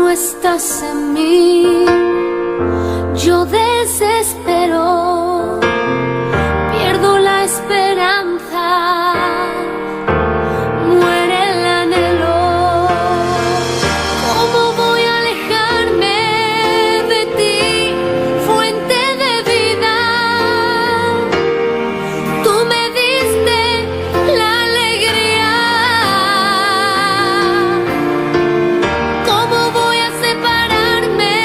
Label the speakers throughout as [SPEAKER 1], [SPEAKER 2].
[SPEAKER 1] no estás en mí, yo desespero, pierdo la esperanza, muere el anhelo. ¿Cómo voy a alejarme de ti, fuente de vida? Tú me diste la alegría. ¿Cómo voy a separarme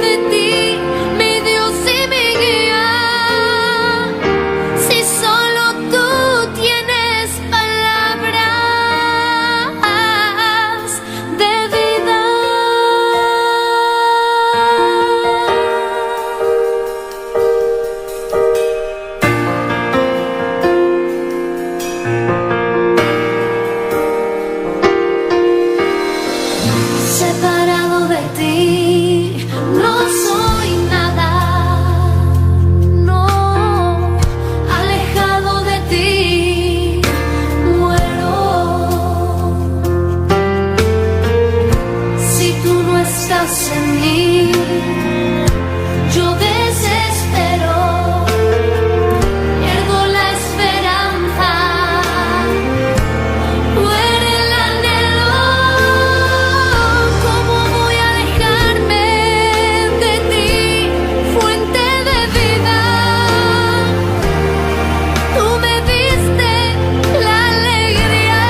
[SPEAKER 1] de ti, mi Dios y mi guía? Si solo tú tienes palabras de vida. Separado de ti, no soy nada, no, alejado de ti, muero. Si tú no estás en mí, yo desespero, pierdo la esperanza. Muere el anhelo, ¿cómo voy a alejarme de ti, fuente de vida? Tú me diste la alegría.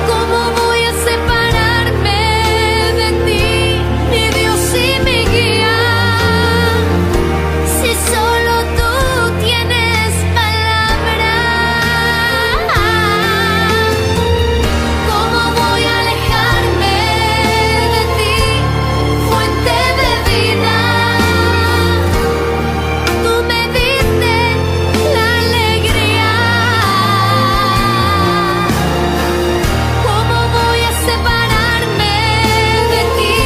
[SPEAKER 1] ¿Cómo voy a separarme de ti, mi Dios y mi guía? Si solo tú tienes palabras, ¿cómo voy a alejarme de ti, fuente de vida? Tú me diste la alegría. ¿Cómo voy a separarme de ti,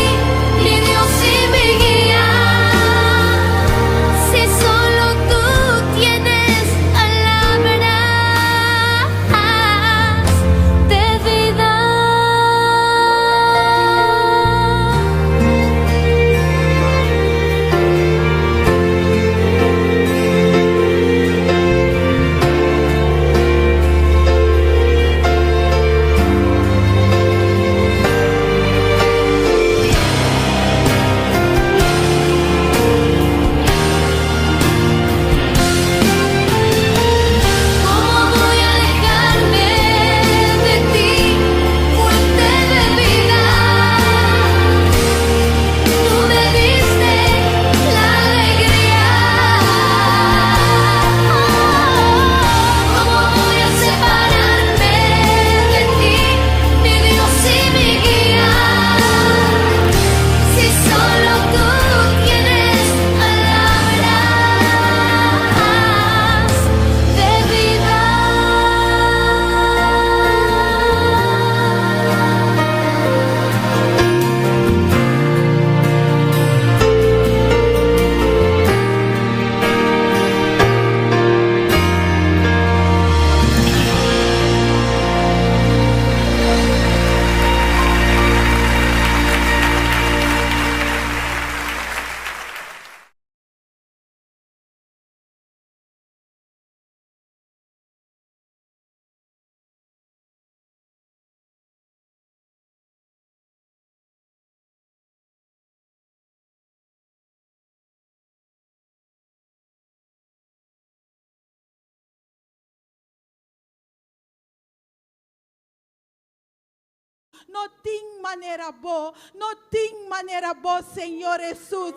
[SPEAKER 1] mi Dios y mi guía? Si solo tú tienes palabras de vida. ¿Cómo voy a alejarme de ti, fuente de vida? Tú me diste la alegría. ¿Cómo voy a separarme de ti, mi Dios y mi guía? Si solo tú tienes palabras de vida.
[SPEAKER 2] No tin manera bo, no tin manera bo, Señor Hesus.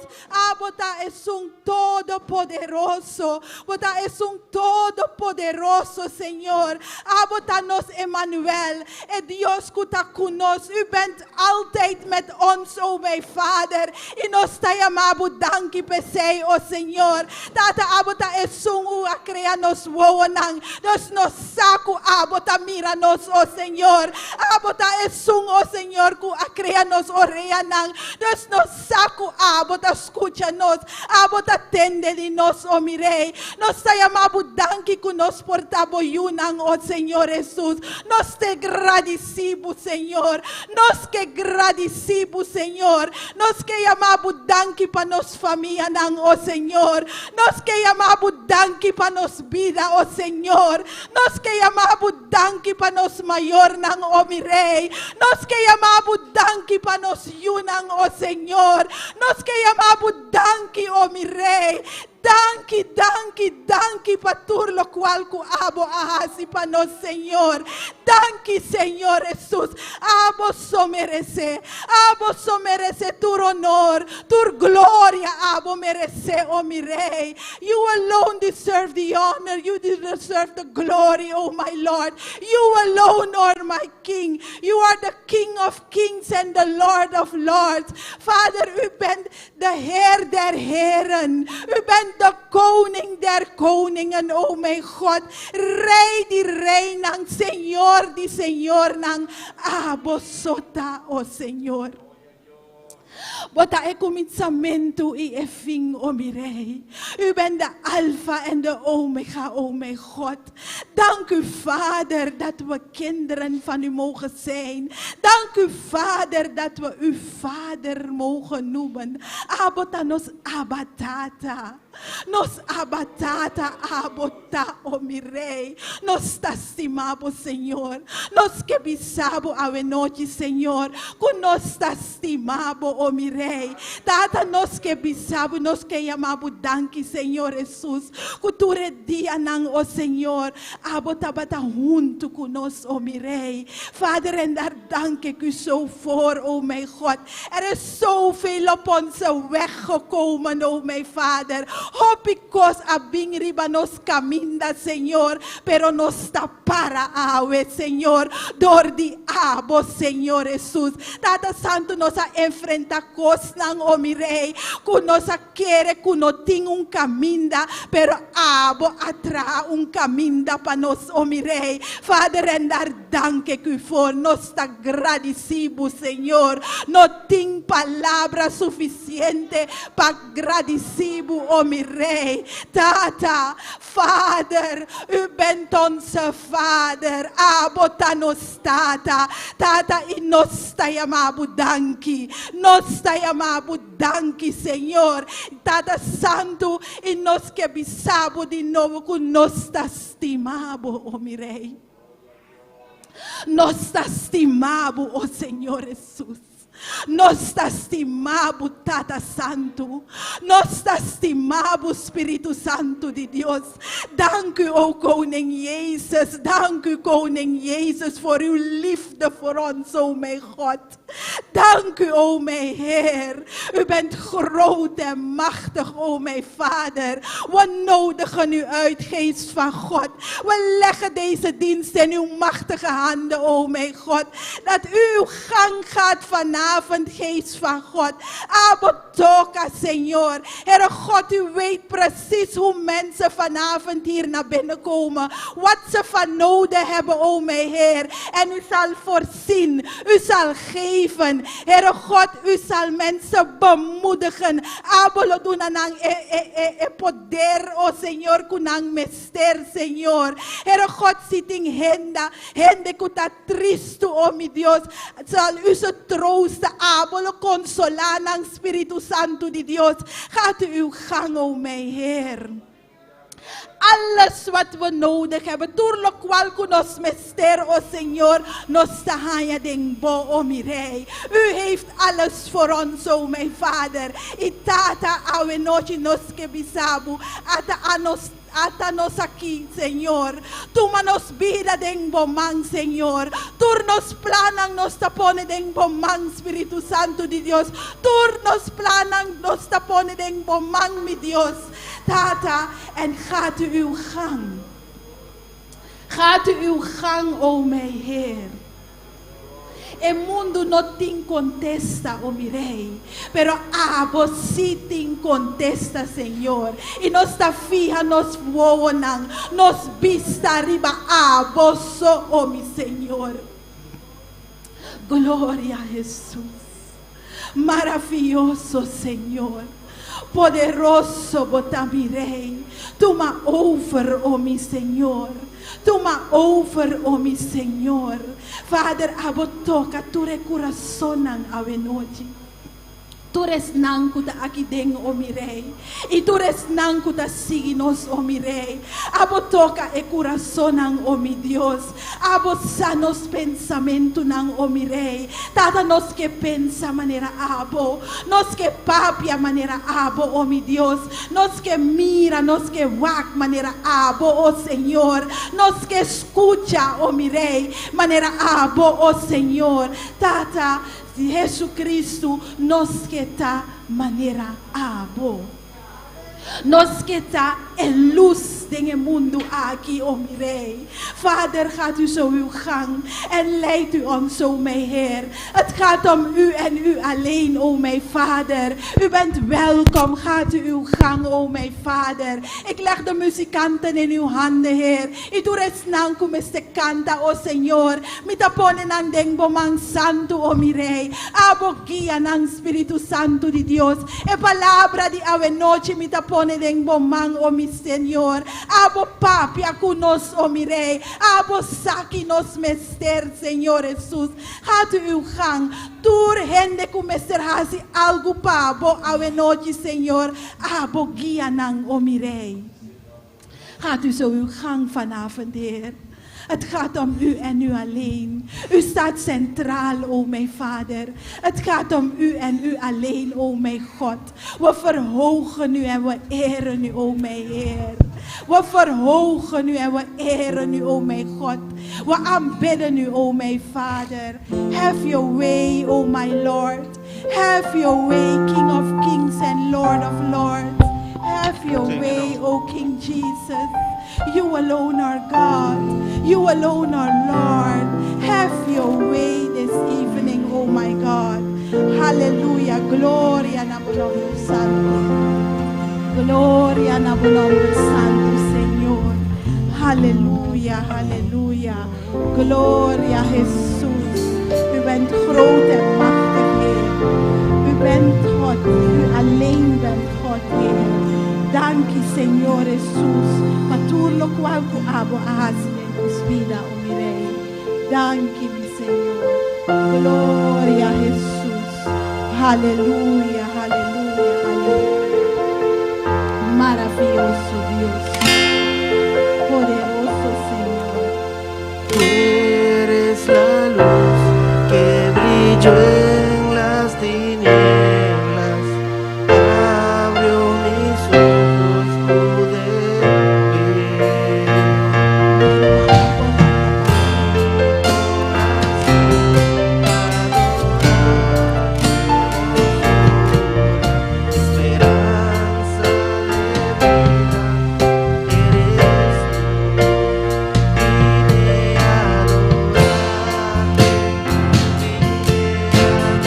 [SPEAKER 2] Abo ta esun todopoderoso. Bo ta esun todopoderoso, Señor. Abo ta nos Emmanuel, e Dios ku ta ku nos. U bent altijd met ons, o mijn Vader. I nos ta yama bo danki p'esei, o Señor. Tata, abo ta esun ku a krea nos wowonan. Dus nos sa ku abo ta mira nos, o Señor. Abo ta esun. esun, o Señor, ku a krea nos oreanan. Dus nos sa ku abo ta skucha nos, abo ta tende di nos, o mi Rei. Nos ta yama bo danki ku nos por ta bo yunan, o Señor Hesus. Nos te gradisí bo, Señor. Nos ke gradisí bo, Señor. Nos ke yama bo danki pa nos famianan, o Señor. Nos ke yama bo danki pa nos bida, o Señor. Nos ke yama bo danki pa nos mayornan, o mi Rei. Nos ke yama bo danki pa nos yunan, o Señor. Nos ke yama bo danki, o mi Rei. Danki, danki, danki pa tur lokual ku abo a hasi pa nos, Señor. Danki, Señor Hesus. Abo so meresé. Abo so meresé tur honor, tur gloria abo meresé, o mi Rei. You alone deserve the honor, you deserve the glory, oh my Lord. You alone are my King. You are the King of kings and the Lord of lords. Vader, u bent de Heer der heren. U bent de koning der koningen, o mijn God. Rei di reinan, Señor di señornan. Abo so ta, o Señor. Bo ta e kuminsamentu i e fin, o mi Rei. U bent de Alfa en de Omega, o mijn God. Dank u, Vader, dat we kinderen van u mogen zijn. Dank u, Vader, dat we u Vader mogen noemen. Abo ta nos Abba Tata. Nos Abba Tata, abo ta, o mi Rei. Nos ta stima bo, Señor. Nos ke bisa bo awe nochi, Señor, ku nos ta stima bo, o mi Rei. Tata, nos ke bisa bo, nos ke yama bo danki, Señor Hesus, ku tur e dianan, o Señor, abo tabata huntu ku nos, o mi Rei. Vader, en daar dank ik u zo voor, o mijn God. Er is zoveel op onze weg gekomen, o mijn Vader. Hopi kos a bin riba nos kaminda, Señor, pero nos ta para awe, Señor, dor di abo, Señor Hesus. Tata Santu, nos a enfrentá kosnan, o mi Rei, ku nos a kere ku no tin un kaminda, pero abo a traha un kaminda pa nos, o mi Rei. Vader, en daar dank ik u voor. Nos ta gradisí bo, Señor. No tin palabra sufisiente pa gradisí bo, o mi Rei. Tata, Vader, u bent onze Vader. Abo ta nos Tata. Tata, i nos ta yama bo danki. Nos ta yama bo danki, Señor. Tata Santu, i nos ke bisa bo di nobo ku nos ta stima bo, o mi Rei. Nos ta stima bo, o Señor Hesus. Nos ta stima bo, Tata Santu. Nos ta stima bo, Spiritu Santu di Dios. Dank u, o Koning Jezus. Dank u, Koning Jezus, voor uw liefde voor ons, o mijn God. Dank u, o mijn Heer. U bent groot en machtig, o mijn Vader. We nodigen u uit, Geest van God. We leggen deze dienst in uw machtige handen, o mijn God. Dat u uw gang gaat vanavond, Geest van God. Abo toka, Señor. Heere God, u weet precies hoe mensen vanavond hier naar binnen komen. Wat ze van noden hebben, o mijn Heer. En u zal voorzien. U zal geven. Heere God, u zal mensen bemoedigen. Abo lo duna nan e, e, e, e poder, o Señor, ku nan mester, Señor. Heere God, si tin henda, hende ku ta tristu, o mi Dios, zal u ze troosten. Abo lo konsolá nan, Spiritu Santu di Dios. Gaat u uw gang, o mijn Heer. Alles wat we nodig hebben, tur lokual ku nos mester, o Señor, nos ta haña den bo, o mi Rei. U heeft alles voor ons, o mijn Vader. I Tata, awe nochi nos ke bisa bo, ata anos, ata nos aki, Señor. Tuma nos bida den bo man, Señor. Tur nos plannan nos ta pone den bo man, Spiritu Santu di Dios. Tur nos plannan nos ta pone den bo man, mi Dios. Tata, en gaat u uw gang. Gaat u uw gang, o mijn Heer. E mundu no tin kontesta, o mi Rei, pero abo sí tin kontesta, Señor. I nos ta fiha nos wowonan, nos bista riba abo so, o mi Señor. Gloria Hesus. Maravioso Señor. Poderoso Bo ta mi Rey. Tuma over, o mi Señor. Tuma over, o mi Señor. Vader, abo toca tur e curasonnan awe nochi. Tur esnan ku ta aki den, o mi Rei, i tur esnan ku ta sigui nos, o mi Rei. Abo toka e kurasonnan, o mi Dios. Abo sa nos pensamentunan, o mi Rei. Tata, nos ke pensa manera Abo. Nos ke papia manera Abo, o mi Dios. Nos ke mira, nos ke wak manera Abo, o Señor. Nos ke skucha, o mi Rei, manera Abo, o Señor. Tata, Si Jesucristo nos ke ta manera abo. Nos ke ta e lus den e mundu aki, o mi Rey. Vader, gaat u zo uw gang en leidt u ons, o mijn Heer. Het gaat om u en u alleen, o mijn Vader. U bent welkom, gaat u uw gang, o mijn Vader. Ik leg de muzikanten in uw handen, Heer. I tur esnan ku mester kanta, o Señor, mi ta pone nan den bo man santu, o mi Rei. Abo guia nan, Spiritu Santu di Dios. E palabra di awenochi mi ta pone den bo man, o mi Señor. Abo papia ku nos, o mi Rei. Abo sa ki nos mester, Señor Hesus. Gaat u uw gang. Tur hende ku mester hasi algu pa bo awenochi, Señor, abo guia nan, o mi Rei. Gaat u zo uw gang vanavond, Heer. Het gaat om u en u alleen. U staat centraal, o mijn Vader. Het gaat om u en u alleen, o mijn God. We verhogen u en we eren u, o mijn Heer. We verhogen u en we eren u, o mijn God. We aanbidden u, o mijn Vader. Have your way, o my Lord. Have your way, King of Kings and Lord of Lords. Have your way, O King Jesus. You alone are God. You alone are Lord. Have your way this evening, oh my God. Hallelujah. Gloria na bo nomber santu. Gloria na bo nomber santu, Señor. Halleluja, halleluja. Gloria Jesus. U bent groot en machtig, Heer. U bent God. U alleen bent God, Heer. Danki, Señor Jesus, pa tur lokual ku abo a hasi den nos bida, o mi Rei. Danki, mi Señor. Gloria Jesus. Halleluja, halleluja, halleluja. Maravioso Dios. Poderoso Señor.
[SPEAKER 3] Tú eres la luz que brilló en las tinieblas, abrió mis ojos, pude ver. Esperanza de vida eres tú. Vine a adorarte, vine a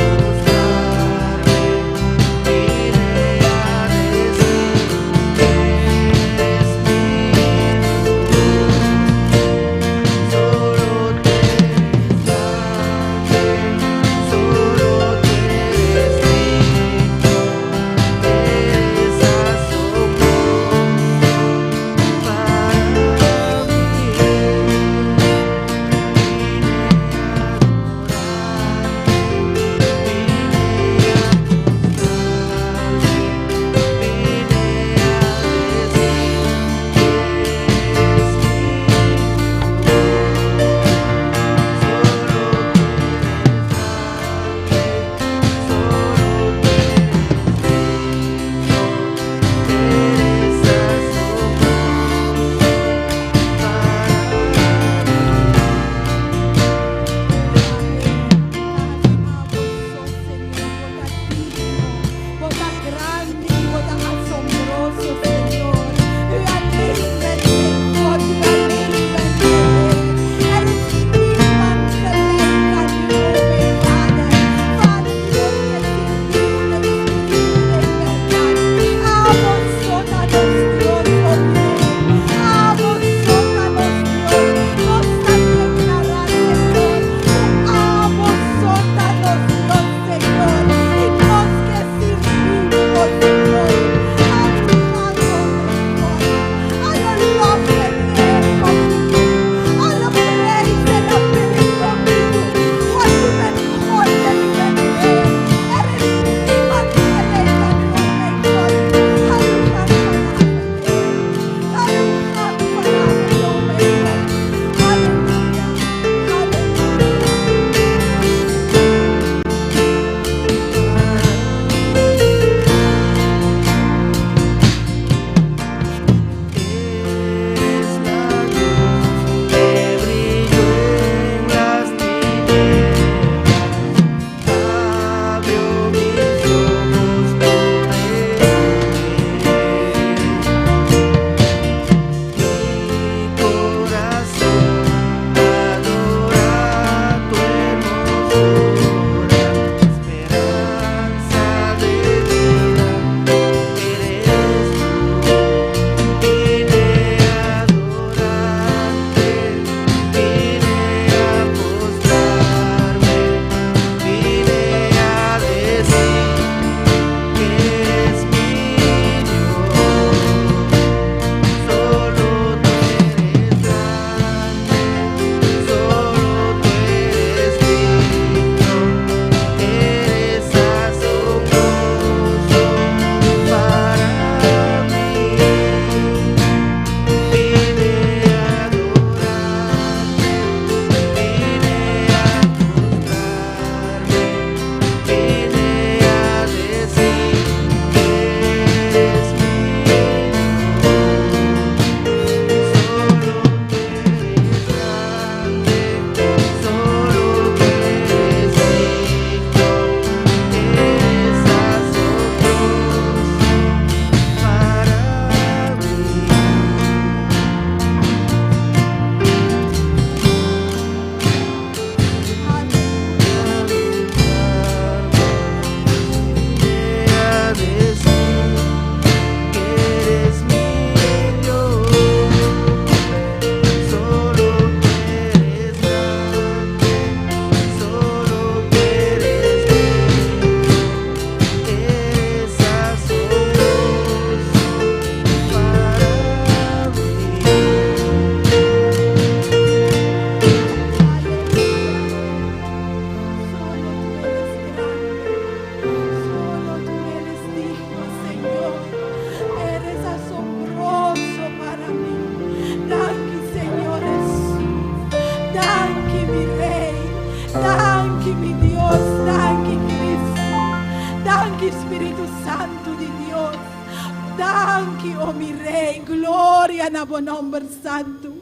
[SPEAKER 2] Oh, mi Rei, gloria na bo nòmber santu.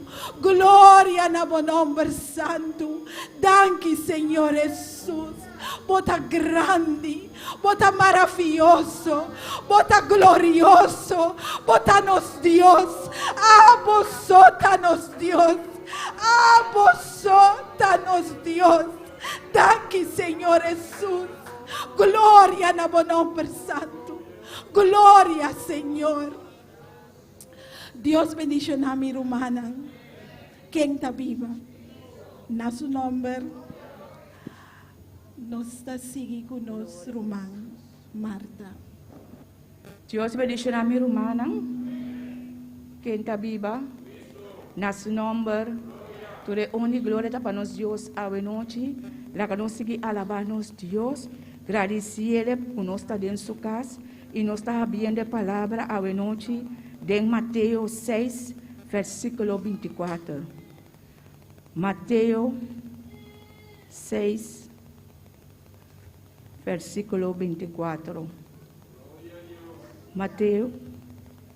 [SPEAKER 2] Gloria na bo nòmber santu. Danki, Señor Hesus. Bo ta grandi, bo ta maravioso, bo ta glorioso, bo ta nos Dios. Abo so ta nos Dios. Abo so ta nos Dios. Danki, Señor Hesus. Gloria na bo nòmber santu. Gloria, Señor. Dios bendishoná mi rumannan. Ken ta biba? Na su nòmber nos ta sigui ku nos ruman Marta.
[SPEAKER 4] Dios bendishoná mi rumannan. Ken ta biba? Na su nòmber. Tur e honor i gloria ta pa nos Dios awe nochi. Laga nos sigui alabá nos Dios. Gradisié ku nos ta den su kas i nos ta habriendo e palabra awe nochi den Mateo 6, versíkulo 24. Mateo 6, versíkulo 24. Mateo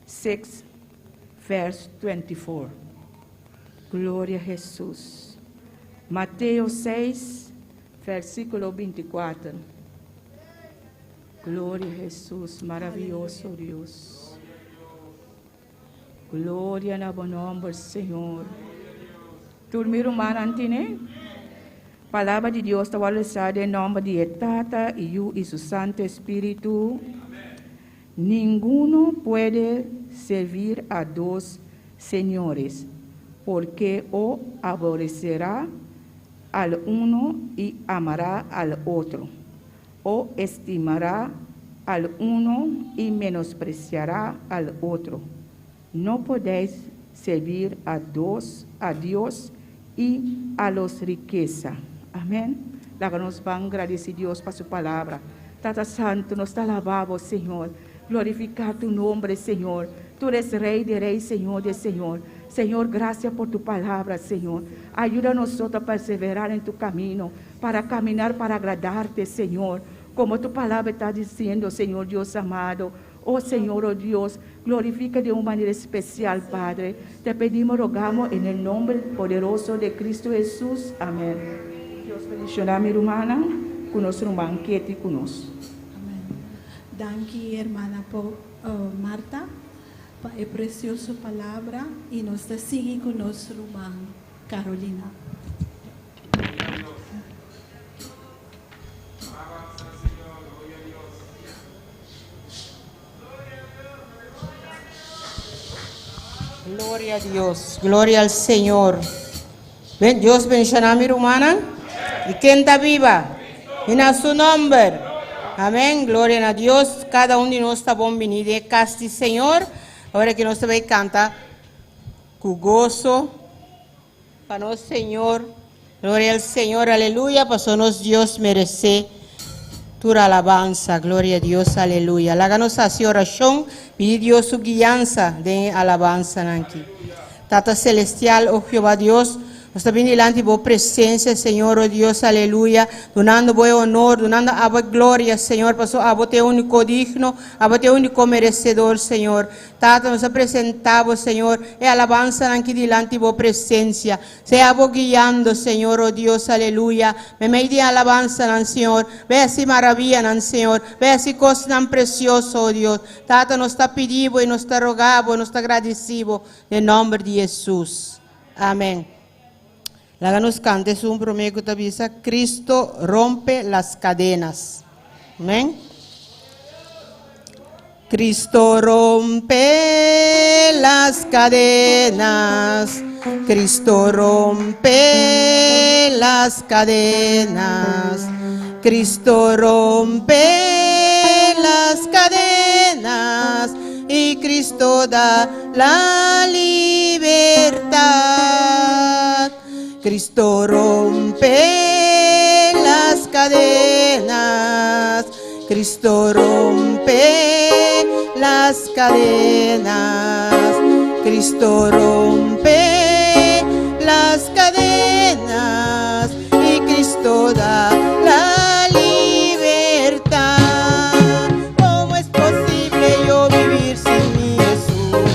[SPEAKER 4] 6, verse 24. Gloria a Hesus. Mateo 6, versíkulo 24. Gloria a Hesus, maravioso Dios. Gloria na bo nòmber, Señor. Tur mi rumannan tin e? Palabra di Dios ta lesá den nòmber di Tata i Yu i su Santu Spiritu. Ninguno puede servir a dos señores, porque o aborrecerá al uno y amará al otro, o estimará al uno y menospreciará al otro. No podéis servir a Dios y a los riqueza. Amèn. Laga nos ban gradisí Dios pa su palabra. Tata Santu, nos ta alabá, Señor. Glorifiká tu nòmber, Señor. Tú eres Rei de Rei, Señor de Señor. Señor, gracias por tu palabra, Señor. Ayuda a nosotros a perseverar en tu camino, para caminar para agradarte, Señor. Como tu palabra está diciendo, Señor Dios amado. Oh Señor, oh Dios, glorifica de una manera especial, Padre. Te pedimos, rogamos en el nombre poderoso de Cristo Jesús. Amèn. Dios bendishoná mi rumannan, ku nos ruman Ketty ku nos.
[SPEAKER 2] Amèn. Danki, ruman Marta, pa e presioso palabra i nos ta sigui ku nos ruman Carolina.
[SPEAKER 5] Alabanza al Señor, gloria a Dios.
[SPEAKER 6] Gloria a Dios, gloria al Señor. Ben, Dios bendishoná mi rumannan. I ken ta biba? I na su nòmber. Amèn. Gloria na Dios. Kada un di nos ta bon biní den kas di Señor. Awor ku nos ta bai kanta ku goso pa nos Señor. Gloria al Señor, aleluya. Paso nos Dios meresé tur alabansa. Gloria a Dios, aleluya. Laga nos hasi orashon, pidi Dios su guiansa den alabansa aki. Tata Selestial, oh Jehová Dios, nos ta bini dilanti bo presensia, Señor, oh Dios, aleluya, dunando bo honor, dunando abo gloria, Señor, paso abo ta úniko digno, abo ta úniko meresedor, Señor. Tata, nos ta presentá, Señor, e alabansa aki dilanti bo presensia. Sea bo guiando, Señor, oh Dios, aleluya. Meimei di alabansa, Señor. Bai hasi maraviya, Señor. Bai hasi kosnan presioso, oh Dios. Tata, nos ta pidiendo i nos ta rogando, nos ta gradisido. Den nòmber di Hesus. Amèn. Laga nos kanta un promé ku ta bisa, Cristo rompe las cadenas. Amèn. Cristo rompe las cadenas, Cristo rompe las cadenas, Cristo rompe las cadenas y Cristo da la libertad. Cristo rompe las cadenas, Cristo rompe las cadenas, Cristo rompe las cadenas y Cristo da la libertad. ¿Cómo es posible yo vivir sin mi Jesús?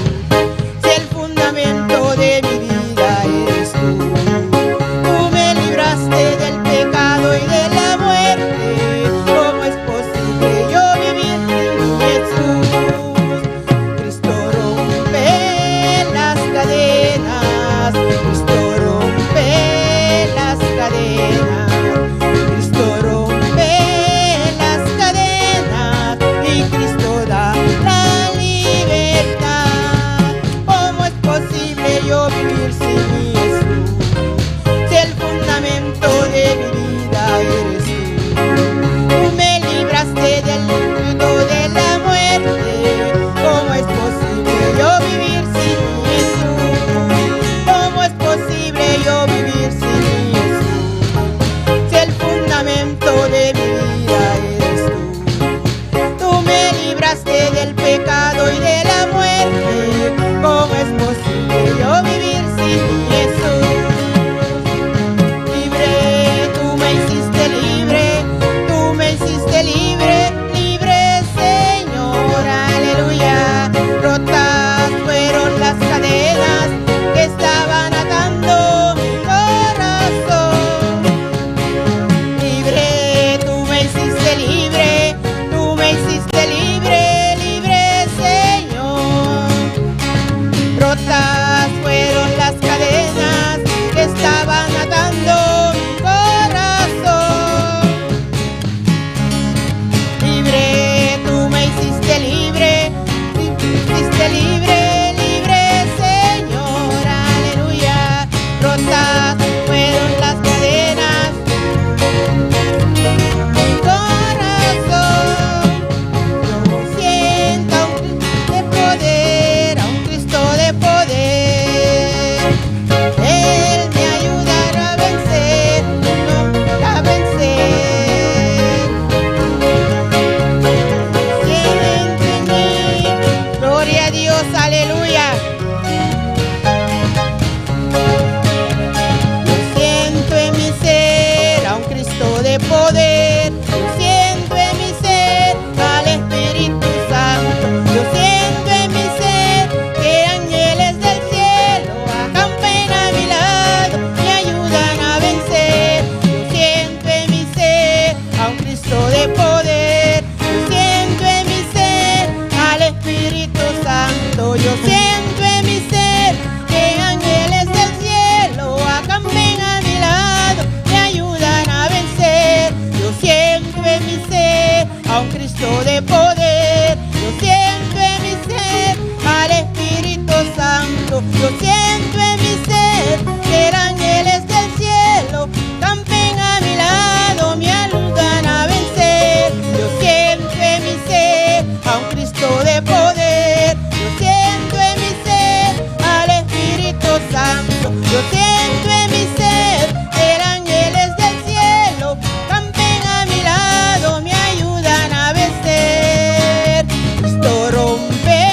[SPEAKER 6] Cristo de poder. Yo siento en mi ser al Espíritu Santo. Yo siento en mi ser que ángeles del cielo campen a mi lado, me ayudan a vencer. Yo siento en mi ser a un Cristo de poder. Yo siento en mi ser al Espíritu Santo. Yo siento en mi ser que ángeles del cielo campen a mi lado, me ayudan a vencer. Cristo rompe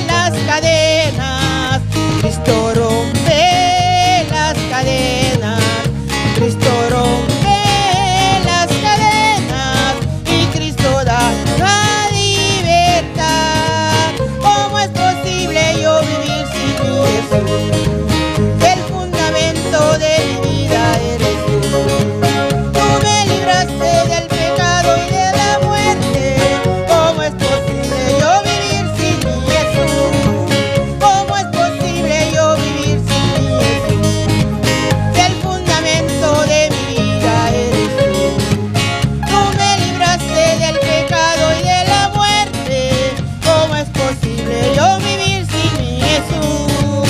[SPEAKER 6] las cadenas, Cristo rompe las cadenas, Cristo rompe las cadenas y Cristo da la libertad. ¿Cómo es posible yo vivir sin mi Jesús? El fundamento de mi vida eres tú. Tú me libraste del pecado y de la muerte. ¿Cómo es posible yo vivir sin mi Jesús? ¿Cómo es posible yo vivir sin mi Jesús? El fundamento de mi vida eres tú. Tú me libraste del pecado y de la muerte. ¿Cómo es posible yo vivir sin mi Jesús?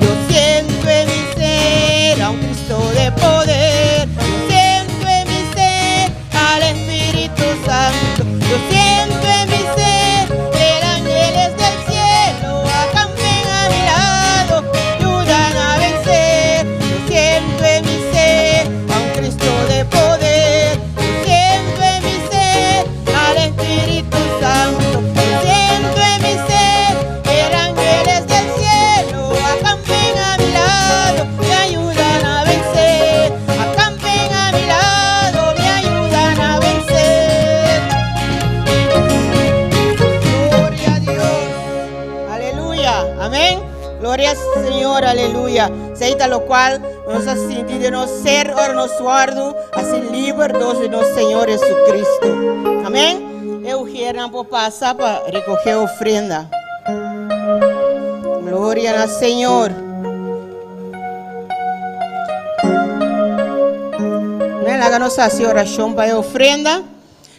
[SPEAKER 6] Yo siento en mi ser a un Cristo de poder. Yo siento en mi ser al Espíritu Santo. Yo siento en mi ser que ángeles del cielo acampen a mi lado, ayudan a vencer. Yo siento en mi ser a un Cristo de poder. Yo siento en mi ser al Espíritu Santo. Yo siento en mi ser que ángeles del cielo acampen a mi lado, me ayudan a vencer. Acampen a mi lado, me ayudan a vencer. Gloria a Dios. Aleluya. Amèn. Gloria al Señor. Aleluya. Esei ta lokual nos a sinti di nos ser ora nos wòrdu hasí liber dor di nos Señor Jesucristo. Amèn. E ùshernan por pasa pa rekohé ofrenda. Gloria al Señor. Amèn. Laga nos hasi orashon pa e ofrenda.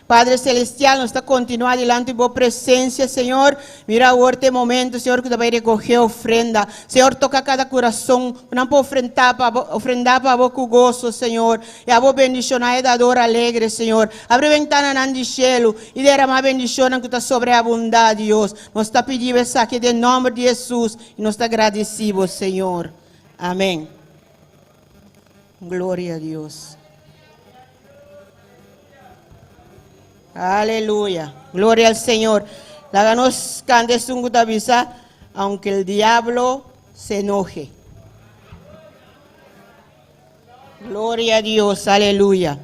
[SPEAKER 6] Padre Selestial, nos ta kontinuá dilanti di Bo presensia, Señor. Mira awor ta e momento, Señor, ku ta bai rekohé ofrenda. Señor, toka kada kurason, ku nan por ofrentá pa Bo, ofrendá pa Bo ku goso, Señor. I abo bendishoná e dador alegre, Señor. Abri bentananan di shelu i deramá bendishonnan ku ta sobreabundá, Dios. Nos ta pidi Bo esaki den nòmber di Hesus i nos ta gradisí Bo, Señor. Amèn. Gloria a Dios. Aleluya. Gloria al Señor. Laga nos kanta esun ku ta bisa, aunque el diablo se enoje. Gloria a Dios, aleluya.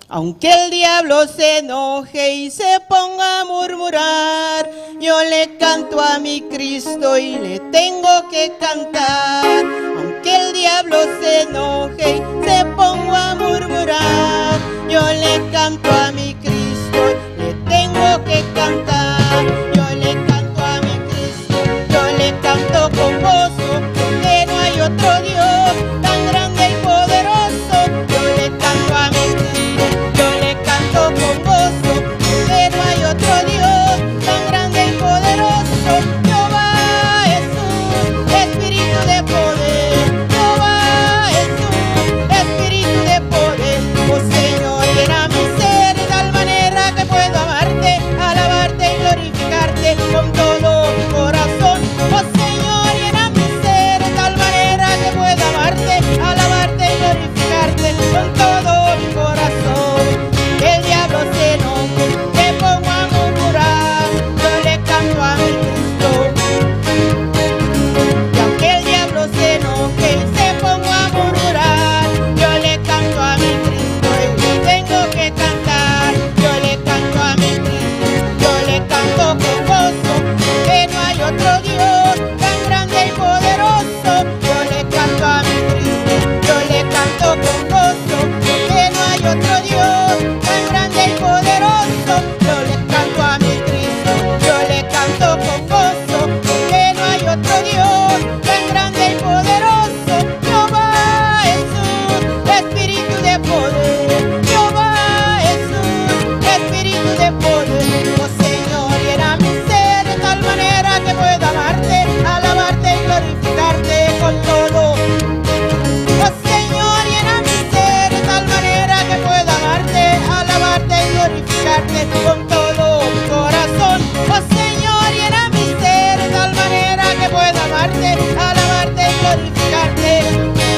[SPEAKER 6] Aunque el diablo se enoje y se ponga a murmurar, yo le canto a mi Cristo y le tengo que cantar. Aunque el diablo se enoje y se ponga a murmurar, yo le canto a mi Cristo y le tengo que cantar. Yo le canto a mi Cristo, yo le canto con gozo, porque no hay otro Dios tan grande y poderoso. Yo le canto a mi Cristo, yo le canto con gozo, porque no hay otro Dios tan grande y poderoso. Jehová Jesús, Espíritu de poder. Jehová Jesús, Espíritu de poder. Oh Señor, llena mi ser de tal manera. glorificarte con todo mi corazón. Oh Señor, llena mi ser de tal manera que pueda amarte, alabarte y glorificarte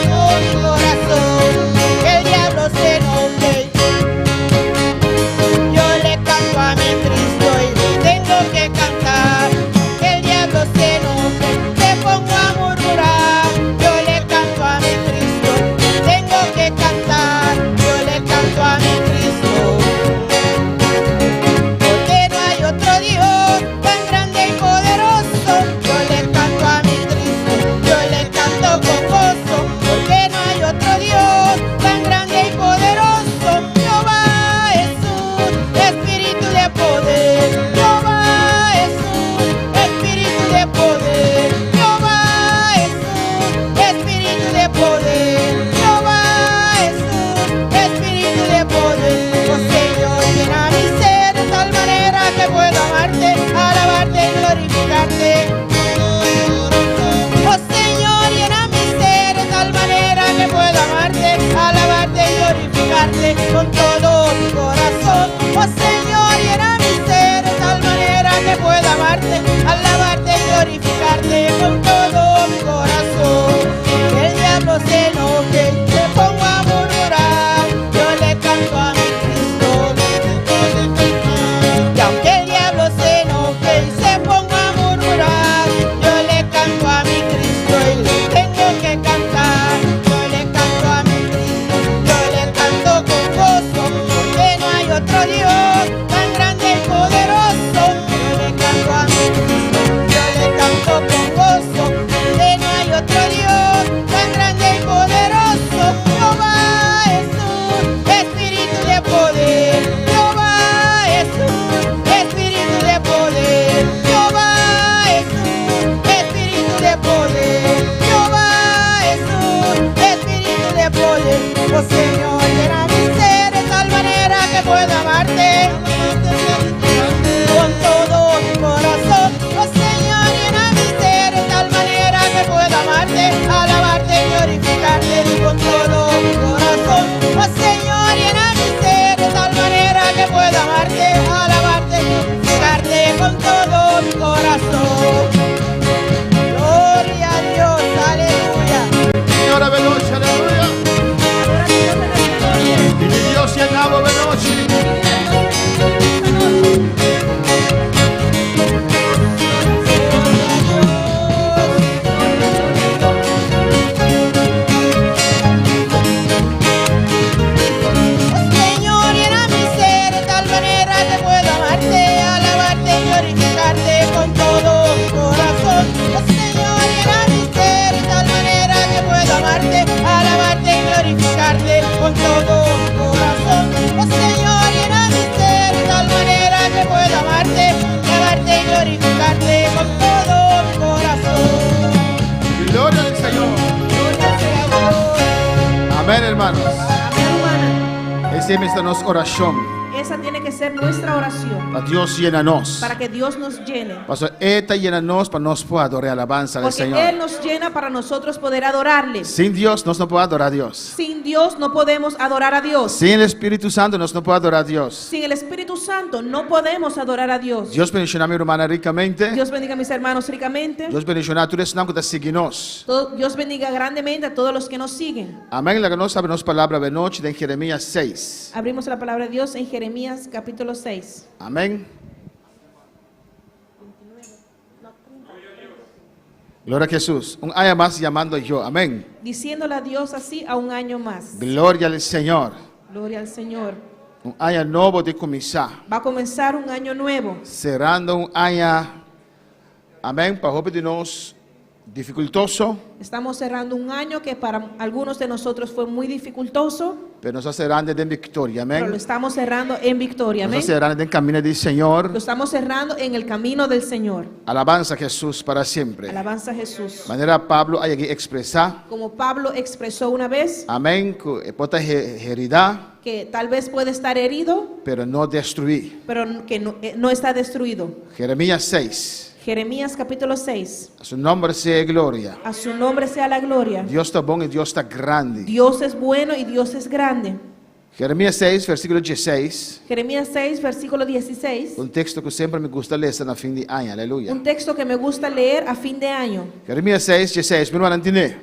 [SPEAKER 6] con mi corazón. Que el diablo se enoje. Yo le canto a mi Cristo y le tengo que cantar. Que el diablo se enoje, te pongo a murmurar. Yo le canto a mi Cristo, le tengo que cantar. Yo le canto a mi Cristo. Porque no hay otro Dios tan grande y poderoso. Yo le canto a mi Cristo, yo le canto con gozo. Porque no hay otro Dios tan grande y poderoso. Jehová es un espíritu de poder. Jehová es un espíritu de poder. Jehová es un espíritu de poder. Jehová es un espíritu de poder. Oh Señor, llena mi ser de tal manera que pueda amarte, alabarte y glorificarte. Oh Señor, llena mi ser de tal manera que pueda amarte, alabarte y glorificarte con todo mi corazón. Oh Señor, llena mi ser de tal manera que pueda amarte, alabarte y glorificarte con todo mi corazón. Que el diablo se enoje, se ponga a murmurar. Yo le canto a mi Cristo, le tengo que cantar. Y aunque el diablo se enoje y se ponga a murmurar, yo le canto a mi Cristo y le tengo que cantar. Yo le canto a mi Cristo, yo le canto con gozo, porque no hay otro Dios tan grande y poderoso. Yo le canto a mi Cristo, yo le canto con gozo, porque no hay otro Dios tan grande y poderoso. Jehová es un espíritu de poder. Jehová es un espíritu de poder. Jehová es un espíritu de poder. Jehová es un espíritu de poder. Oh Señor, llena mi ser de tal manera que pueda amarte con todo mi corazón. Oh Señor, llena mi ser de tal manera que pueda amarte, alabarte y glorificarte con todo mi corazón. Oh Señor, llena mi ser de tal manera que pueda amarte, alabarte y glorificarte con todo mi corazón. Gloria a Dios, aleluya.
[SPEAKER 5] Señor awe nochi, aleluya.
[SPEAKER 2] Adora a Dios en esta noche.
[SPEAKER 5] Pidi Dios yena bo awe nochi.
[SPEAKER 2] Pide a Dios que te llene esta noche.
[SPEAKER 6] Oh Señor, llena mi ser de tal manera que pueda amarte, alabarte y glorificarte con todo mi corazón. Oh Señor, llena mi ser de tal manera que pueda amarte, alabarte y glorificarte con todo mi corazón. Oh Señor, llena mi ser de tal manera que pueda amarte, alabarte y glorificarte con todo mi corazón.
[SPEAKER 5] Gloria al Señor.
[SPEAKER 6] Gloria sea Dios.
[SPEAKER 5] Amén, hermanos.
[SPEAKER 2] Amén, hermana.
[SPEAKER 5] Esei mester ta nos orashon.
[SPEAKER 2] Esa tiene que ser nuestra oración
[SPEAKER 5] Pa Dios yena nos.
[SPEAKER 2] para que Dios nos llene.
[SPEAKER 5] Paso E ta yena nos pa nos por adora alabansa al
[SPEAKER 2] Porque
[SPEAKER 5] Señor.
[SPEAKER 2] Él nos llena para nosotros poder adorarle.
[SPEAKER 5] Sin Dios, nos no por adorá Dios.
[SPEAKER 2] Sin Dios no podemos adorar a Dios.
[SPEAKER 5] Sin Spiritu Santu, nos no por adorá Dios.
[SPEAKER 2] Sin el Espíritu Santo no podemos adorar a Dios.
[SPEAKER 5] Dios bendishoná mi rumannan rikamente.
[SPEAKER 2] Dios bendiga a mis hermanos ricamente.
[SPEAKER 5] Dios bendishoná tur esnan ku ta sigui nos.
[SPEAKER 2] Dios bendiga grandemente a todos los que nos siguen.
[SPEAKER 5] Amèn. Laga nos habri nos palabra awe nochi den Jeremias 6.
[SPEAKER 2] Abrimos la palabra de Dios en Jeremías capítulo 6.
[SPEAKER 5] Amèn. Gloria na Hesus. Un aña mas yamando yo. Amèn.
[SPEAKER 2] Diciéndole a Dios así a un año más.
[SPEAKER 5] Gloria al Señor.
[SPEAKER 2] Gloria al Señor.
[SPEAKER 5] Un aña nobo ta kuminsá.
[SPEAKER 2] Va a comenzar un año nuevo.
[SPEAKER 5] Serando un aña. Amèn. Pa hopi di nos difikultoso.
[SPEAKER 2] Estamos cerrando un año que para algunos de nosotros fue muy dificultoso,
[SPEAKER 5] Pero nos ta serando den viktoria.
[SPEAKER 2] pero lo
[SPEAKER 5] Amèn.
[SPEAKER 2] estamos cerrando en victoria.
[SPEAKER 5] Nos
[SPEAKER 2] Amén.
[SPEAKER 5] ta serando den kaminda di Señor.
[SPEAKER 2] Lo estamos cerrando en el camino del Señor.
[SPEAKER 5] Alabansa na Hesus pa semper.
[SPEAKER 2] Alabanza a Jesús.
[SPEAKER 5] Manera Pablo a ekspresá.
[SPEAKER 2] Como Pablo expresó una vez,
[SPEAKER 5] Amèn. Ku e por ta heridá,
[SPEAKER 2] que tal vez puede estar herido,
[SPEAKER 5] pero no destruí.
[SPEAKER 2] pero que no, no está destruido.
[SPEAKER 5] Jeremias 6.
[SPEAKER 2] Jeremías capítulo 6.
[SPEAKER 5] Na su nòmber sea gloria.
[SPEAKER 2] A su nombre sea la gloria.
[SPEAKER 5] Dios ta bon i Dios ta grandi.
[SPEAKER 2] Dios es bueno y Dios es grande.
[SPEAKER 5] Jeremias 6, versíkulo 16.
[SPEAKER 7] Jeremías 6, versículo 16.
[SPEAKER 5] Un teksto ku semper mi gusta lesa na fin di aña. Aleluya.
[SPEAKER 7] Un texto que me gusta leer a fin de año.
[SPEAKER 5] Jeremias 6, 16. Mi rumannan tin'é.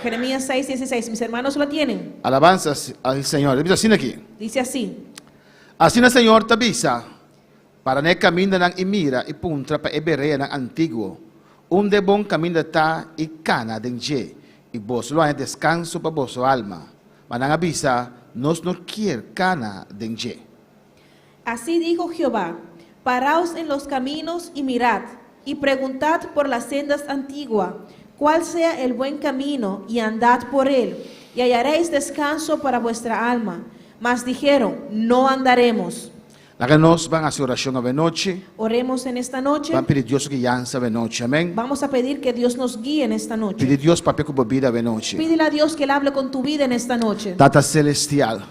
[SPEAKER 7] Jeremías 6, 16. Mis hermanos lo tienen.
[SPEAKER 5] Alabansa al Señor. E ta bisa asina aki.
[SPEAKER 7] Dice así.
[SPEAKER 5] Asina Señor ta bisa, Para na e kamindanan i mira i puntra pa e bereanan antiguo, unda e bon kaminda ta i kana den dje, i boso lo haña deskanso pa boso alma. Ma nan a bisa, Nos no kier kana den dje.
[SPEAKER 7] Así dijo Jehová, Paraos en los caminos y mirad, y preguntad por las sendas antiguas, cuál sea el buen camino, y andad por él, y hallaréis descanso para vuestra alma. Mas dijeron, No andaremos.
[SPEAKER 5] Laga nos ban hasi orashon avenochi.
[SPEAKER 7] Oremos en esta noche.
[SPEAKER 5] Ban pidi Dios su guiansa avenochi. Amén.
[SPEAKER 7] Vamos a pedir que Dios nos guíe en esta noche.
[SPEAKER 5] Pidi Dios papia ku bo bida avenochi.
[SPEAKER 7] Pídele a Dios que Él hable con tu vida en esta noche.
[SPEAKER 5] Tata Celestial,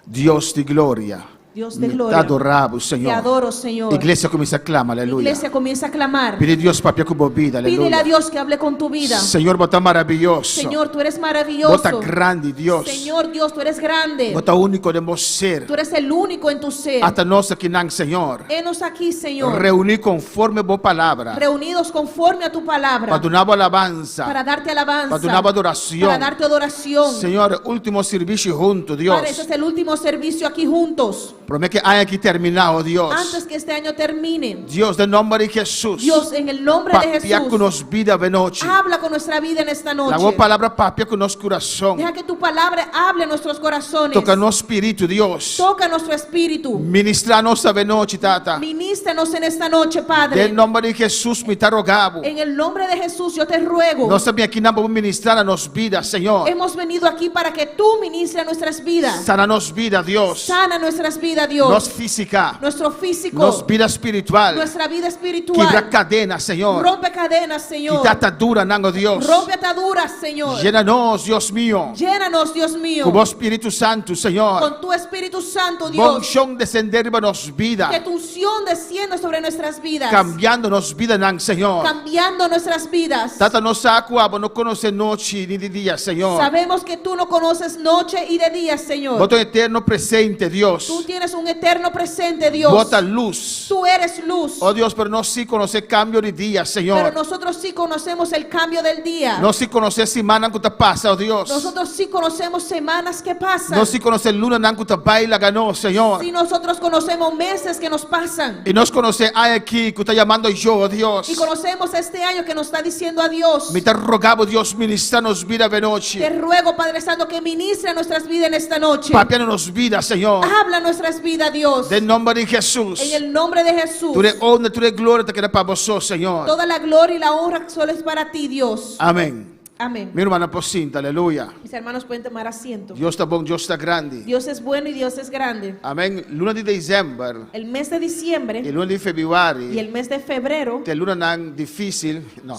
[SPEAKER 5] Dios di gloria.
[SPEAKER 7] Dios de
[SPEAKER 5] Mi
[SPEAKER 7] gloria.
[SPEAKER 5] ta adorá bo, Señor.
[SPEAKER 7] Te adoro, Señor.
[SPEAKER 5] Iglesia kuminsá klama, aleluya.
[SPEAKER 7] Iglesia comienza a clamar.
[SPEAKER 5] Pidi Dios papia ku bo bida,
[SPEAKER 7] Pídele
[SPEAKER 5] aleluya.
[SPEAKER 7] a Dios que hable con tu vida.
[SPEAKER 5] Señor, bo ta maraviyoso.
[SPEAKER 7] Señor, tú eres maravilloso.
[SPEAKER 5] Bo ta grandi, Dios.
[SPEAKER 7] Señor Dios, tú eres grande.
[SPEAKER 5] Bo ta úniko den bo ser.
[SPEAKER 7] Tú eres el único en tu ser.
[SPEAKER 5] Ata nos akinan, Señor.
[SPEAKER 7] Henos aquí, Señor.
[SPEAKER 5] Reuní konforme bo palabra.
[SPEAKER 7] Reunidos conforme a tu palabra.
[SPEAKER 5] Pa duna bo alabansa.
[SPEAKER 7] Para darte alabanza.
[SPEAKER 5] Pa duna bo adorashon.
[SPEAKER 7] Para darte adoración.
[SPEAKER 5] Señor, último sirbishi huntu, Dios.
[SPEAKER 7] Padre, ese es el último servicio aquí juntos.
[SPEAKER 5] Promé ku e aña aki terminá, oh Dios.
[SPEAKER 7] Antes que este año termine.
[SPEAKER 5] Dios, den nòmber di Hesus.
[SPEAKER 7] Dios, en el nombre de
[SPEAKER 5] Papia
[SPEAKER 7] Jesús.
[SPEAKER 5] ku nos bida avenochi.
[SPEAKER 7] Habla con nuestra vida en esta noche.
[SPEAKER 5] Laga bo palabra papia ku nos kurason.
[SPEAKER 7] Deja que tu palabra hable en nuestros corazones.
[SPEAKER 5] Toka nos spiritu, Dios.
[SPEAKER 7] Toca nuestro espíritu.
[SPEAKER 5] Ministrá nos avenochi, Tata.
[SPEAKER 7] Ministranos en esta noche, Padre.
[SPEAKER 5] Den nòmber di Hesus mi ta roga bo.
[SPEAKER 7] En el nombre de Jesús yo te ruego.
[SPEAKER 5] Nos a bin akinan pa bo ministrá na nos bida, Señor.
[SPEAKER 7] Hemos venido aquí para que tú ministres nuestras vidas.
[SPEAKER 5] Sana nos bida, Dios.
[SPEAKER 7] Sana nuestras vidas, Dios.
[SPEAKER 5] Nos físika.
[SPEAKER 7] Nuestro físico.
[SPEAKER 5] Nos bida spiritual.
[SPEAKER 7] Nuestra vida espiritual.
[SPEAKER 5] Kibra kadena, Señor.
[SPEAKER 7] Rompe cadenas, Señor.
[SPEAKER 5] Kita ataduranan, oh Dios.
[SPEAKER 7] Rompe ataduras, Señor.
[SPEAKER 5] Yena nos, Dios mío.
[SPEAKER 7] Llénanos, Dios mío.
[SPEAKER 5] Ku bo Spiritu Santu, Señor.
[SPEAKER 7] Con tu Espíritu Santo,
[SPEAKER 5] Bo
[SPEAKER 7] Dios.
[SPEAKER 5] unshon desendé riba nos bida.
[SPEAKER 7] Que tu unción descienda sobre nuestras vidas.
[SPEAKER 5] Kambiando nos bidanan, Señor.
[SPEAKER 7] Cambiando nuestras vidas.
[SPEAKER 5] Tata, nos sa ku abo no konosé nochi ni di dia, Señor.
[SPEAKER 7] Sabemos que tú no conoces noche y de día, Señor.
[SPEAKER 5] Bo ta un eterno presente, Dios.
[SPEAKER 7] Tú tienes un eterno presente, Dios.
[SPEAKER 5] Bo ta lus.
[SPEAKER 7] Tú eres luz.
[SPEAKER 5] Oh Dios, pero nos sí konosé kambio di dia, Señor.
[SPEAKER 7] Pero nosotros sí conocemos el cambio del día.
[SPEAKER 5] Nos sí konosé simannan ku ta pasa, oh Dios.
[SPEAKER 7] Nosotros sí conocemos semanas que pasan.
[SPEAKER 5] Nos sí konosé lunanan ku ta bai laga nos, Señor.
[SPEAKER 7] Sí nosotros conocemos meses que nos pasan.
[SPEAKER 5] I nos konosé e aña aki ku ta yamando ayó, oh Dios.
[SPEAKER 7] Y conocemos este año que nos está diciendo adiós.
[SPEAKER 5] Mi ta roga bo, Dios, ministrá nos bida avenochi.
[SPEAKER 7] Te ruego, Padre Santo, que ministre nuestras vidas en esta noche.
[SPEAKER 5] Papia na nos bida, Señor.
[SPEAKER 7] Habla nuestras vidas, Dios.
[SPEAKER 5] Den nòmber di Hesus.
[SPEAKER 7] En el nombre de Jesús.
[SPEAKER 5] Tur e honra, tur e gloria ta keda pa bo so, Señor.
[SPEAKER 7] Toda la gloria y la honra solo es para ti, Dios.
[SPEAKER 5] Amén.
[SPEAKER 7] Amén.
[SPEAKER 5] Mi rumannan por sinta, aleluya.
[SPEAKER 7] Mis hermanos pueden tomar asiento.
[SPEAKER 5] Dios ta bon, Dios ta grandi.
[SPEAKER 7] Dios es bueno y Dios es grande.
[SPEAKER 5] Amén. Luna di desèmber.
[SPEAKER 7] El mes de diciembre.
[SPEAKER 5] I luna di febrüari.
[SPEAKER 7] Y el mes de febrero.
[SPEAKER 5] Ta lunanan difísil, no,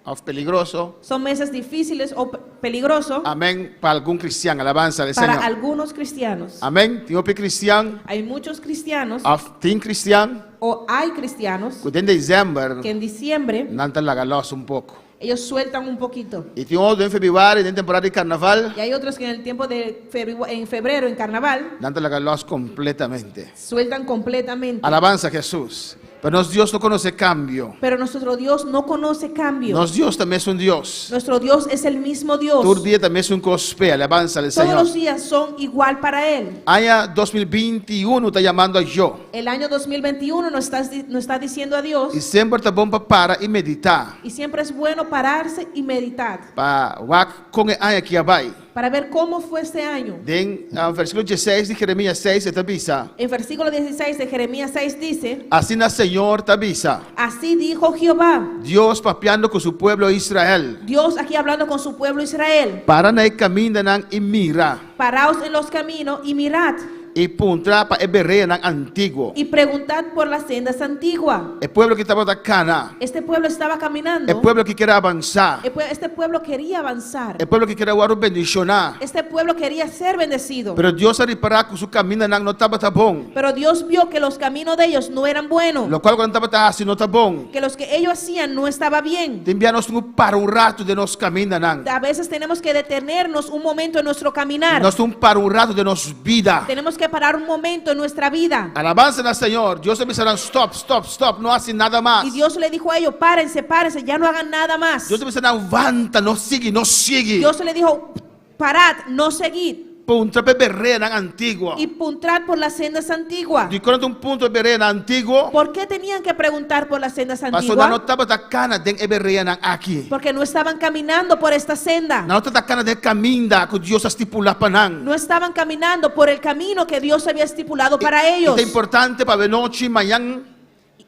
[SPEAKER 5] òf peligroso.
[SPEAKER 7] Son meses difíciles o peligrosos.
[SPEAKER 5] Amén. Pa algun kristian, alabansa al
[SPEAKER 7] Para
[SPEAKER 5] Señor.
[SPEAKER 7] algunos cristianos.
[SPEAKER 5] Amén. Tin hopi kristian.
[SPEAKER 7] Hay muchos cristianos.
[SPEAKER 5] Òf tin kristian.
[SPEAKER 7] O hay cristianos.
[SPEAKER 5] Ku den desèmber.
[SPEAKER 7] Que en diciembre.
[SPEAKER 5] Nan ta laga lòs un poko.
[SPEAKER 7] Ellos sueltan un poquito.
[SPEAKER 5] I tin otro den febrüari, den temporada di karnaval.
[SPEAKER 7] Y hay otros que en el tiempo de en febrero, en carnaval.
[SPEAKER 5] Nan ta laga lòs kompletamente.
[SPEAKER 7] Sueltan completamente.
[SPEAKER 5] Alabansa a Hesus. Pero nos Dios no konosé kambio.
[SPEAKER 7] Pero nuestro Dios no conoce cambio.
[SPEAKER 5] Nos Dios ta mesun Dios.
[SPEAKER 7] Nuestro Dios es el mismo Dios.
[SPEAKER 5] Tur dia ta mesun kos p'e. Alabansa al
[SPEAKER 7] Todos
[SPEAKER 5] Señor.
[SPEAKER 7] los días son igual para Él.
[SPEAKER 5] Aña 2021 ta yamando ayó.
[SPEAKER 7] El año 2021 nos está, nos está diciendo adiós.
[SPEAKER 5] I semper ta bon pa para i meditá.
[SPEAKER 7] Y siempre es bueno pararse y meditar.
[SPEAKER 5] Pa wak kon e aña aki a bai.
[SPEAKER 7] Para ver cómo fue este año.
[SPEAKER 5] Den versíkulo dieseis di Jeremías seis e ta bisa.
[SPEAKER 7] En versículo 16 de Jeremías 6 dice.
[SPEAKER 5] Asina Señor ta bisa.
[SPEAKER 7] Así dijo Jehová.
[SPEAKER 5] Dios papiando ku su pueblo Israel.
[SPEAKER 7] Dios aquí hablando con su pueblo Israel.
[SPEAKER 5] Para na e kamindanan i mira.
[SPEAKER 7] Paraos en los caminos y mirad.
[SPEAKER 5] I puntra pa e bereanan antiguo.
[SPEAKER 7] Y preguntad por las sendas antiguas.
[SPEAKER 5] E pueblo aki tabata kana.
[SPEAKER 7] Este pueblo estaba caminando.
[SPEAKER 5] E pueblo aki ker a avansá.
[SPEAKER 7] Este pueblo quería avanzar.
[SPEAKER 5] E pueblo aki ker a wòrdu bendishoná.
[SPEAKER 7] Este pueblo quería ser bendecido.
[SPEAKER 5] Pero Dios a ripará ku su kamindanan no tabata bon.
[SPEAKER 7] Pero Dios vio que los caminos de ellos no eran buenos.
[SPEAKER 5] Lokual ku nan tabata hasi no ta bon.
[SPEAKER 7] Que los que ellos hacían no estaba bien.
[SPEAKER 5] Tin bia nos tin ku para un ratu den nos kamindanan.
[SPEAKER 7] A veces tenemos que detenernos un momento en nuestro caminar.
[SPEAKER 5] Nos tin ku para un ratu den nos bida.
[SPEAKER 7] Tenemos que parar un momento en nuestra vida.
[SPEAKER 5] Alabansa na Señor. Dios a bisa nan, Stop, stop, stop, no hasi nada mas.
[SPEAKER 7] Y Dios le dijo a ellos, párense, párense, ya no hagan nada más.
[SPEAKER 5] Dios a bisa nan, Wanta, no sigui, no sigui.
[SPEAKER 7] Dios le dijo, parad, no seguid.
[SPEAKER 5] Puntra pa e bereanan antiguo.
[SPEAKER 7] Y puntrad por las sendas antiguas.
[SPEAKER 5] Dikon nan ta un puntra e bereanan antiguo?
[SPEAKER 7] ¿Por qué tenían que preguntar por las sendas
[SPEAKER 5] Pasobra
[SPEAKER 7] antiguas?
[SPEAKER 5] nan no tabata kana den e bereanan aki.
[SPEAKER 7] Porque no estaban caminando por esta senda.
[SPEAKER 5] Nan no tabata kana den e kaminda ku Dios a stipulá pa nan.
[SPEAKER 7] No estaban caminando por el camino que Dios había estipulado para
[SPEAKER 5] I
[SPEAKER 7] ellos.
[SPEAKER 5] ta importante pa avenochi, mañan.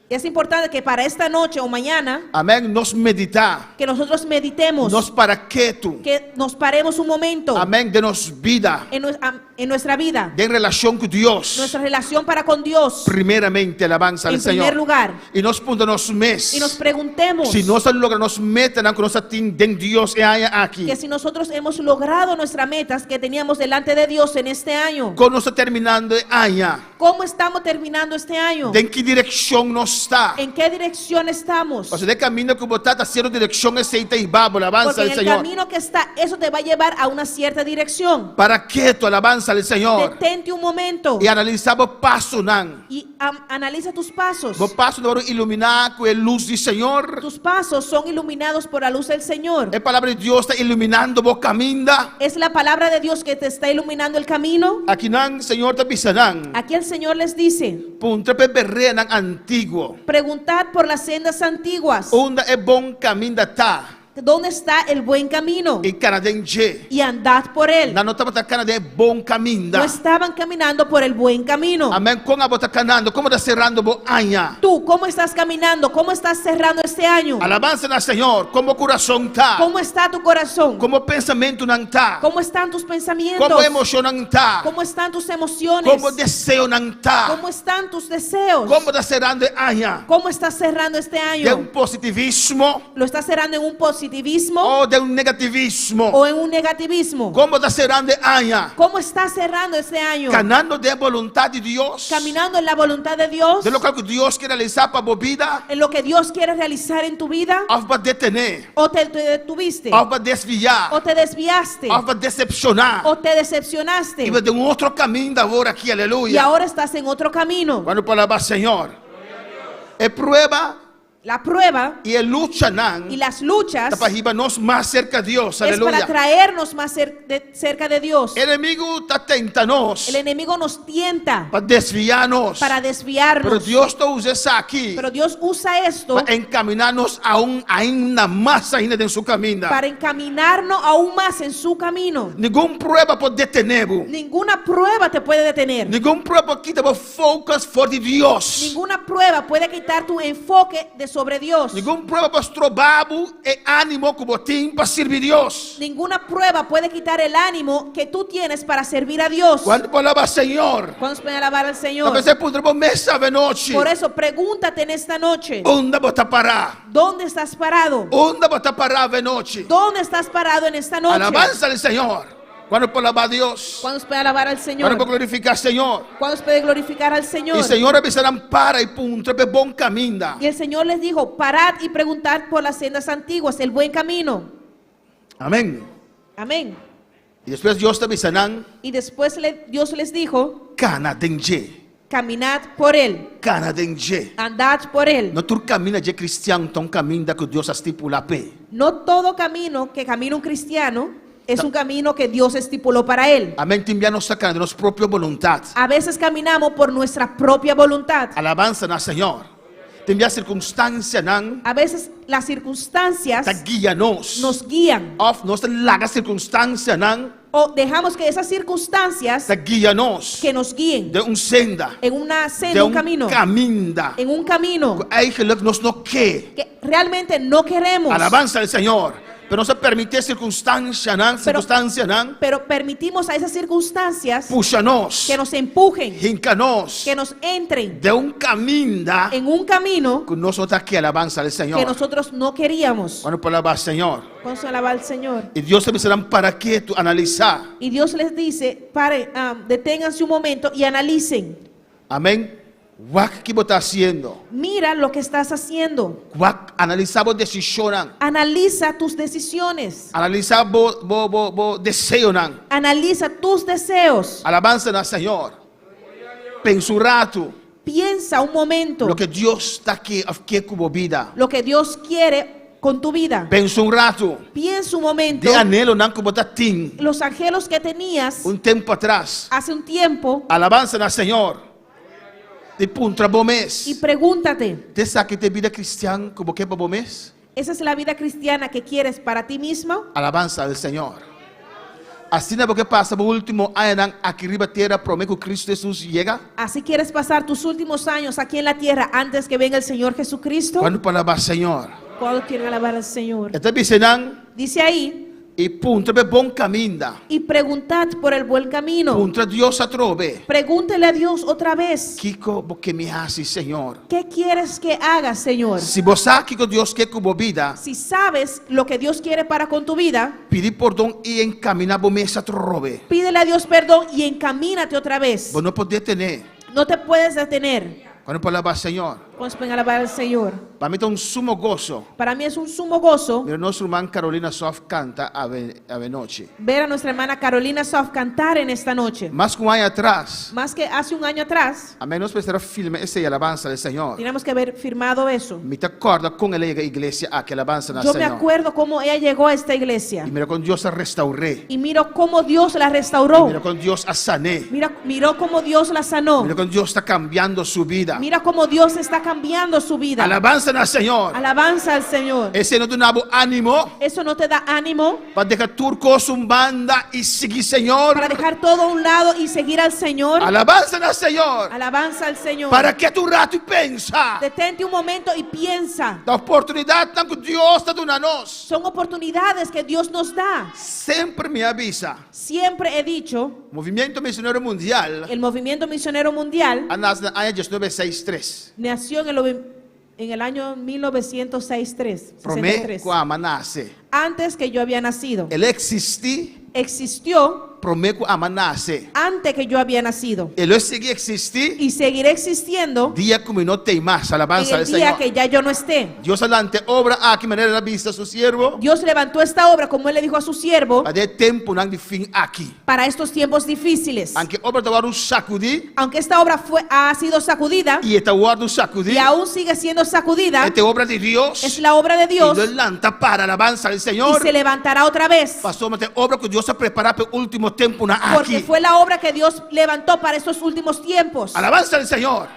[SPEAKER 7] Es importante que para esta noche o mañana
[SPEAKER 5] Amèn, nos meditá.
[SPEAKER 7] que nosotros meditemos,
[SPEAKER 5] Nos para ketu.
[SPEAKER 7] que nos paremos un momento
[SPEAKER 5] Amèn, den nos bida.
[SPEAKER 7] en nuestra vida,
[SPEAKER 5] Den relashon ku Dios.
[SPEAKER 7] nuestra relación para con Dios,
[SPEAKER 5] Primeramente, alabansa al
[SPEAKER 7] en
[SPEAKER 5] Señor.
[SPEAKER 7] primer lugar.
[SPEAKER 5] I nos puntra nos mes.
[SPEAKER 7] Y nos preguntemos
[SPEAKER 5] Si nos a logra nos metanan ku nos a tin den Dios e aña aki.
[SPEAKER 7] que si nosotros hemos logrado nuestras metas que teníamos delante de Dios en este año,
[SPEAKER 5] Kon nos ta terminando e aña?
[SPEAKER 7] ¿cómo estamos terminando este año?
[SPEAKER 5] Den ki direkshon nos ta?
[SPEAKER 7] ¿En qué dirección estamos?
[SPEAKER 5] Pasobra den kaminda ku bo ta, ta sierto direkshon esei ta hiba bo, alabansa
[SPEAKER 7] Porque
[SPEAKER 5] al
[SPEAKER 7] en el
[SPEAKER 5] Señor.
[SPEAKER 7] camino que está, eso te va a llevar a una cierta dirección.
[SPEAKER 5] Para ketu, alabansa al Señor.
[SPEAKER 7] Detente un momento
[SPEAKER 5] I analisá bo pasonan.
[SPEAKER 7] y analiza tus pasos.
[SPEAKER 5] Bo pasonan ta wòrdu iluminá ku e lus di Señor.
[SPEAKER 7] Tus pasos son iluminados por la luz del Señor.
[SPEAKER 5] E palabra di Dios ta iluminando bo kaminda.
[SPEAKER 7] Es la palabra de Dios que te está iluminando el camino.
[SPEAKER 5] Akinan Señor ta bisa nan.
[SPEAKER 7] Aquí el Señor les dice,
[SPEAKER 5] Puntra pa e bereanan antiguo.
[SPEAKER 7] preguntad por las sendas antiguas.
[SPEAKER 5] Unda e bon kaminda ta?
[SPEAKER 7] ¿Dónde está el buen camino?
[SPEAKER 5] I kana den dje.
[SPEAKER 7] Y andad por él.
[SPEAKER 5] Nan no tabata kana den e bon kaminda.
[SPEAKER 7] No estaban caminando por el buen camino.
[SPEAKER 5] Amèn. Kon abo ta kanando? Kon bo ta serando bo aña?
[SPEAKER 7] Tú, ¿cómo estás caminando? ¿Cómo estás cerrando este año?
[SPEAKER 5] Alabansa na Señor. Kon bo kurason ta?
[SPEAKER 7] ¿Cómo está tu corazón?
[SPEAKER 5] Kon bo pensamentunan ta?
[SPEAKER 7] ¿Cómo están tus pensamientos?
[SPEAKER 5] Kon bo emoshonnan ta?
[SPEAKER 7] ¿Cómo están tus emociones?
[SPEAKER 5] Kon bo deseonan ta?
[SPEAKER 7] ¿Cómo están tus deseos?
[SPEAKER 5] Kon bo ta serando e aña?
[SPEAKER 7] ¿Cómo estás cerrando este
[SPEAKER 5] Den
[SPEAKER 7] año?
[SPEAKER 5] un positivismo
[SPEAKER 7] ¿Lo estás cerrando en un positivismo
[SPEAKER 5] o den un negativismo?
[SPEAKER 7] o en un negativismo?
[SPEAKER 5] Kon bo ta serando e aña?
[SPEAKER 7] ¿Cómo estás cerrando este año?
[SPEAKER 5] Kanando den boluntat di Dios?
[SPEAKER 7] ¿Caminando en la voluntad de Dios?
[SPEAKER 5] Den loke ku Dios ke realisá pa bo bida?
[SPEAKER 7] ¿En lo que Dios quiere realizar en tu vida?
[SPEAKER 5] Òf bo a detené?
[SPEAKER 7] ¿O te detuviste?
[SPEAKER 5] Òf bo a desviá?
[SPEAKER 7] ¿O te desviaste?
[SPEAKER 5] Òf bo a desepshoná?
[SPEAKER 7] ¿O te decepcionaste?
[SPEAKER 5] I bo ta den un otro kaminda awor aki,
[SPEAKER 7] Y
[SPEAKER 5] aleluya.
[SPEAKER 7] ahora estás en otro camino.
[SPEAKER 5] Kuantu por alabá Señor? E prueba
[SPEAKER 7] La prueba
[SPEAKER 5] i e luchanan
[SPEAKER 7] y las luchas
[SPEAKER 5] ta pa hiba nos mas serka Dios,
[SPEAKER 7] es para
[SPEAKER 5] aleluya.
[SPEAKER 7] traernos más cerca de Dios.
[SPEAKER 5] Enemigu ta tenta nos
[SPEAKER 7] El enemigo nos tienta
[SPEAKER 5] pa desviá nos.
[SPEAKER 7] para desviarnos.
[SPEAKER 5] Pero Dios ta usa esaki
[SPEAKER 7] Pero Dios usa esto
[SPEAKER 5] pa enkaminá nos aun ainda mas ainda den su kaminda.
[SPEAKER 7] para encaminarnos aún más en su camino.
[SPEAKER 5] Ningun prueba por detené bo.
[SPEAKER 7] Ninguna prueba te puede detener.
[SPEAKER 5] Ningun prueba por kita bo focus for di Dios.
[SPEAKER 7] Ninguna prueba puede quitar tu enfoque de sobre Dios.
[SPEAKER 5] Ningun prueba por stroba bo e ánimo ku bo tin pa sirbi Dios.
[SPEAKER 7] Ninguna prueba puede quitar el ánimo que tú tienes para servir a Dios.
[SPEAKER 5] Kuantu por alabá Señor?
[SPEAKER 7] ¿Cuántos pueden alabar al Señor?
[SPEAKER 5] P'esei puntra bo mes avenochi.
[SPEAKER 7] Por eso pregúntate en esta noche,
[SPEAKER 5] Unda bo ta pará?
[SPEAKER 7] ¿dónde estás parado?
[SPEAKER 5] Unda bo ta pará avenochi?
[SPEAKER 7] ¿Dónde estás parado en esta noche?
[SPEAKER 5] Alabansa al Señor. Kuantu por alabá Dios?
[SPEAKER 7] ¿Cuántos pueden alabar al Señor?
[SPEAKER 5] Kuantu por glorifiká Señor?
[SPEAKER 7] ¿Cuántos pueden glorificar al Señor?
[SPEAKER 5] I Señor a bisa nan para i puntra p'e bon kaminda.
[SPEAKER 7] Y el Señor les dijo, parad y preguntad por las sendas antiguas, el buen camino.
[SPEAKER 5] Amèn.
[SPEAKER 7] Amén.
[SPEAKER 5] I despues Dios ta bisa nan,
[SPEAKER 7] Y después Dios les dijo,
[SPEAKER 5] kana den dje.
[SPEAKER 7] caminad por él,
[SPEAKER 5] Kana den dje.
[SPEAKER 7] andad por él.
[SPEAKER 5] No tur kaminda dje kristian ta un kaminda ku Dios a stipulá p'e.
[SPEAKER 7] No todo camino que camina un cristiano es un camino que Dios estipuló para él.
[SPEAKER 5] Amèn. Tin bia nos ta kana den nos propio boluntat.
[SPEAKER 7] A veces caminamos por nuestra propia voluntad.
[SPEAKER 5] Alabansa na Señor. Tin bia sirkunstansianan
[SPEAKER 7] A veces las circunstancias
[SPEAKER 5] ta guia nos.
[SPEAKER 7] nos guían
[SPEAKER 5] Òf nos ta laga sirkunstansianan
[SPEAKER 7] o dejamos que esas circunstancias
[SPEAKER 5] ta guia nos
[SPEAKER 7] que nos guíen
[SPEAKER 5] den un senda,
[SPEAKER 7] en una senda,
[SPEAKER 5] den
[SPEAKER 7] un camino,
[SPEAKER 5] kaminda.
[SPEAKER 7] en un camino
[SPEAKER 5] Ku eigenlijk nos no ke.
[SPEAKER 7] que realmente no queremos.
[SPEAKER 5] Alabansa al Señor. Pero nos a permití sirkunstansianan,
[SPEAKER 7] Pero-
[SPEAKER 5] sirkunstansianan,
[SPEAKER 7] Pero permitimos a esas circunstancias
[SPEAKER 5] pusha nos,
[SPEAKER 7] que nos empujen,
[SPEAKER 5] hinka nos,
[SPEAKER 7] que nos entren
[SPEAKER 5] den un kaminda
[SPEAKER 7] en un camino
[SPEAKER 5] ku nos no ta ke alabansa al
[SPEAKER 7] que
[SPEAKER 5] Señor.
[SPEAKER 7] nosotros no queríamos.
[SPEAKER 5] Kuantu por alabá Señor.
[SPEAKER 7] Con su alaba al Señor.
[SPEAKER 5] I Dios ta bisa nan para ketu, analisá.
[SPEAKER 7] Y Dios les dice, paren, deténganse un momento y analicen.
[SPEAKER 5] Amèn. Wak ki bo ta hasiendo.
[SPEAKER 7] Mira lo que estás haciendo.
[SPEAKER 5] Wak, analisá bo desishonnan.
[SPEAKER 7] Analiza tus decisiones.
[SPEAKER 5] Analisá bo, bo, bo, bo deseonan.
[SPEAKER 7] Analiza tus deseos.
[SPEAKER 5] Alabansa na Señor. Pensa un ratu.
[SPEAKER 7] Piensa un momento
[SPEAKER 5] Loke Dios ta ke òf ke ku bo bida.
[SPEAKER 7] lo que Dios quiere con tu vida.
[SPEAKER 5] Pensa un ratu.
[SPEAKER 7] Piensa un momento
[SPEAKER 5] Den anhelonan ku bo tatin
[SPEAKER 7] los anhelos que tenías
[SPEAKER 5] un tempu atras.
[SPEAKER 7] hace un tiempo
[SPEAKER 5] Alabansa na Señor. I puntra bo mes.
[SPEAKER 7] y pregúntate,
[SPEAKER 5] T'esaki ta e bida kristian ku bo ke pa bo mes?
[SPEAKER 7] ¿esa es la vida cristiana que quieres para ti mismo?
[SPEAKER 5] Alabansa al Señor. Asina bo ke pasa bo último añanan aki riba tera promé ku Kristu Hesus yega?
[SPEAKER 7] ¿Así quieres pasar tus últimos años aquí en la tierra antes que venga el Señor Jesucristo?
[SPEAKER 5] Kuantu por alabá Señor?
[SPEAKER 7] ¿Cuántos quieren alabar al Señor?
[SPEAKER 5] E ta bisa nan
[SPEAKER 7] Dice ahí,
[SPEAKER 5] i puntra p'e bon kaminda.
[SPEAKER 7] y preguntad por el buen camino.
[SPEAKER 5] Puntra Dios atrobe.
[SPEAKER 7] Pregúntele a Dios otra vez.
[SPEAKER 5] Kiko bo ke mi hasi, Señor?
[SPEAKER 7] ¿Qué quieres que haga, Señor?
[SPEAKER 5] Si bo sa kiko Dios ke ku bo bida,
[SPEAKER 7] Si sabes lo que Dios quiere para con tu vida,
[SPEAKER 5] pidi pordon i enkaminá bo mes atrobe.
[SPEAKER 7] pídele a Dios perdón y encamínate otra vez.
[SPEAKER 5] Bo no por detené.
[SPEAKER 7] No te puedes detener.
[SPEAKER 5] Kuantu por alabá Señor?
[SPEAKER 7] ¿Cuántos pueden alabar al Señor?
[SPEAKER 5] Pa mi ta un sumo goso.
[SPEAKER 7] Para mí es un sumo gozo
[SPEAKER 5] Mira nos ruman Carolina Sof kanta awe nochi.
[SPEAKER 7] ver a nuestra hermana Carolina Sof cantar en esta noche.
[SPEAKER 5] Mas ku un aña atras,
[SPEAKER 7] Más que hace un año atrás,
[SPEAKER 5] amèn, nos mester a filma esei alabansa del Señor.
[SPEAKER 7] teníamos que haber firmado eso.
[SPEAKER 5] Mi ta kòrda kon el a yega iglesia aki, alabansa na
[SPEAKER 7] Yo me
[SPEAKER 5] Señor.
[SPEAKER 7] acuerdo cómo ella llegó a esta iglesia
[SPEAKER 5] I mira kon Dios a restour'é.
[SPEAKER 7] y miro cómo Dios la
[SPEAKER 5] I
[SPEAKER 7] restauró.
[SPEAKER 5] mira kon Dios a san'é.
[SPEAKER 7] Mira, miró cómo Dios la sanó.
[SPEAKER 5] Mira kon Dios ta kambiando su bida.
[SPEAKER 7] Mira cómo Dios está cambiando su vida.
[SPEAKER 5] Alabansa na Señor.
[SPEAKER 7] Alabanza al Señor.
[SPEAKER 5] Esei no ta duna bo ánimo
[SPEAKER 7] Eso no te da ánimo
[SPEAKER 5] pa deha tur kos un banda i sigui Señor.
[SPEAKER 7] para dejar todo a un lado y seguir al Señor.
[SPEAKER 5] Alabansa na Señor.
[SPEAKER 7] Alabanza al Señor.
[SPEAKER 5] Para ketu un ratu i pensa.
[SPEAKER 7] Detente un momento y piensa.
[SPEAKER 5] Ta oportunidatnan ku Dios ta duna nos.
[SPEAKER 7] Son oportunidades que Dios nos da.
[SPEAKER 5] Semper mi a bisa.
[SPEAKER 7] Siempre he dicho,
[SPEAKER 5] Movimiento Misionero Mundial
[SPEAKER 7] el movimiento misionero mundial
[SPEAKER 5] a nase na aña 1963.
[SPEAKER 7] nació en el, en el año 1963.
[SPEAKER 5] Promé
[SPEAKER 7] 63,
[SPEAKER 5] ku ami a nase.
[SPEAKER 7] Antes que yo había nacido.
[SPEAKER 5] El a eksistí
[SPEAKER 7] Existió
[SPEAKER 5] promé ku ami a nase.
[SPEAKER 7] antes que yo había nacido.
[SPEAKER 5] I lo sigui eksistí
[SPEAKER 7] Y seguirá existiendo
[SPEAKER 5] dia ku mi no t'ei mas.
[SPEAKER 7] en
[SPEAKER 5] Alabansa
[SPEAKER 7] el
[SPEAKER 5] al
[SPEAKER 7] día
[SPEAKER 5] Señor.
[SPEAKER 7] que ya yo no esté.
[SPEAKER 5] Dios a lanta e obra aki manera el a bisa su siervo.
[SPEAKER 7] Dios levantó esta obra, como él le dijo a su siervo,
[SPEAKER 5] Pa e tempunan di fin aki.
[SPEAKER 7] para estos tiempos difíciles.
[SPEAKER 5] Aunke e obra ta wòrdu sakudí
[SPEAKER 7] Aunque esta obra fue, ha sido sacudida
[SPEAKER 5] i e ta wòrdu sakudí.
[SPEAKER 7] y aún sigue siendo sacudida,
[SPEAKER 5] E ta obra di Dios.
[SPEAKER 7] es la obra de Dios
[SPEAKER 5] I lo lanta para alabansa al
[SPEAKER 7] y
[SPEAKER 5] Señor.
[SPEAKER 7] se levantará otra vez.
[SPEAKER 5] Pasobra ta obra ku Dios a prepará pa e último tempunan
[SPEAKER 7] Porque
[SPEAKER 5] aki.
[SPEAKER 7] fue la obra que Dios levantó para estos últimos tiempos.
[SPEAKER 5] Alabansa al Señor.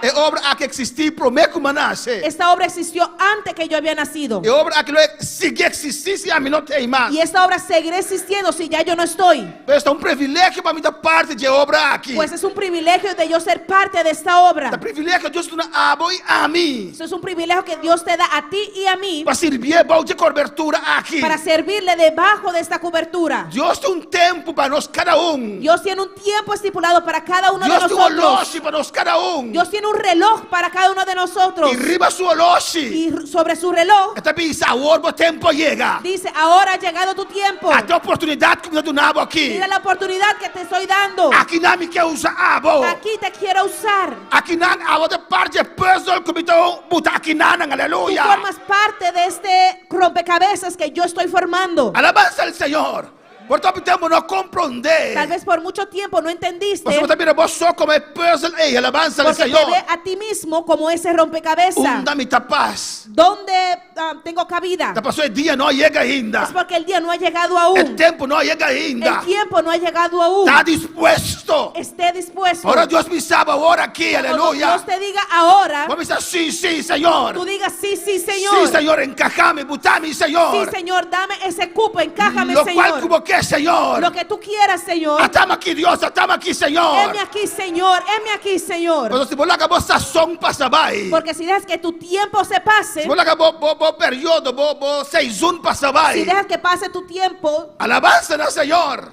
[SPEAKER 5] E obra aki a eksistí promé ku mi a nase.
[SPEAKER 7] Esta obra existió antes que yo había nacido.
[SPEAKER 5] E obra aki lo sigui eksistí si ami no t'ei mas.
[SPEAKER 7] Y esta obra seguirá existiendo si ya yo no estoy.
[SPEAKER 5] Pues ta un privilegio pa mi ta parti di e obra aki.
[SPEAKER 7] Pues es un privilegio de yo ser parte de esta obra.
[SPEAKER 5] Ta privilegio Dios ta duna abo i ami.
[SPEAKER 7] Eso es un privilegio que Dios te da a ti y a mí
[SPEAKER 5] Pa sirbié bou di e kobertura aki.
[SPEAKER 7] para servirle debajo de esta cobertura.
[SPEAKER 5] Dios tin un tempu pa nos kada un.
[SPEAKER 7] Dios tiene un tiempo estipulado para cada uno de
[SPEAKER 5] Dios tin un
[SPEAKER 7] nosotros.
[SPEAKER 5] oloshi pa nos kada un.
[SPEAKER 7] Dios tiene un reloj para cada uno de nosotros.
[SPEAKER 5] I riba su oloshi.
[SPEAKER 7] Y sobre su reloj
[SPEAKER 5] E ta bisa awor bo tempu a yega.
[SPEAKER 7] dice, ahora ha llegado tu tiempo.
[SPEAKER 5] Ata e oportunidat ku mi ta duna bo aki.
[SPEAKER 7] Mira la oportunidad que te estoy dando.
[SPEAKER 5] Akinan mi ke usa abo.
[SPEAKER 7] Aquí te quiero usar.
[SPEAKER 5] Akinan abo ta parti di e puzzle ku mi ta buta akinan,
[SPEAKER 7] Tú
[SPEAKER 5] aleluya.
[SPEAKER 7] formas parte de este rompecabezas que yo estoy formando.
[SPEAKER 5] Alabansa al Señor. Por tantu tempu bo no a komprondé.
[SPEAKER 7] Tal vez por mucho tiempo no entendiste.
[SPEAKER 5] Pasobra bo ta mira bo so komo e puzzle ei, alabansa al
[SPEAKER 7] Porque te
[SPEAKER 5] Señor.
[SPEAKER 7] ve a ti mismo como ese rompecabezas.
[SPEAKER 5] Unda mi ta pas.
[SPEAKER 7] ¿Dónde tengo cabida?
[SPEAKER 5] Ta pasobra e dia no a yega ainda.
[SPEAKER 7] Es porque el día no ha llegado aún.
[SPEAKER 5] E tempu no a yega ainda.
[SPEAKER 7] El tiempo no ha llegado aún.
[SPEAKER 5] Ta dispuesto.
[SPEAKER 7] Esté dispuesto.
[SPEAKER 5] Ora Dios bisa bo awor aki,
[SPEAKER 7] Cuando
[SPEAKER 5] aleluya.
[SPEAKER 7] Dios te diga ahora,
[SPEAKER 5] Bo bisa si, si, Señor.
[SPEAKER 7] tú digas sí, sí, Señor.
[SPEAKER 5] Si, Señor, enkahá mi, buta mi, Señor.
[SPEAKER 7] Sí, Señor, dame ese cupo, encájame,
[SPEAKER 5] Lokual
[SPEAKER 7] Señor.
[SPEAKER 5] ku bo ke, ke, Señor.
[SPEAKER 7] Lo que tú quieras, Señor.
[SPEAKER 5] At'ami aki, Dios, at'ami aki, Señor.
[SPEAKER 7] Heme aquí, Señor. Heme aquí, Señor.
[SPEAKER 5] Pero si bo laga bo sazon pasa bai.
[SPEAKER 7] Porque si dejas que tu tiempo se pase,
[SPEAKER 5] Si bo laga bo, bo, bo periodo, bo, bo seizoen pasa bai.
[SPEAKER 7] si dejas que pase tu tiempo,
[SPEAKER 5] Alabansa na Señor.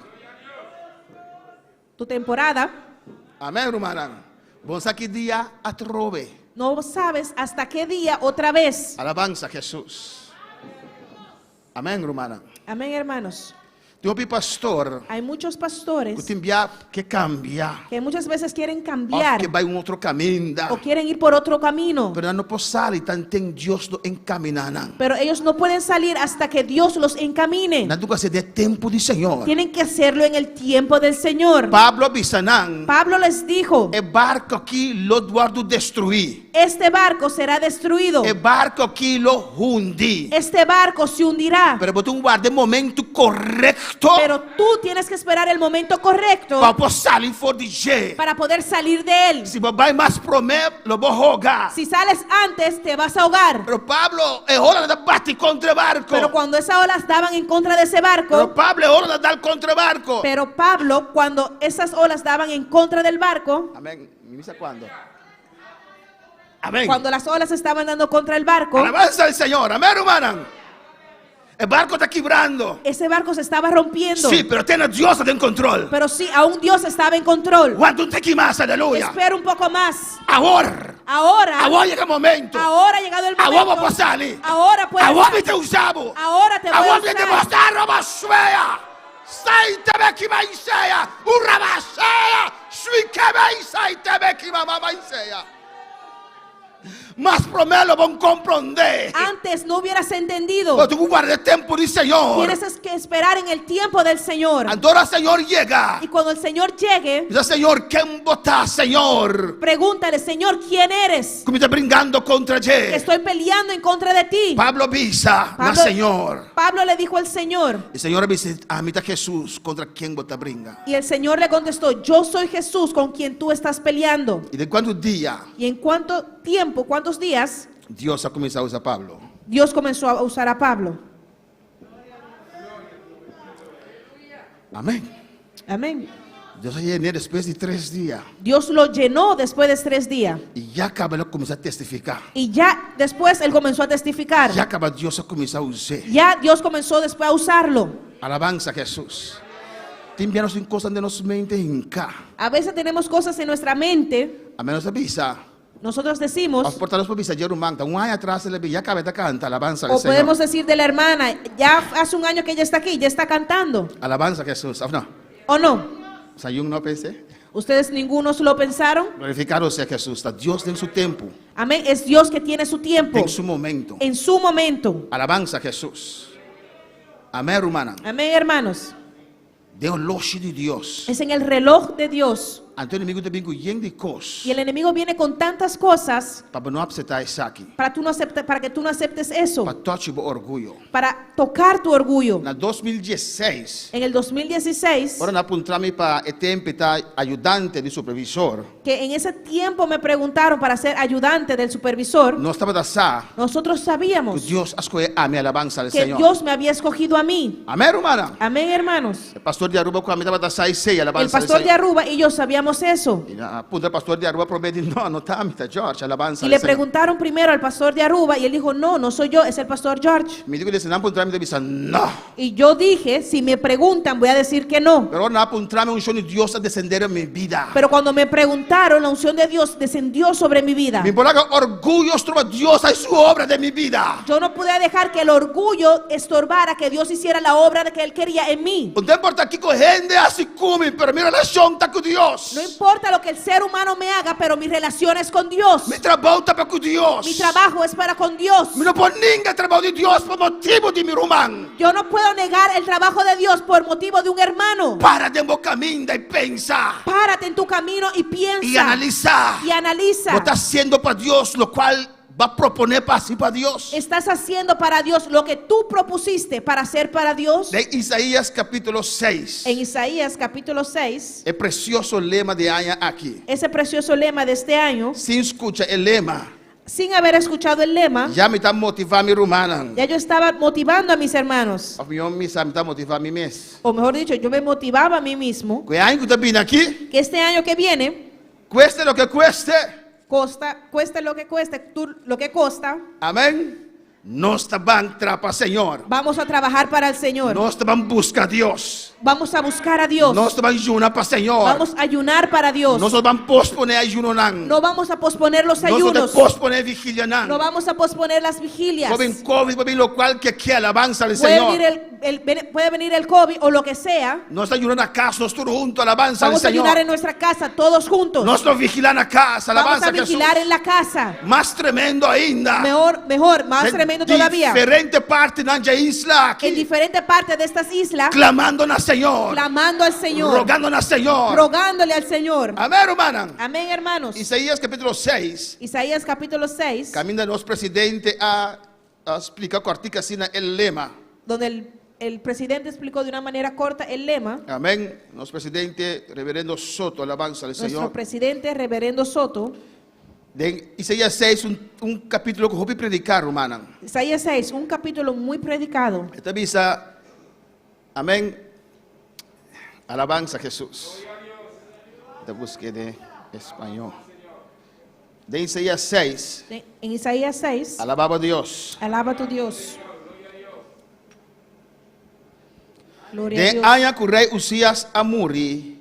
[SPEAKER 7] tu temporada,
[SPEAKER 5] Amèn, rumannan. Bo no sa ki dia atrobe.
[SPEAKER 7] no sabes hasta qué día otra vez.
[SPEAKER 5] Alabansa Jesus. Amèn, rumannan.
[SPEAKER 7] Amén, hermanos.
[SPEAKER 5] Tin hopi pastor
[SPEAKER 7] Hay muchos
[SPEAKER 5] ku
[SPEAKER 7] pastores
[SPEAKER 5] tin bia ke kambia
[SPEAKER 7] que muchas veces quieren
[SPEAKER 5] òf
[SPEAKER 7] cambiar
[SPEAKER 5] ke bai un otro kaminda,
[SPEAKER 7] o quieren ir por otro camino,
[SPEAKER 5] pero nan no por sali tanten Dios no enkaminá nan.
[SPEAKER 7] pero ellos no pueden salir hasta que Dios los encamine.
[SPEAKER 5] Nan tin ku hasi den e tempu di Señor.
[SPEAKER 7] Tienen que hacerlo en el tiempo del Señor.
[SPEAKER 5] Pablo a bisa nan,
[SPEAKER 7] Pablo les dijo,
[SPEAKER 5] E barko akí lo wòrdu destruí.
[SPEAKER 7] este barco será destruido,
[SPEAKER 5] E barko akí lo hundi.
[SPEAKER 7] este barco se hundirá,
[SPEAKER 5] Pero bo tin warda e momento korekto
[SPEAKER 7] pero tú tienes que esperar el momento correcto
[SPEAKER 5] pa bo por sali for di dje.
[SPEAKER 7] para poder salir de él.
[SPEAKER 5] Si bo bai mas promé, lo bo hoga.
[SPEAKER 7] Si sales antes, te vas a ahogar.
[SPEAKER 5] Pero Pablo, e olanan ta bati kontra e barko.
[SPEAKER 7] Pero cuando esas olas daban en contra de ese barco,
[SPEAKER 5] Pero Pablo, e olanan ta dal kontra e barko.
[SPEAKER 7] pero Pablo, cuando esas olas daban en contra del barco,
[SPEAKER 5] Amén. Mi sa kuando. Amén.
[SPEAKER 7] cuando las olas estaban dando contra el barco,
[SPEAKER 5] Alabanza al Señor. Amén, rumannan. E barko ta kibrando.
[SPEAKER 7] ese barco se estaba rompiendo.
[SPEAKER 5] Sí, pero te na Dios ta den control.
[SPEAKER 7] Pero sí, aún Dios estaba en control.
[SPEAKER 5] Wanta un tiki mas, aleluya.
[SPEAKER 7] Espera un poco más.
[SPEAKER 5] Awor.
[SPEAKER 7] Ahora,
[SPEAKER 5] Awor a yega momento.
[SPEAKER 7] ahora ha llegado el
[SPEAKER 5] Awor
[SPEAKER 7] momento.
[SPEAKER 5] bo por sali.
[SPEAKER 7] Ahora puedes
[SPEAKER 5] Awor mi ta usa bo.
[SPEAKER 7] Ahora te voy a
[SPEAKER 5] Awor mi ta
[SPEAKER 7] usar.
[SPEAKER 5] mostra roba suea. Saite be ki ba isea. Uraba sea. Suike be isaite be ki ba ba isea. Mas promé lo bo no komprondé.
[SPEAKER 7] Antes no hubieras entendido.
[SPEAKER 5] Bo tin ku warda e tempu di Señor.
[SPEAKER 7] Tienes es que esperar en el tiempo del Señor.
[SPEAKER 5] Anto ora Señor yega.
[SPEAKER 7] Y cuando el Señor llegue,
[SPEAKER 5] Bisa Señor, ken bo ta, Señor?
[SPEAKER 7] pregúntale, Señor, ¿quién eres?
[SPEAKER 5] Ku mi ta bringando kontra
[SPEAKER 7] Que
[SPEAKER 5] dje.
[SPEAKER 7] estoy peleando en contra de ti.
[SPEAKER 5] Pablo a bisa na
[SPEAKER 7] Pablo,
[SPEAKER 5] Señor.
[SPEAKER 7] Pablo le dijo al Señor.
[SPEAKER 5] I Señor a bisa, Ami ta Jesús kontra ken bo ta bringa.
[SPEAKER 7] Y el Señor le contestó, yo soy Jesús con quien tú estás peleando.
[SPEAKER 5] I den kuantu dia
[SPEAKER 7] ¿Y en cuánto tiempo, cuántos días,
[SPEAKER 5] Dios a kuminsá usa Pablo?
[SPEAKER 7] Dios comenzó a usar a Pablo?
[SPEAKER 5] Amèn.
[SPEAKER 7] Amén.
[SPEAKER 5] Dios a yen'é despues di tres dia.
[SPEAKER 7] Dios lo llenó después de tres días.
[SPEAKER 5] I ya kaba el a kuminsá testifiká.
[SPEAKER 7] Y ya después él comenzó a testificar.
[SPEAKER 5] Ya kaba Dios a kuminsá us'é.
[SPEAKER 7] Ya Dios comenzó después a usarlo.
[SPEAKER 5] Alabansa Hesus. Tin bia nos tin kosnan den nos mente hinká.
[SPEAKER 7] A veces tenemos cosas en nuestra mente.
[SPEAKER 5] Amèn nos ta bisa.
[SPEAKER 7] Nosotros decimos,
[SPEAKER 5] Òf por ta nos por bisa dje ruman, ta un aña atras el a bin, ya kaba e ta kanta, alabansa al
[SPEAKER 7] o
[SPEAKER 5] Señor.
[SPEAKER 7] podemos decir de la hermana, ya hace un año que ella está aquí, ya está cantando.
[SPEAKER 5] Alabansa Hesus, òf no?
[SPEAKER 7] ¿O no?
[SPEAKER 5] Sa yun no pens'é?
[SPEAKER 7] ¿Ustedes ninguno lo pensaron?
[SPEAKER 5] Glorifikado sea Hesus, ta Dios den su tempu,
[SPEAKER 7] Amén. Es Dios que tiene su tiempo.
[SPEAKER 5] den su momento.
[SPEAKER 7] En su momento.
[SPEAKER 5] Alabansa Hesus. Amèn, rumannan.
[SPEAKER 7] Amén, hermanos.
[SPEAKER 5] Den oloshi di Dios.
[SPEAKER 7] Es en el reloj de Dios.
[SPEAKER 5] Anto enemigu ta bin ku yen di kos.
[SPEAKER 7] Y el enemigo viene con tantas cosas
[SPEAKER 5] Pa bo no apseptá esaki.
[SPEAKER 7] para, tú no acepta, para que tú no aceptes eso.
[SPEAKER 5] Pa tochi bo orguyo.
[SPEAKER 7] Para tocar tu orgullo.
[SPEAKER 5] Na 2016,
[SPEAKER 7] En el 2016,
[SPEAKER 5] ora nan a puntra mi pa e tempu ta ayudante di supervisor.
[SPEAKER 7] que en ese tiempo me preguntaron para ser ayudante del supervisor,
[SPEAKER 5] Nos tabata sa
[SPEAKER 7] nosotros
[SPEAKER 5] ku
[SPEAKER 7] sabíamos
[SPEAKER 5] Dios a skohe ami, alabansa al
[SPEAKER 7] que
[SPEAKER 5] Señor.
[SPEAKER 7] Dios me había escogido a mí.
[SPEAKER 5] Amén, rumana.
[SPEAKER 7] Amén, hermanos.
[SPEAKER 5] E pastor di Aruba ku ami tabata sa esei,
[SPEAKER 7] El
[SPEAKER 5] alabansa al
[SPEAKER 7] pastor de
[SPEAKER 5] Señor.
[SPEAKER 7] Aruba y yo sabíamos eso.
[SPEAKER 5] I nan a puntra pastor di Aruba promé di no, no ta ami, ta George, alabansa
[SPEAKER 7] Y
[SPEAKER 5] al
[SPEAKER 7] le
[SPEAKER 5] Señor.
[SPEAKER 7] preguntaron primero al pastor de Aruba y él dijo, no, no soy yo, es el pastor George.
[SPEAKER 5] Mi di ku si nan puntra mi, mi ta bisa no.
[SPEAKER 7] Y yo dije, si me preguntan, voy a decir que no.
[SPEAKER 5] Pero ora nan a puntra mi unshon di Dios a desendé riba mi bida.
[SPEAKER 7] Pero cuando me preguntaron, la unción de Dios descendió sobre mi vida.
[SPEAKER 5] Mi no por laga orguyo stroba Dios hasi su obra den mi bida.
[SPEAKER 7] Yo no pude dejar que el orgullo estorbara que Dios hiciera la obra que Él quería en mí.
[SPEAKER 5] No ta importá kiko hende hasi ku mi, pero mi relashon ta ku Dios.
[SPEAKER 7] No importa lo que el ser humano me haga, pero mi relación es con Dios.
[SPEAKER 5] Mi trabou ta pa ku Dios.
[SPEAKER 7] Mi trabajo es para con Dios.
[SPEAKER 5] Mi no por ninga trabou di Dios pa motibu di mi ruman.
[SPEAKER 7] Yo no puedo negar el trabajo de Dios por motivo de un hermano.
[SPEAKER 5] Para den bo kaminda i pensa.
[SPEAKER 7] Párate en tu camino y piensa.
[SPEAKER 5] I analisá.
[SPEAKER 7] Y analiza.
[SPEAKER 5] Bo ta hasiendo pa Dios lokual bo a proponé pa hasi pa Dios.
[SPEAKER 7] ¿Estás haciendo para Dios lo que tú propusiste para hacer para Dios?
[SPEAKER 5] Den Isaías kapítulo 6.
[SPEAKER 7] En Isaías capítulo 6,
[SPEAKER 5] E presioso lema di e aña aki.
[SPEAKER 7] ese precioso lema de este año,
[SPEAKER 5] Sin skucha e lema.
[SPEAKER 7] Sin haber escuchado el lema,
[SPEAKER 5] ya mi ta motivá mi rumannan.
[SPEAKER 7] ya yo estaba motivando a mis hermanos.
[SPEAKER 5] Òf mihó bisá, mi ta motivá mi mes.
[SPEAKER 7] O mejor dicho, yo me motivaba a mí mismo
[SPEAKER 5] Ku e aña ku ta bini aki,
[SPEAKER 7] que este año que viene,
[SPEAKER 5] kueste loke kueste,
[SPEAKER 7] costa, cueste lo que cueste, tú, lo que costa,
[SPEAKER 5] amèn, nos ta ban traha pa Señor.
[SPEAKER 7] vamos a trabajar para el Señor.
[SPEAKER 5] Nos ta ban buska Dios.
[SPEAKER 7] Vamos a buscar a Dios.
[SPEAKER 5] Nos ta ban yuna pa Señor.
[SPEAKER 7] Vamos a ayunar para Dios.
[SPEAKER 5] Nos no ta ban posponé ayunonan.
[SPEAKER 7] No vamos a posponer los
[SPEAKER 5] Nos no ta
[SPEAKER 7] ayunos.
[SPEAKER 5] posponé vigilianan.
[SPEAKER 7] No vamos a posponer las vigilias.
[SPEAKER 5] Por bin COVID, por bin lokual ke ke, alabansa al
[SPEAKER 7] Puede
[SPEAKER 5] Señor.
[SPEAKER 7] venir el, puede venir el COVID o lo que sea.
[SPEAKER 5] Nos ta yuna na kas, nos tur huntu, alabansa al
[SPEAKER 7] Vamos a
[SPEAKER 5] Señor.
[SPEAKER 7] ayunar en nuestra casa, todos juntos.
[SPEAKER 5] Nos ta vigilá na kas,
[SPEAKER 7] Vamos
[SPEAKER 5] alabansa
[SPEAKER 7] a vigilar
[SPEAKER 5] Jesús.
[SPEAKER 7] en la casa.
[SPEAKER 5] Mas tremendo ainda.
[SPEAKER 7] Mejor, mejor, más
[SPEAKER 5] Den
[SPEAKER 7] tremendo todavía.
[SPEAKER 5] Diferente partinan di e isla
[SPEAKER 7] En
[SPEAKER 5] aki.
[SPEAKER 7] diferentes partes de estas islas,
[SPEAKER 5] Klamando na Señor.
[SPEAKER 7] clamando al Señor,
[SPEAKER 5] Rogando na Señor.
[SPEAKER 7] rogándole al Señor.
[SPEAKER 5] Amèn, rumannan.
[SPEAKER 7] Amén, hermanos.
[SPEAKER 5] Isaías kapítulo 6.
[SPEAKER 7] Isaías capítulo 6,
[SPEAKER 5] Kaminda nos presidente a, a splika kòrtiku asina e lema.
[SPEAKER 7] donde el presidente explicó de una manera corta el lema.
[SPEAKER 5] Amèn. Nos presidente, reverendo Soto, alabansa al
[SPEAKER 7] Nuestro
[SPEAKER 5] Señor.
[SPEAKER 7] presidente, reverendo Soto,
[SPEAKER 5] Den Isaías 6, un kapítulo ku hopi prediká, rumannan.
[SPEAKER 7] Isaías 6, un capítulo muy predicado.
[SPEAKER 5] E ta bisa, amèn. Alabansa Hesus. Ta busk'é den spañó. Den Isaías 6,
[SPEAKER 7] En Isaías 6,
[SPEAKER 5] alabá Dios.
[SPEAKER 7] Alaba tu Dios. Gloria a
[SPEAKER 5] Den
[SPEAKER 7] Dios.
[SPEAKER 5] aña ku rei Usías a muri,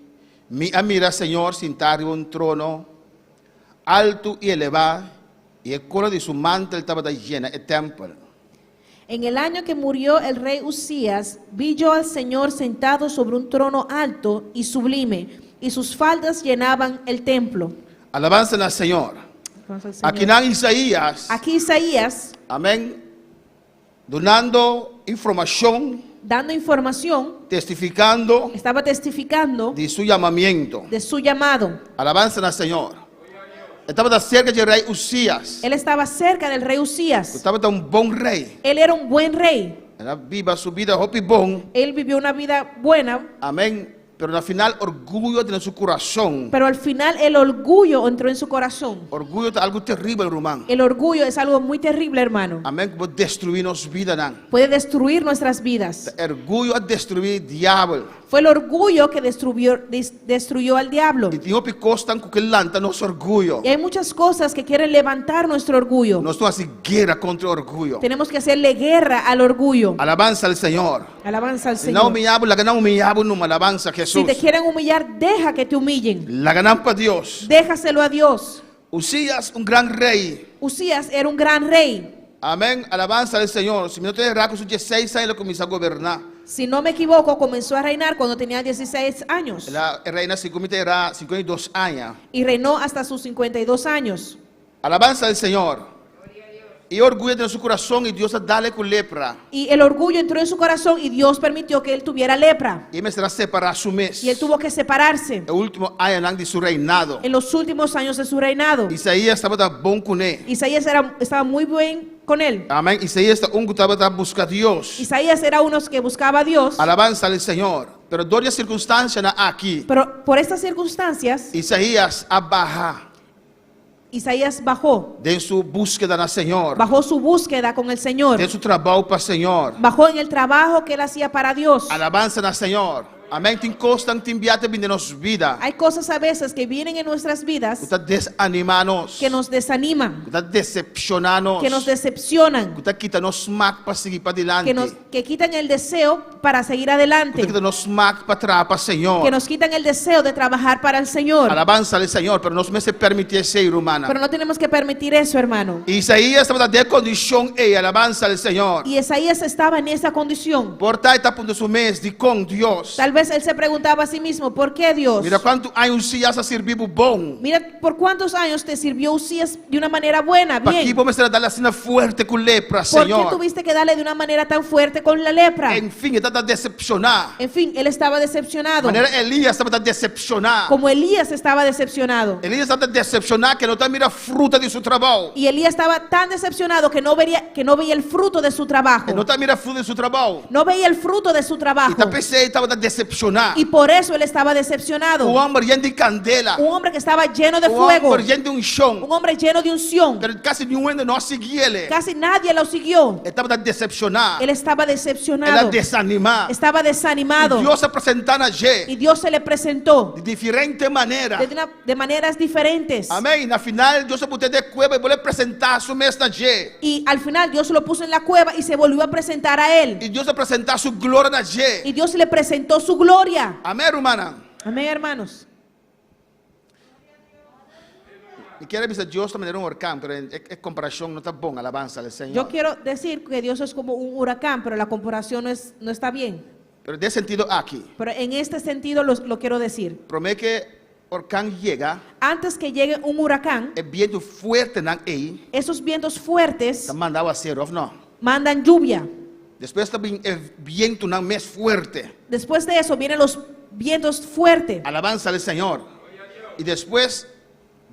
[SPEAKER 5] mi a mira Señor sintá riba un trono altu i elevá, i e kola di su mantel tabata yena e tèmpel.
[SPEAKER 7] En el año que murió el rey Usías, vi yo al Señor sentado sobre un trono alto y sublime, y sus faldas llenaban el templo.
[SPEAKER 5] Alabansa na Señor. Akinan Isaías,
[SPEAKER 7] Aquí Isaías,
[SPEAKER 5] amèn, dunando informashon,
[SPEAKER 7] dando información,
[SPEAKER 5] testifikando
[SPEAKER 7] estaba testificando
[SPEAKER 5] di su yamamentu.
[SPEAKER 7] de su llamado.
[SPEAKER 5] Alabansa na Señor. E tabata serka di rei Usías.
[SPEAKER 7] Él estaba cerca del rey Usías.
[SPEAKER 5] Tabata un bon rei.
[SPEAKER 7] Él era un buen rey.
[SPEAKER 5] El a biba su bida hopi bon.
[SPEAKER 7] Él vivió una vida buena,
[SPEAKER 5] Amèn. Pero na final orguyo den su kurason.
[SPEAKER 7] pero al final el orgullo entró en su corazón.
[SPEAKER 5] Orguyo ta algu teribel, ruman.
[SPEAKER 7] El orgullo es algo muy terrible, hermano.
[SPEAKER 5] Amèn. Ku por destruí nos bidanan.
[SPEAKER 7] Puede destruir nuestras vidas.
[SPEAKER 5] Orguyo a destruí diabel.
[SPEAKER 7] Fue el orgullo que destruyó al diablo.
[SPEAKER 5] I tin hopi kosnan ku ke lanta nos orguyo.
[SPEAKER 7] Y hay muchas cosas que quieren levantar nuestro orgullo.
[SPEAKER 5] Nos tin ku hasi guera kontra orguyo.
[SPEAKER 7] Tenemos que hacerle guerra al orgullo.
[SPEAKER 5] Alabansa na Señor.
[SPEAKER 7] Alabanza al
[SPEAKER 5] Si nan
[SPEAKER 7] Señor.
[SPEAKER 5] humiliá bo, laga nan humiliá bo numa alabansa
[SPEAKER 7] Si
[SPEAKER 5] Hesus.
[SPEAKER 7] te quieren humillar, deja que te humillen.
[SPEAKER 5] Laga nan pa Dios.
[SPEAKER 7] Déjaselo a Dios.
[SPEAKER 5] Usías, un gran rei.
[SPEAKER 7] Usías era un gran rey.
[SPEAKER 5] Amèn. Alabansa na Señor. Si mi no ta erá, ku 16 aña el a kuminsá goberná.
[SPEAKER 7] Si no me equivoco, comenzó a reinar cuando tenía 16 años.
[SPEAKER 5] El a reina si mi ta erá 52 aña.
[SPEAKER 7] Y reinó hasta sus 52 años.
[SPEAKER 5] Alabansa na Señor. I orguyo den su kurason i Dios a dal e ku lepra.
[SPEAKER 7] Y el orgullo entró en su corazón y Dios permitió que él tuviera lepra.
[SPEAKER 5] I e mester a separá su mes.
[SPEAKER 7] Y él tuvo que separarse
[SPEAKER 5] E último añanan di su reinado.
[SPEAKER 7] en los últimos años de su reinado.
[SPEAKER 5] Isaías tabata bon kuné.
[SPEAKER 7] Isaías estaba muy bien con él.
[SPEAKER 5] Amèn. Isaías ta un ku tabata buska Dios.
[SPEAKER 7] Isaías era uno que buscaba a Dios.
[SPEAKER 5] Alabansa na Señor. Pero dor di e sirkunstansianan aki.
[SPEAKER 7] Pero por estas circunstancias,
[SPEAKER 5] Isaías a baha
[SPEAKER 7] Isaías bajó.
[SPEAKER 5] den su búskeda na Señor.
[SPEAKER 7] Bajó su búsqueda con el Señor.
[SPEAKER 5] Den su trabou pa Señor.
[SPEAKER 7] Bajó en el trabajo que él hacía para Dios.
[SPEAKER 5] Alabansa na Señor. Amèn. Tin kosnan tin bia ta bin den nos bida.
[SPEAKER 7] Hay cosas a veces que vienen en nuestras vidas
[SPEAKER 5] Ku ta desanimá nos.
[SPEAKER 7] que nos desaniman,
[SPEAKER 5] Ku ta desepshoná nos.
[SPEAKER 7] que nos decepcionan,
[SPEAKER 5] Ku ta kita nos smak pa sigui pa dilanti.
[SPEAKER 7] que quitan el deseo para seguir adelante,
[SPEAKER 5] Ku ta kita nos smak pa traha pa Señor.
[SPEAKER 7] que nos quitan el deseo de trabajar para el Señor.
[SPEAKER 5] Alabansa na Señor, pero nos no mester permití esei, ruman.
[SPEAKER 7] Pero no tenemos que permitir eso, hermano.
[SPEAKER 5] Isaías tabata den e kondishon ei, alabansa na Señor.
[SPEAKER 7] Y Isaías estaba en esa condición.
[SPEAKER 5] Por ta e ta puntra su mes dikon Dios.
[SPEAKER 7] Tal vez él se preguntaba a sí mismo, ¿por qué Dios?
[SPEAKER 5] Mira kuantu aña Usías a sirbi bo bon.
[SPEAKER 7] Mira por cuántos años te sirvió Usías de una manera buena,
[SPEAKER 5] Pakiko
[SPEAKER 7] bien.
[SPEAKER 5] bo mester a dal e asina fuerte ku lepra,
[SPEAKER 7] ¿Por qué
[SPEAKER 5] Señor?
[SPEAKER 7] tuviste que darle de una manera tan fuerte con la lepra?
[SPEAKER 5] En fin, e tabata desepshoná.
[SPEAKER 7] En fin, él estaba decepcionado.
[SPEAKER 5] Manera Elías tabata desepshoná.
[SPEAKER 7] Como Elías estaba decepcionado.
[SPEAKER 5] Elías tabata desepshoná ku e no ta mira fruta di su trabou.
[SPEAKER 7] Y Elías estaba tan decepcionado que no veía el fruto de su trabajo.
[SPEAKER 5] E no ta mira fruta di su trabou.
[SPEAKER 7] No veía el fruto de su
[SPEAKER 5] I
[SPEAKER 7] trabajo.
[SPEAKER 5] ta p'esei e tabata desepshoná. desepshoná.
[SPEAKER 7] Y por eso él estaba decepcionado.
[SPEAKER 5] Un hòmber yen di kandela.
[SPEAKER 7] Un hombre que estaba lleno de
[SPEAKER 5] Un
[SPEAKER 7] fuego.
[SPEAKER 5] hòmber yen di unshon.
[SPEAKER 7] Un hombre lleno de unción.
[SPEAKER 5] Pero kasi niun hende no a siguié.
[SPEAKER 7] Casi nadie lo siguió.
[SPEAKER 5] E tabata desepshoná.
[SPEAKER 7] Él estaba
[SPEAKER 5] El a
[SPEAKER 7] decepcionado.
[SPEAKER 5] desanimá.
[SPEAKER 7] Estaba desanimado.
[SPEAKER 5] I Dios a presentá na dje.
[SPEAKER 7] Y Dios se le presentó
[SPEAKER 5] Di diferente manera.
[SPEAKER 7] de maneras diferentes.
[SPEAKER 5] Amèn. I na final, Dios a put'é den kueba i bolbe presentá su mes na dje.
[SPEAKER 7] Y al final Dios lo puso en la cueva y se volvió a presentar a él.
[SPEAKER 5] I Dios a presentá su gloria na dje.
[SPEAKER 7] Y Dios le presentó su gloria.
[SPEAKER 5] Amèn, rumannan.
[SPEAKER 7] Amén, hermanos.
[SPEAKER 5] Mi kier bisa Dios ta manera un orkan, pero e komparashon no ta bon, alabansa al Señor.
[SPEAKER 7] Yo quiero decir que Dios es como un huracán, pero la comparación no está bien.
[SPEAKER 5] Pero den e sentido aki,
[SPEAKER 7] Pero en este sentido lo quiero decir.
[SPEAKER 5] Promé ku orkan yega,
[SPEAKER 7] Antes que llegue un huracán,
[SPEAKER 5] e bientu fuertenan ei,
[SPEAKER 7] esos vientos fuertes
[SPEAKER 5] ta manda awaseru, òf no?
[SPEAKER 7] mandan lluvia.
[SPEAKER 5] Despues ta bin e bientunan mes fuerte.
[SPEAKER 7] Después de eso vienen los vientos fuertes.
[SPEAKER 5] Alabansa al Señor. I despues,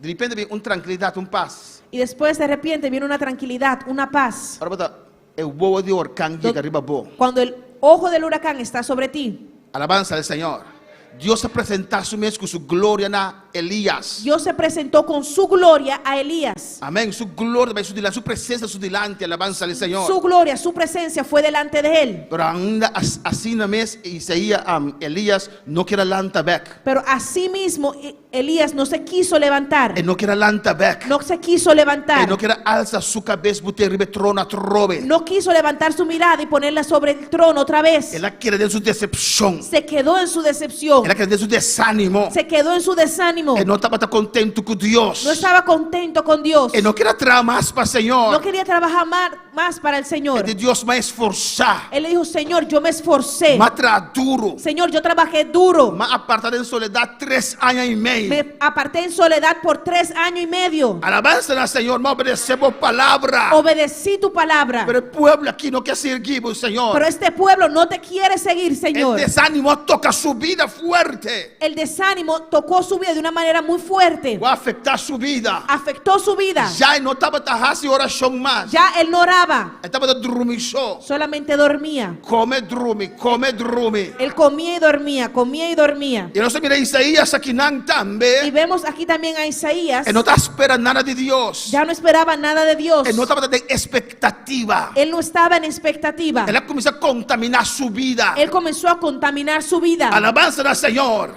[SPEAKER 5] di repente bin un trankilidat, un pas.
[SPEAKER 7] Y después de repente viene una tranquilidad, una paz.
[SPEAKER 5] Ora bo ta e wowo di orkan yega riba bo.
[SPEAKER 7] Cuando el ojo del huracán está sobre ti.
[SPEAKER 5] Alabansa al Señor. Dios a presentá su mes ku su gloria na Elías.
[SPEAKER 7] Dios se presentó con su gloria a Elías.
[SPEAKER 5] Amén. Su gloria bai su dilanti, su presensia su dilanti. Alabansa al Señor.
[SPEAKER 7] Su gloria, su presencia fue delante de él.
[SPEAKER 5] Pero ainda asina mes Isaías, um, Elías no ker a lanta bèk.
[SPEAKER 7] Pero así mismo Elías no se quiso levantar.
[SPEAKER 5] E no ker a lanta bèk.
[SPEAKER 7] No se quiso levantar.
[SPEAKER 5] E no ker a alsa su kabes bot'é riba e trono atrobe.
[SPEAKER 7] No quiso levantar su mirada y ponerla sobre el trono otra vez.
[SPEAKER 5] El a keda den su desepshon.
[SPEAKER 7] Se quedó en su decepción.
[SPEAKER 5] El a keda den su desánimo.
[SPEAKER 7] Se quedó en su desánimo.
[SPEAKER 5] E no tabata kontentu ku Dios.
[SPEAKER 7] No estaba contento con Dios.
[SPEAKER 5] E no ker a traha mas pa Señor.
[SPEAKER 7] No quería trabajar más para el Señor.
[SPEAKER 5] E di Dios, m'a esforsá.
[SPEAKER 7] Él le dijo, Señor, yo me esforcé.
[SPEAKER 5] M'a traha duru.
[SPEAKER 7] Señor, yo trabajé duro.
[SPEAKER 5] M'a apartá den soledat tres aña i mei.
[SPEAKER 7] Me aparté en soledad por 3 años y medio.
[SPEAKER 5] Alabansa na Señor, m'a obedesé bo palabra.
[SPEAKER 7] Obedecí tu palabra.
[SPEAKER 5] Pero e pueblo aki no ke sigui bo, Señor.
[SPEAKER 7] Pero este pueblo no te quiere seguir, Señor.
[SPEAKER 5] E desánimo a toka su bida fuerte.
[SPEAKER 7] El desánimo tocó su vida de una manera muy fuerte.
[SPEAKER 5] A afektá su bida.
[SPEAKER 7] Afectó su vida.
[SPEAKER 5] Ya e no tabata hasi orashon mas.
[SPEAKER 7] Ya él no oraba.
[SPEAKER 5] E tabata drumi so.
[SPEAKER 7] Solamente dormía.
[SPEAKER 5] Kome drumi, kome drumi.
[SPEAKER 7] Él comía y dormía, comía y dormía.
[SPEAKER 5] I nos ta mira Isaías akinan tambe.
[SPEAKER 7] Y vemos aquí también a Isaías.
[SPEAKER 5] E no ta spera nada di Dios.
[SPEAKER 7] Ya no esperaba nada de Dios.
[SPEAKER 5] E no tabata den ekspektativa.
[SPEAKER 7] Él no estaba en expectativa.
[SPEAKER 5] El a kuminsá kontaminá su bida.
[SPEAKER 7] Él comenzó a contaminar su vida.
[SPEAKER 5] Alabansa na Señor.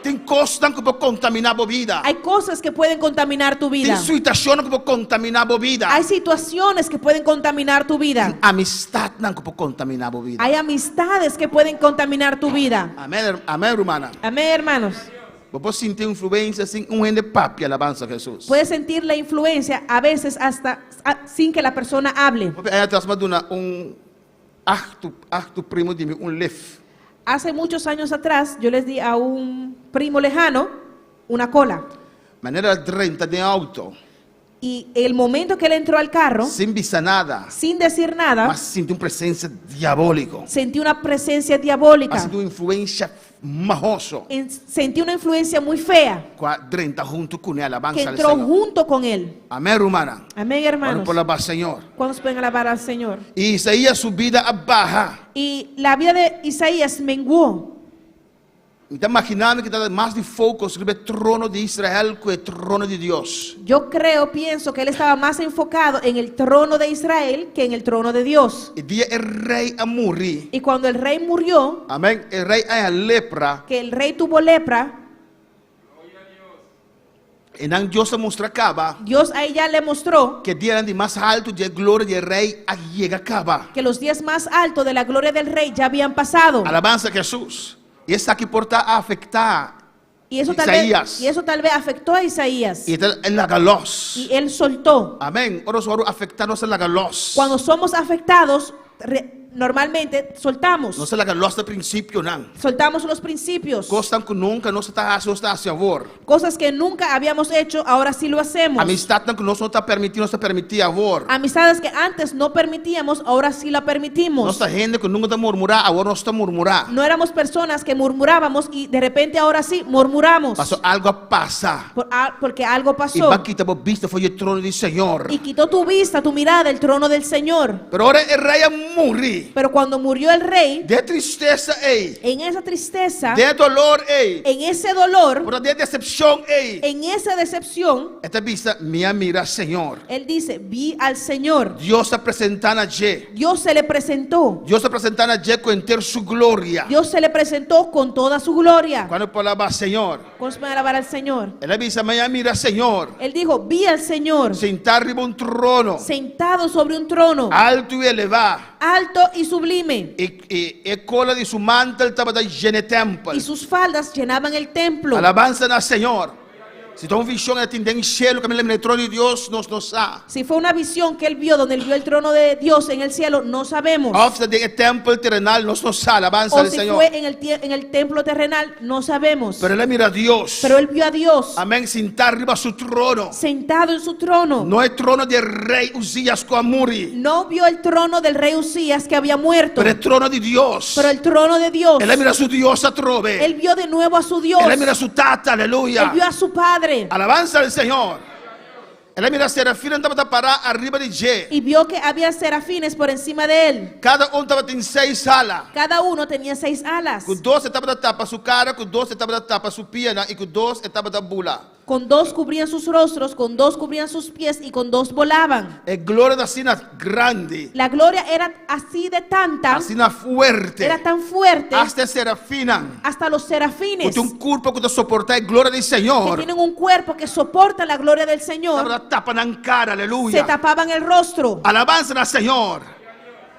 [SPEAKER 5] Tin kosnan ku por kontaminá bo bida.
[SPEAKER 7] Hay cosas que pueden contaminar tu vida.
[SPEAKER 5] Tin situashonnan ku por kontaminá bo bida.
[SPEAKER 7] Hay situaciones que pueden contaminar tu vida.
[SPEAKER 5] Tin amistatnan ku por kontaminá bo bida.
[SPEAKER 7] Hay amistades que pueden contaminar tu vida.
[SPEAKER 5] Amèn, amèn, rumannan.
[SPEAKER 7] Amén, hermanos.
[SPEAKER 5] Bo por sinti influensia sin un hende papia, alabansa Hesus.
[SPEAKER 7] Puedes sentir la influencia a veces hasta sin que la persona hable.
[SPEAKER 5] Hopi aña atras m'a duna un achtu, achtu primo di mi un lef.
[SPEAKER 7] Hace muchos años atrás yo les di a un primo lejano una cola.
[SPEAKER 5] Manera el a drenta den auto.
[SPEAKER 7] Y el momento que él entró al carro,
[SPEAKER 5] Sin bisa nada.
[SPEAKER 7] sin decir nada,
[SPEAKER 5] M'a sinti un presensia diabóliko.
[SPEAKER 7] sentí una presencia diabólica.
[SPEAKER 5] M'a sinti un influensia mahoso.
[SPEAKER 7] Sentí una influencia muy fea.
[SPEAKER 5] Ku a drenta huntu kuné,
[SPEAKER 7] Que
[SPEAKER 5] alabansa al
[SPEAKER 7] entró
[SPEAKER 5] Señor.
[SPEAKER 7] junto con él.
[SPEAKER 5] Amèn, rumannan.
[SPEAKER 7] Amén, hermanos.
[SPEAKER 5] Kuantu por alabá Señor?
[SPEAKER 7] ¿Cuántos pueden alabar al Señor?
[SPEAKER 5] I Isaías su bida a baha.
[SPEAKER 7] Y la vida de Isaías menguó.
[SPEAKER 5] Mi ta imaginá mi ku e tabata mas di focus riba e trono di Israel ku e trono di Dios.
[SPEAKER 7] Yo creo, pienso que él estaba más enfocado en el trono de Israel que en el trono de Dios.
[SPEAKER 5] I dia e rei a muri.
[SPEAKER 7] Y cuando el rey murió,
[SPEAKER 5] Amén. E rei a haña lepra.
[SPEAKER 7] que el rey tuvo lepra,
[SPEAKER 5] Einan Dios a mustra kaba.
[SPEAKER 7] Dios ahí ya le mostró
[SPEAKER 5] Ku e dianan di mas haltu di e gloria di e rei a yega kaba.
[SPEAKER 7] que los días más altos de la gloria del rey ya habían pasado.
[SPEAKER 5] Alabansa Hesus. I esaki por ta a afektá
[SPEAKER 7] Y eso tal vez,
[SPEAKER 5] Isaías.
[SPEAKER 7] y eso tal vez afectó a Isaías.
[SPEAKER 5] I el a laga lòs.
[SPEAKER 7] Y él soltó.
[SPEAKER 5] Amèn. Ora nos wòrdu afektá, nos ta laga lòs.
[SPEAKER 7] Cuando somos afectados, normalmente soltamos.
[SPEAKER 5] Nos ta laga lòs e prinsipionan.
[SPEAKER 7] Soltamos los principios.
[SPEAKER 5] Kosnan ku nunka nos ta hasi, nos ta hasi awor.
[SPEAKER 7] Cosas que nunca habíamos hecho, ahora sí lo hacemos.
[SPEAKER 5] Amistatnan ku nos no ta permití, nos ta permití awor.
[SPEAKER 7] Amistades que antes no permitíamos, ahora sí la permitimos.
[SPEAKER 5] Nos ta hende ku nunka ta murmurá, awor nos ta murmurá.
[SPEAKER 7] No éramos personas que murmurábamos y de repente ahora sí murmuramos.
[SPEAKER 5] Paso algo a pasa.
[SPEAKER 7] Porque algo
[SPEAKER 5] I
[SPEAKER 7] pasó.
[SPEAKER 5] b'a kita bo bista for di e trono di Señor.
[SPEAKER 7] Y quitó tu vista, tu mirada del trono del Señor.
[SPEAKER 5] Pero ora e rei a muri. rei,
[SPEAKER 7] Pero cuando murió el rey,
[SPEAKER 5] den tristesa ei,
[SPEAKER 7] en esa tristeza,
[SPEAKER 5] den doló ei,
[SPEAKER 7] en ese dolor,
[SPEAKER 5] por den desepshon ei,
[SPEAKER 7] en esa decepción,
[SPEAKER 5] e ta bisa, mi a mira Señor.
[SPEAKER 7] él dice, vi al Señor.
[SPEAKER 5] Dios a presentá na dje.
[SPEAKER 7] Dios se le presentó.
[SPEAKER 5] Dios a presentá na dje ku henter su gloria.
[SPEAKER 7] Dios se le presentó con toda su gloria.
[SPEAKER 5] Kuantu por alabá Señor?
[SPEAKER 7] ¿Cuántos pueden alabar al Señor?
[SPEAKER 5] El a bisa, mi a mira Señor.
[SPEAKER 7] Él dijo, vi al Señor
[SPEAKER 5] Sintá riba un trono,
[SPEAKER 7] sentado sobre un trono
[SPEAKER 5] haltu i elevá.
[SPEAKER 7] alto y sublime.
[SPEAKER 5] I, i, e kola di su mantel tabata yena tèmpel.
[SPEAKER 7] Y sus faldas llenaban el templo.
[SPEAKER 5] Alabansa na Señor. Si ta un vishon el a tin den shelu kaminda el a mira e trono di Dios, nos no sa.
[SPEAKER 7] Si fue una visión que él vio donde él vio el trono de Dios en el cielo, no sabemos.
[SPEAKER 5] Òf ta den e tèmpel terenal, nos no sa. Alabansa
[SPEAKER 7] O
[SPEAKER 5] na
[SPEAKER 7] si
[SPEAKER 5] Señor.
[SPEAKER 7] fue en el, en el templo terrenal, no sabemos.
[SPEAKER 5] Pero el a mira Dios.
[SPEAKER 7] Pero él vio a Dios
[SPEAKER 5] Amèn. Sintá riba su trono.
[SPEAKER 7] sentado en su trono.
[SPEAKER 5] No e trono di rei Uzías ku a muri.
[SPEAKER 7] No vio el trono del rey Uzías que había muerto,
[SPEAKER 5] Pero e trono di Dios.
[SPEAKER 7] pero el trono de Dios.
[SPEAKER 5] El a mira su Dios atrobe.
[SPEAKER 7] Él vio de nuevo a su Dios.
[SPEAKER 5] El a mira su Tata, aleluya.
[SPEAKER 7] Él vio a su Padre.
[SPEAKER 5] Alabansa na Señor. El a mira serafinnan tabata pará ariba di dje.
[SPEAKER 7] Y vio que había serafines por encima de él.
[SPEAKER 5] Kada un tabatin seis ala.
[SPEAKER 7] Cada uno tenía seis alas.
[SPEAKER 5] Ku dos e tabata tapa su kara, ku dos e tabata tapa su pianan i ku dos e tabata bula.
[SPEAKER 7] Con dos cubrían sus rostros, con dos cubrían sus pies y con dos volaban.
[SPEAKER 5] E gloria ta asina grandi.
[SPEAKER 7] La gloria era así de tanta,
[SPEAKER 5] Asina fuerte.
[SPEAKER 7] era tan fuerte,
[SPEAKER 5] Asta serafinnan.
[SPEAKER 7] hasta los serafines
[SPEAKER 5] Ku tin un kurpa ku ta soportá e gloria di
[SPEAKER 7] que
[SPEAKER 5] Señor.
[SPEAKER 7] tienen un cuerpo que soporta la gloria del Señor,
[SPEAKER 5] Tabata tapa nan kara, aleluya.
[SPEAKER 7] se tapaban el rostro.
[SPEAKER 5] Alabansa na Señor.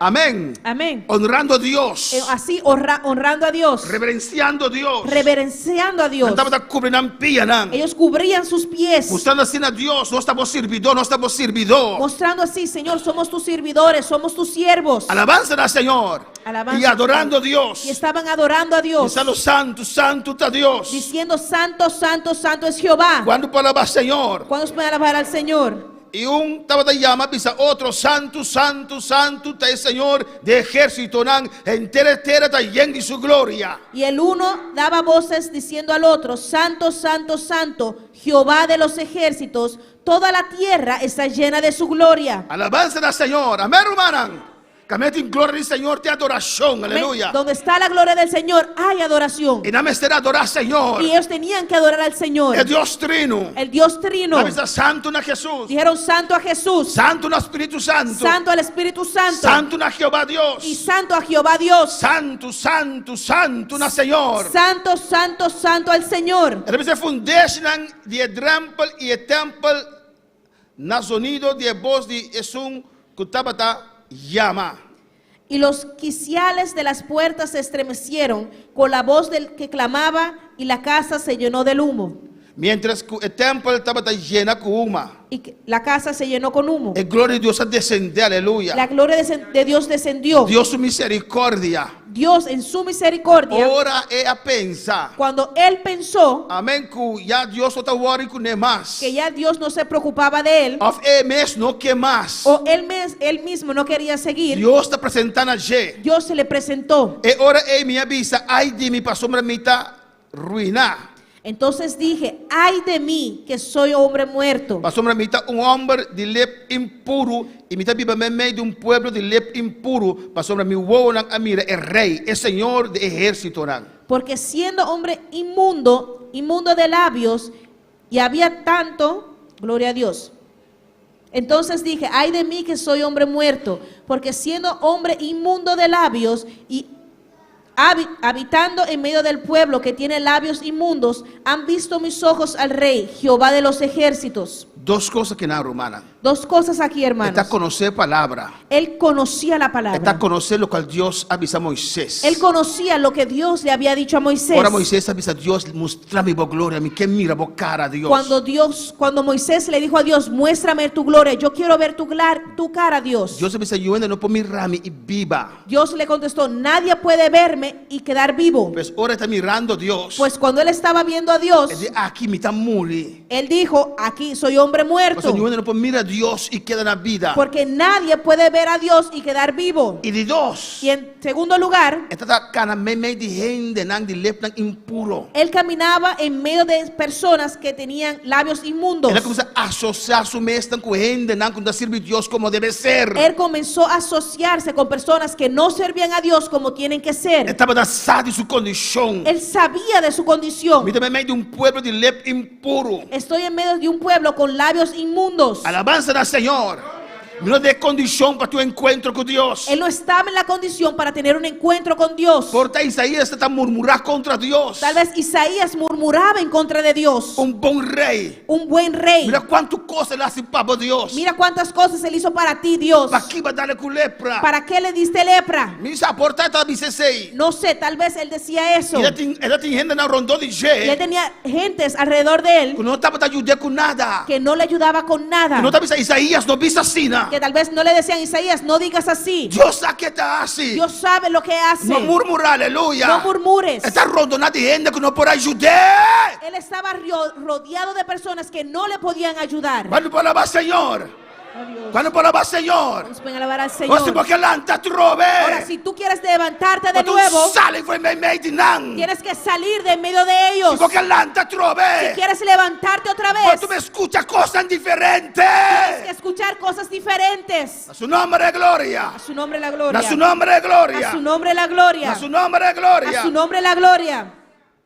[SPEAKER 5] Amèn.
[SPEAKER 7] Amén.
[SPEAKER 5] Honrando a Dios.
[SPEAKER 7] Así honrando a Dios,
[SPEAKER 5] Reverensiando a Dios.
[SPEAKER 7] reverenciando a Dios.
[SPEAKER 5] Nan tabata kubri nan pianan.
[SPEAKER 7] Ellos cubrían sus pies,
[SPEAKER 5] Mustrando asina na Dios, nos ta bo sirbidó, nos ta bo sirbidó.
[SPEAKER 7] mostrando así, Señor, somos tus servidores, somos tus siervos.
[SPEAKER 5] Alabansa na Señor.
[SPEAKER 7] Alabanza
[SPEAKER 5] I adorando a Dios.
[SPEAKER 7] Y estaban adorando a Dios,
[SPEAKER 5] Bisando santu, santu ta Dios.
[SPEAKER 7] diciendo, Santo, Santo, Santo es Jehová.
[SPEAKER 5] Kuantu por alabá Señor?
[SPEAKER 7] ¿Cuántos pueden alabar al Señor?
[SPEAKER 5] I un tabata yama bisa otro, Santu, santu, santu ta e Señor di ehérsitonan, henter tera ta yen di su gloria.
[SPEAKER 7] Y el uno daba voces diciendo al otro, Santo, Santo, Santo, Jehová de los ejércitos, toda la tierra está llena de su gloria.
[SPEAKER 5] Alabansa na Señor. Amèn, rumannan. Kaminda tin gloria di Señor, tin adorashon.
[SPEAKER 7] Amén.
[SPEAKER 5] Aleluya.
[SPEAKER 7] Donde está la gloria del Señor, hay adoración.
[SPEAKER 5] I nan mester adorá Señor.
[SPEAKER 7] Y ellos tenían que adorar al Señor,
[SPEAKER 5] E Dios Trino.
[SPEAKER 7] el Dios Trino.
[SPEAKER 5] Nan a bisa santu na Hesus.
[SPEAKER 7] Dijeron santo a Jesús,
[SPEAKER 5] Santu na Spiritu Santu.
[SPEAKER 7] santo al Espíritu Santo
[SPEAKER 5] Santu na Jehová Dios.
[SPEAKER 7] y santo a Jehová Dios.
[SPEAKER 5] Santu, santu, santu na Señor.
[SPEAKER 7] Santo, santo, santo al Señor.
[SPEAKER 5] E ta bisa fundeshinan di e drèmpel i e tèmpel na zonido di e bos di esun ku tabata yama.
[SPEAKER 7] Y los quiciales de las puertas se estremecieron con la voz del que clamaba y la casa se llenó del humo.
[SPEAKER 5] Mientras ku e tèmpel tabata yena ku huma.
[SPEAKER 7] Y la casa se llenó con humo.
[SPEAKER 5] E gloria di Dios a desendé, aleluya.
[SPEAKER 7] La gloria de Dios descendió.
[SPEAKER 5] Dios su miserikòrdia.
[SPEAKER 7] Dios en su misericordia,
[SPEAKER 5] Ora el a pensa.
[SPEAKER 7] cuando él pensó
[SPEAKER 5] Amèn, ku ya Dios no ta worry kuné mas.
[SPEAKER 7] que ya Dios no se preocupaba de él,
[SPEAKER 5] Òf e mes no ke mas.
[SPEAKER 7] o él mismo no quería seguir,
[SPEAKER 5] Dios ta presentá na dje.
[SPEAKER 7] Dios se le presentó.
[SPEAKER 5] E ora ei mi a bisa, ai di mi pasobra mi ta ruiná.
[SPEAKER 7] Entonces dije, ay de mí que soy hombre muerto,
[SPEAKER 5] Pasobra mi ta un hòmber di lep impuru i mi ta biba meimei di un pueblo di lep impuru. Pasobra mi wowonan a mira e Rei, e Señor di ehérsitonan.
[SPEAKER 7] Porque siendo hombre inmundo, inmundo de labios, y había tanto, gloria a Dios. Entonces dije, ay de mí que soy hombre muerto, porque siendo hombre inmundo de labios y habitando en medio del pueblo que tiene labios inmundos, han visto mis ojos al Rey, Jehová de los ejércitos.
[SPEAKER 5] Dos kos akinan, rumannan.
[SPEAKER 7] Dos cosas aquí, hermanos.
[SPEAKER 5] E ta konosé palabra.
[SPEAKER 7] Él conocía la palabra.
[SPEAKER 5] E ta konosé loke Dios a bisa Moises.
[SPEAKER 7] Él conocía lo que Dios le había dicho a Moisés.
[SPEAKER 5] Ora Moises a bisa Dios, mustra mi bo gloria, mi ke mira bo kara, Dios.
[SPEAKER 7] Cuando Moisés le dijo a Dios, muéstrame tu gloria, yo quiero ver tu cara, Dios.
[SPEAKER 5] Dios a bisa, niun hende no por mira mi i biba.
[SPEAKER 7] Dios le contestó, nadie puede verme y quedar vivo.
[SPEAKER 5] Pues ora e ta mirando Dios.
[SPEAKER 7] Pues cuando él estaba viendo a Dios,
[SPEAKER 5] E di, aki mi ta muri.
[SPEAKER 7] él dijo, aquí soy hombre muerto.
[SPEAKER 5] Pues niun hende no por mira Dios i keda na bida.
[SPEAKER 7] Porque nadie puede ver a Dios y quedar vivo.
[SPEAKER 5] I di dos,
[SPEAKER 7] Y en segundo lugar,
[SPEAKER 5] e tabata kana meimei di hendenan di lepnan impuro.
[SPEAKER 7] él caminaba en medio de personas que tenían labios inmundos.
[SPEAKER 5] El a kuminsá asosiá su mes ku hendenan ku no ta sirbi Dios komo debe ser.
[SPEAKER 7] Él comenzó a asociarse con personas que no servían a Dios como tienen que
[SPEAKER 5] E
[SPEAKER 7] ser.
[SPEAKER 5] tabata sa di su kondishon.
[SPEAKER 7] Él sabía de su condición.
[SPEAKER 5] Mi ta meimei di un pueblo di lep impuro.
[SPEAKER 7] Estoy en medio de un pueblo con labios inmundos.
[SPEAKER 5] Alabansa na Señor. Mi no ta den kondishon pa tin un enkuentro ku Dios.
[SPEAKER 7] Él no estaba en la condición para tener un encuentro con Dios.
[SPEAKER 5] Por ta Isaías tabata murmurá kontra Dios.
[SPEAKER 7] Tal vez Isaías murmuraba en contra de Dios.
[SPEAKER 5] Un bon rei.
[SPEAKER 7] Un buen rey.
[SPEAKER 5] Mira kuantu kos el a hasi pa bo, Dios.
[SPEAKER 7] Mira cuántas cosas él hizo para ti, Dios.
[SPEAKER 5] Pakiko b'a dal e ku lepra?
[SPEAKER 7] ¿Para qué le diste lepra?
[SPEAKER 5] Mi sa, por ta e tabata bisa esei.
[SPEAKER 7] No sé, tal vez él decía eso.
[SPEAKER 5] I e tin, e tin hendenan rondó di
[SPEAKER 7] Y él
[SPEAKER 5] dje.
[SPEAKER 7] tenía gentes alrededor de él
[SPEAKER 5] Ku no tabata yud'é ku nada.
[SPEAKER 7] que no le ayudaba con nada.
[SPEAKER 5] Ku no tabata bisa Isaías, no bisa asina.
[SPEAKER 7] Que tal vez no le decían, Isaías, no digas así.
[SPEAKER 5] Dios sa kiko e ta hasi.
[SPEAKER 7] Dios sabe lo que hace.
[SPEAKER 5] No murmurá, aleluya.
[SPEAKER 7] No murmures.
[SPEAKER 5] E ta rondoná di hende ku no por a yud'é.
[SPEAKER 7] Él estaba rodeado de personas que no le podían ayudar.
[SPEAKER 5] Kuantu por alabá Señor? Kuantu por alabá Señor?
[SPEAKER 7] Vamos a alabar al
[SPEAKER 5] O
[SPEAKER 7] Señor.
[SPEAKER 5] si bo ke lanta atrobe.
[SPEAKER 7] Ahora, si tú quieres levantarte de
[SPEAKER 5] Tu
[SPEAKER 7] nuevo,
[SPEAKER 5] sali for di meimei di nan.
[SPEAKER 7] tienes que salir de en medio de ellos.
[SPEAKER 5] Si bo ke lanta atrobe.
[SPEAKER 7] Si quieres levantarte otra
[SPEAKER 5] Bo
[SPEAKER 7] vez,
[SPEAKER 5] tin ku skucha kos diferente.
[SPEAKER 7] tienes que escuchar cosas diferentes.
[SPEAKER 5] Na su nòmber gloria.
[SPEAKER 7] A su nombre la gloria.
[SPEAKER 5] Na su nòmber gloria.
[SPEAKER 7] A su nombre la gloria.
[SPEAKER 5] Na su nòmber gloria.
[SPEAKER 7] A su nombre la gloria.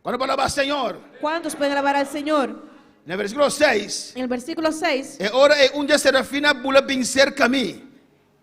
[SPEAKER 5] Kuantu por alabá Señor?
[SPEAKER 7] ¿Cuántos pueden alabar al Señor?
[SPEAKER 5] Na versíkulo 6.
[SPEAKER 7] En el versículo 6.
[SPEAKER 5] E ora ei un di e serafinnan a bula bin serka mi.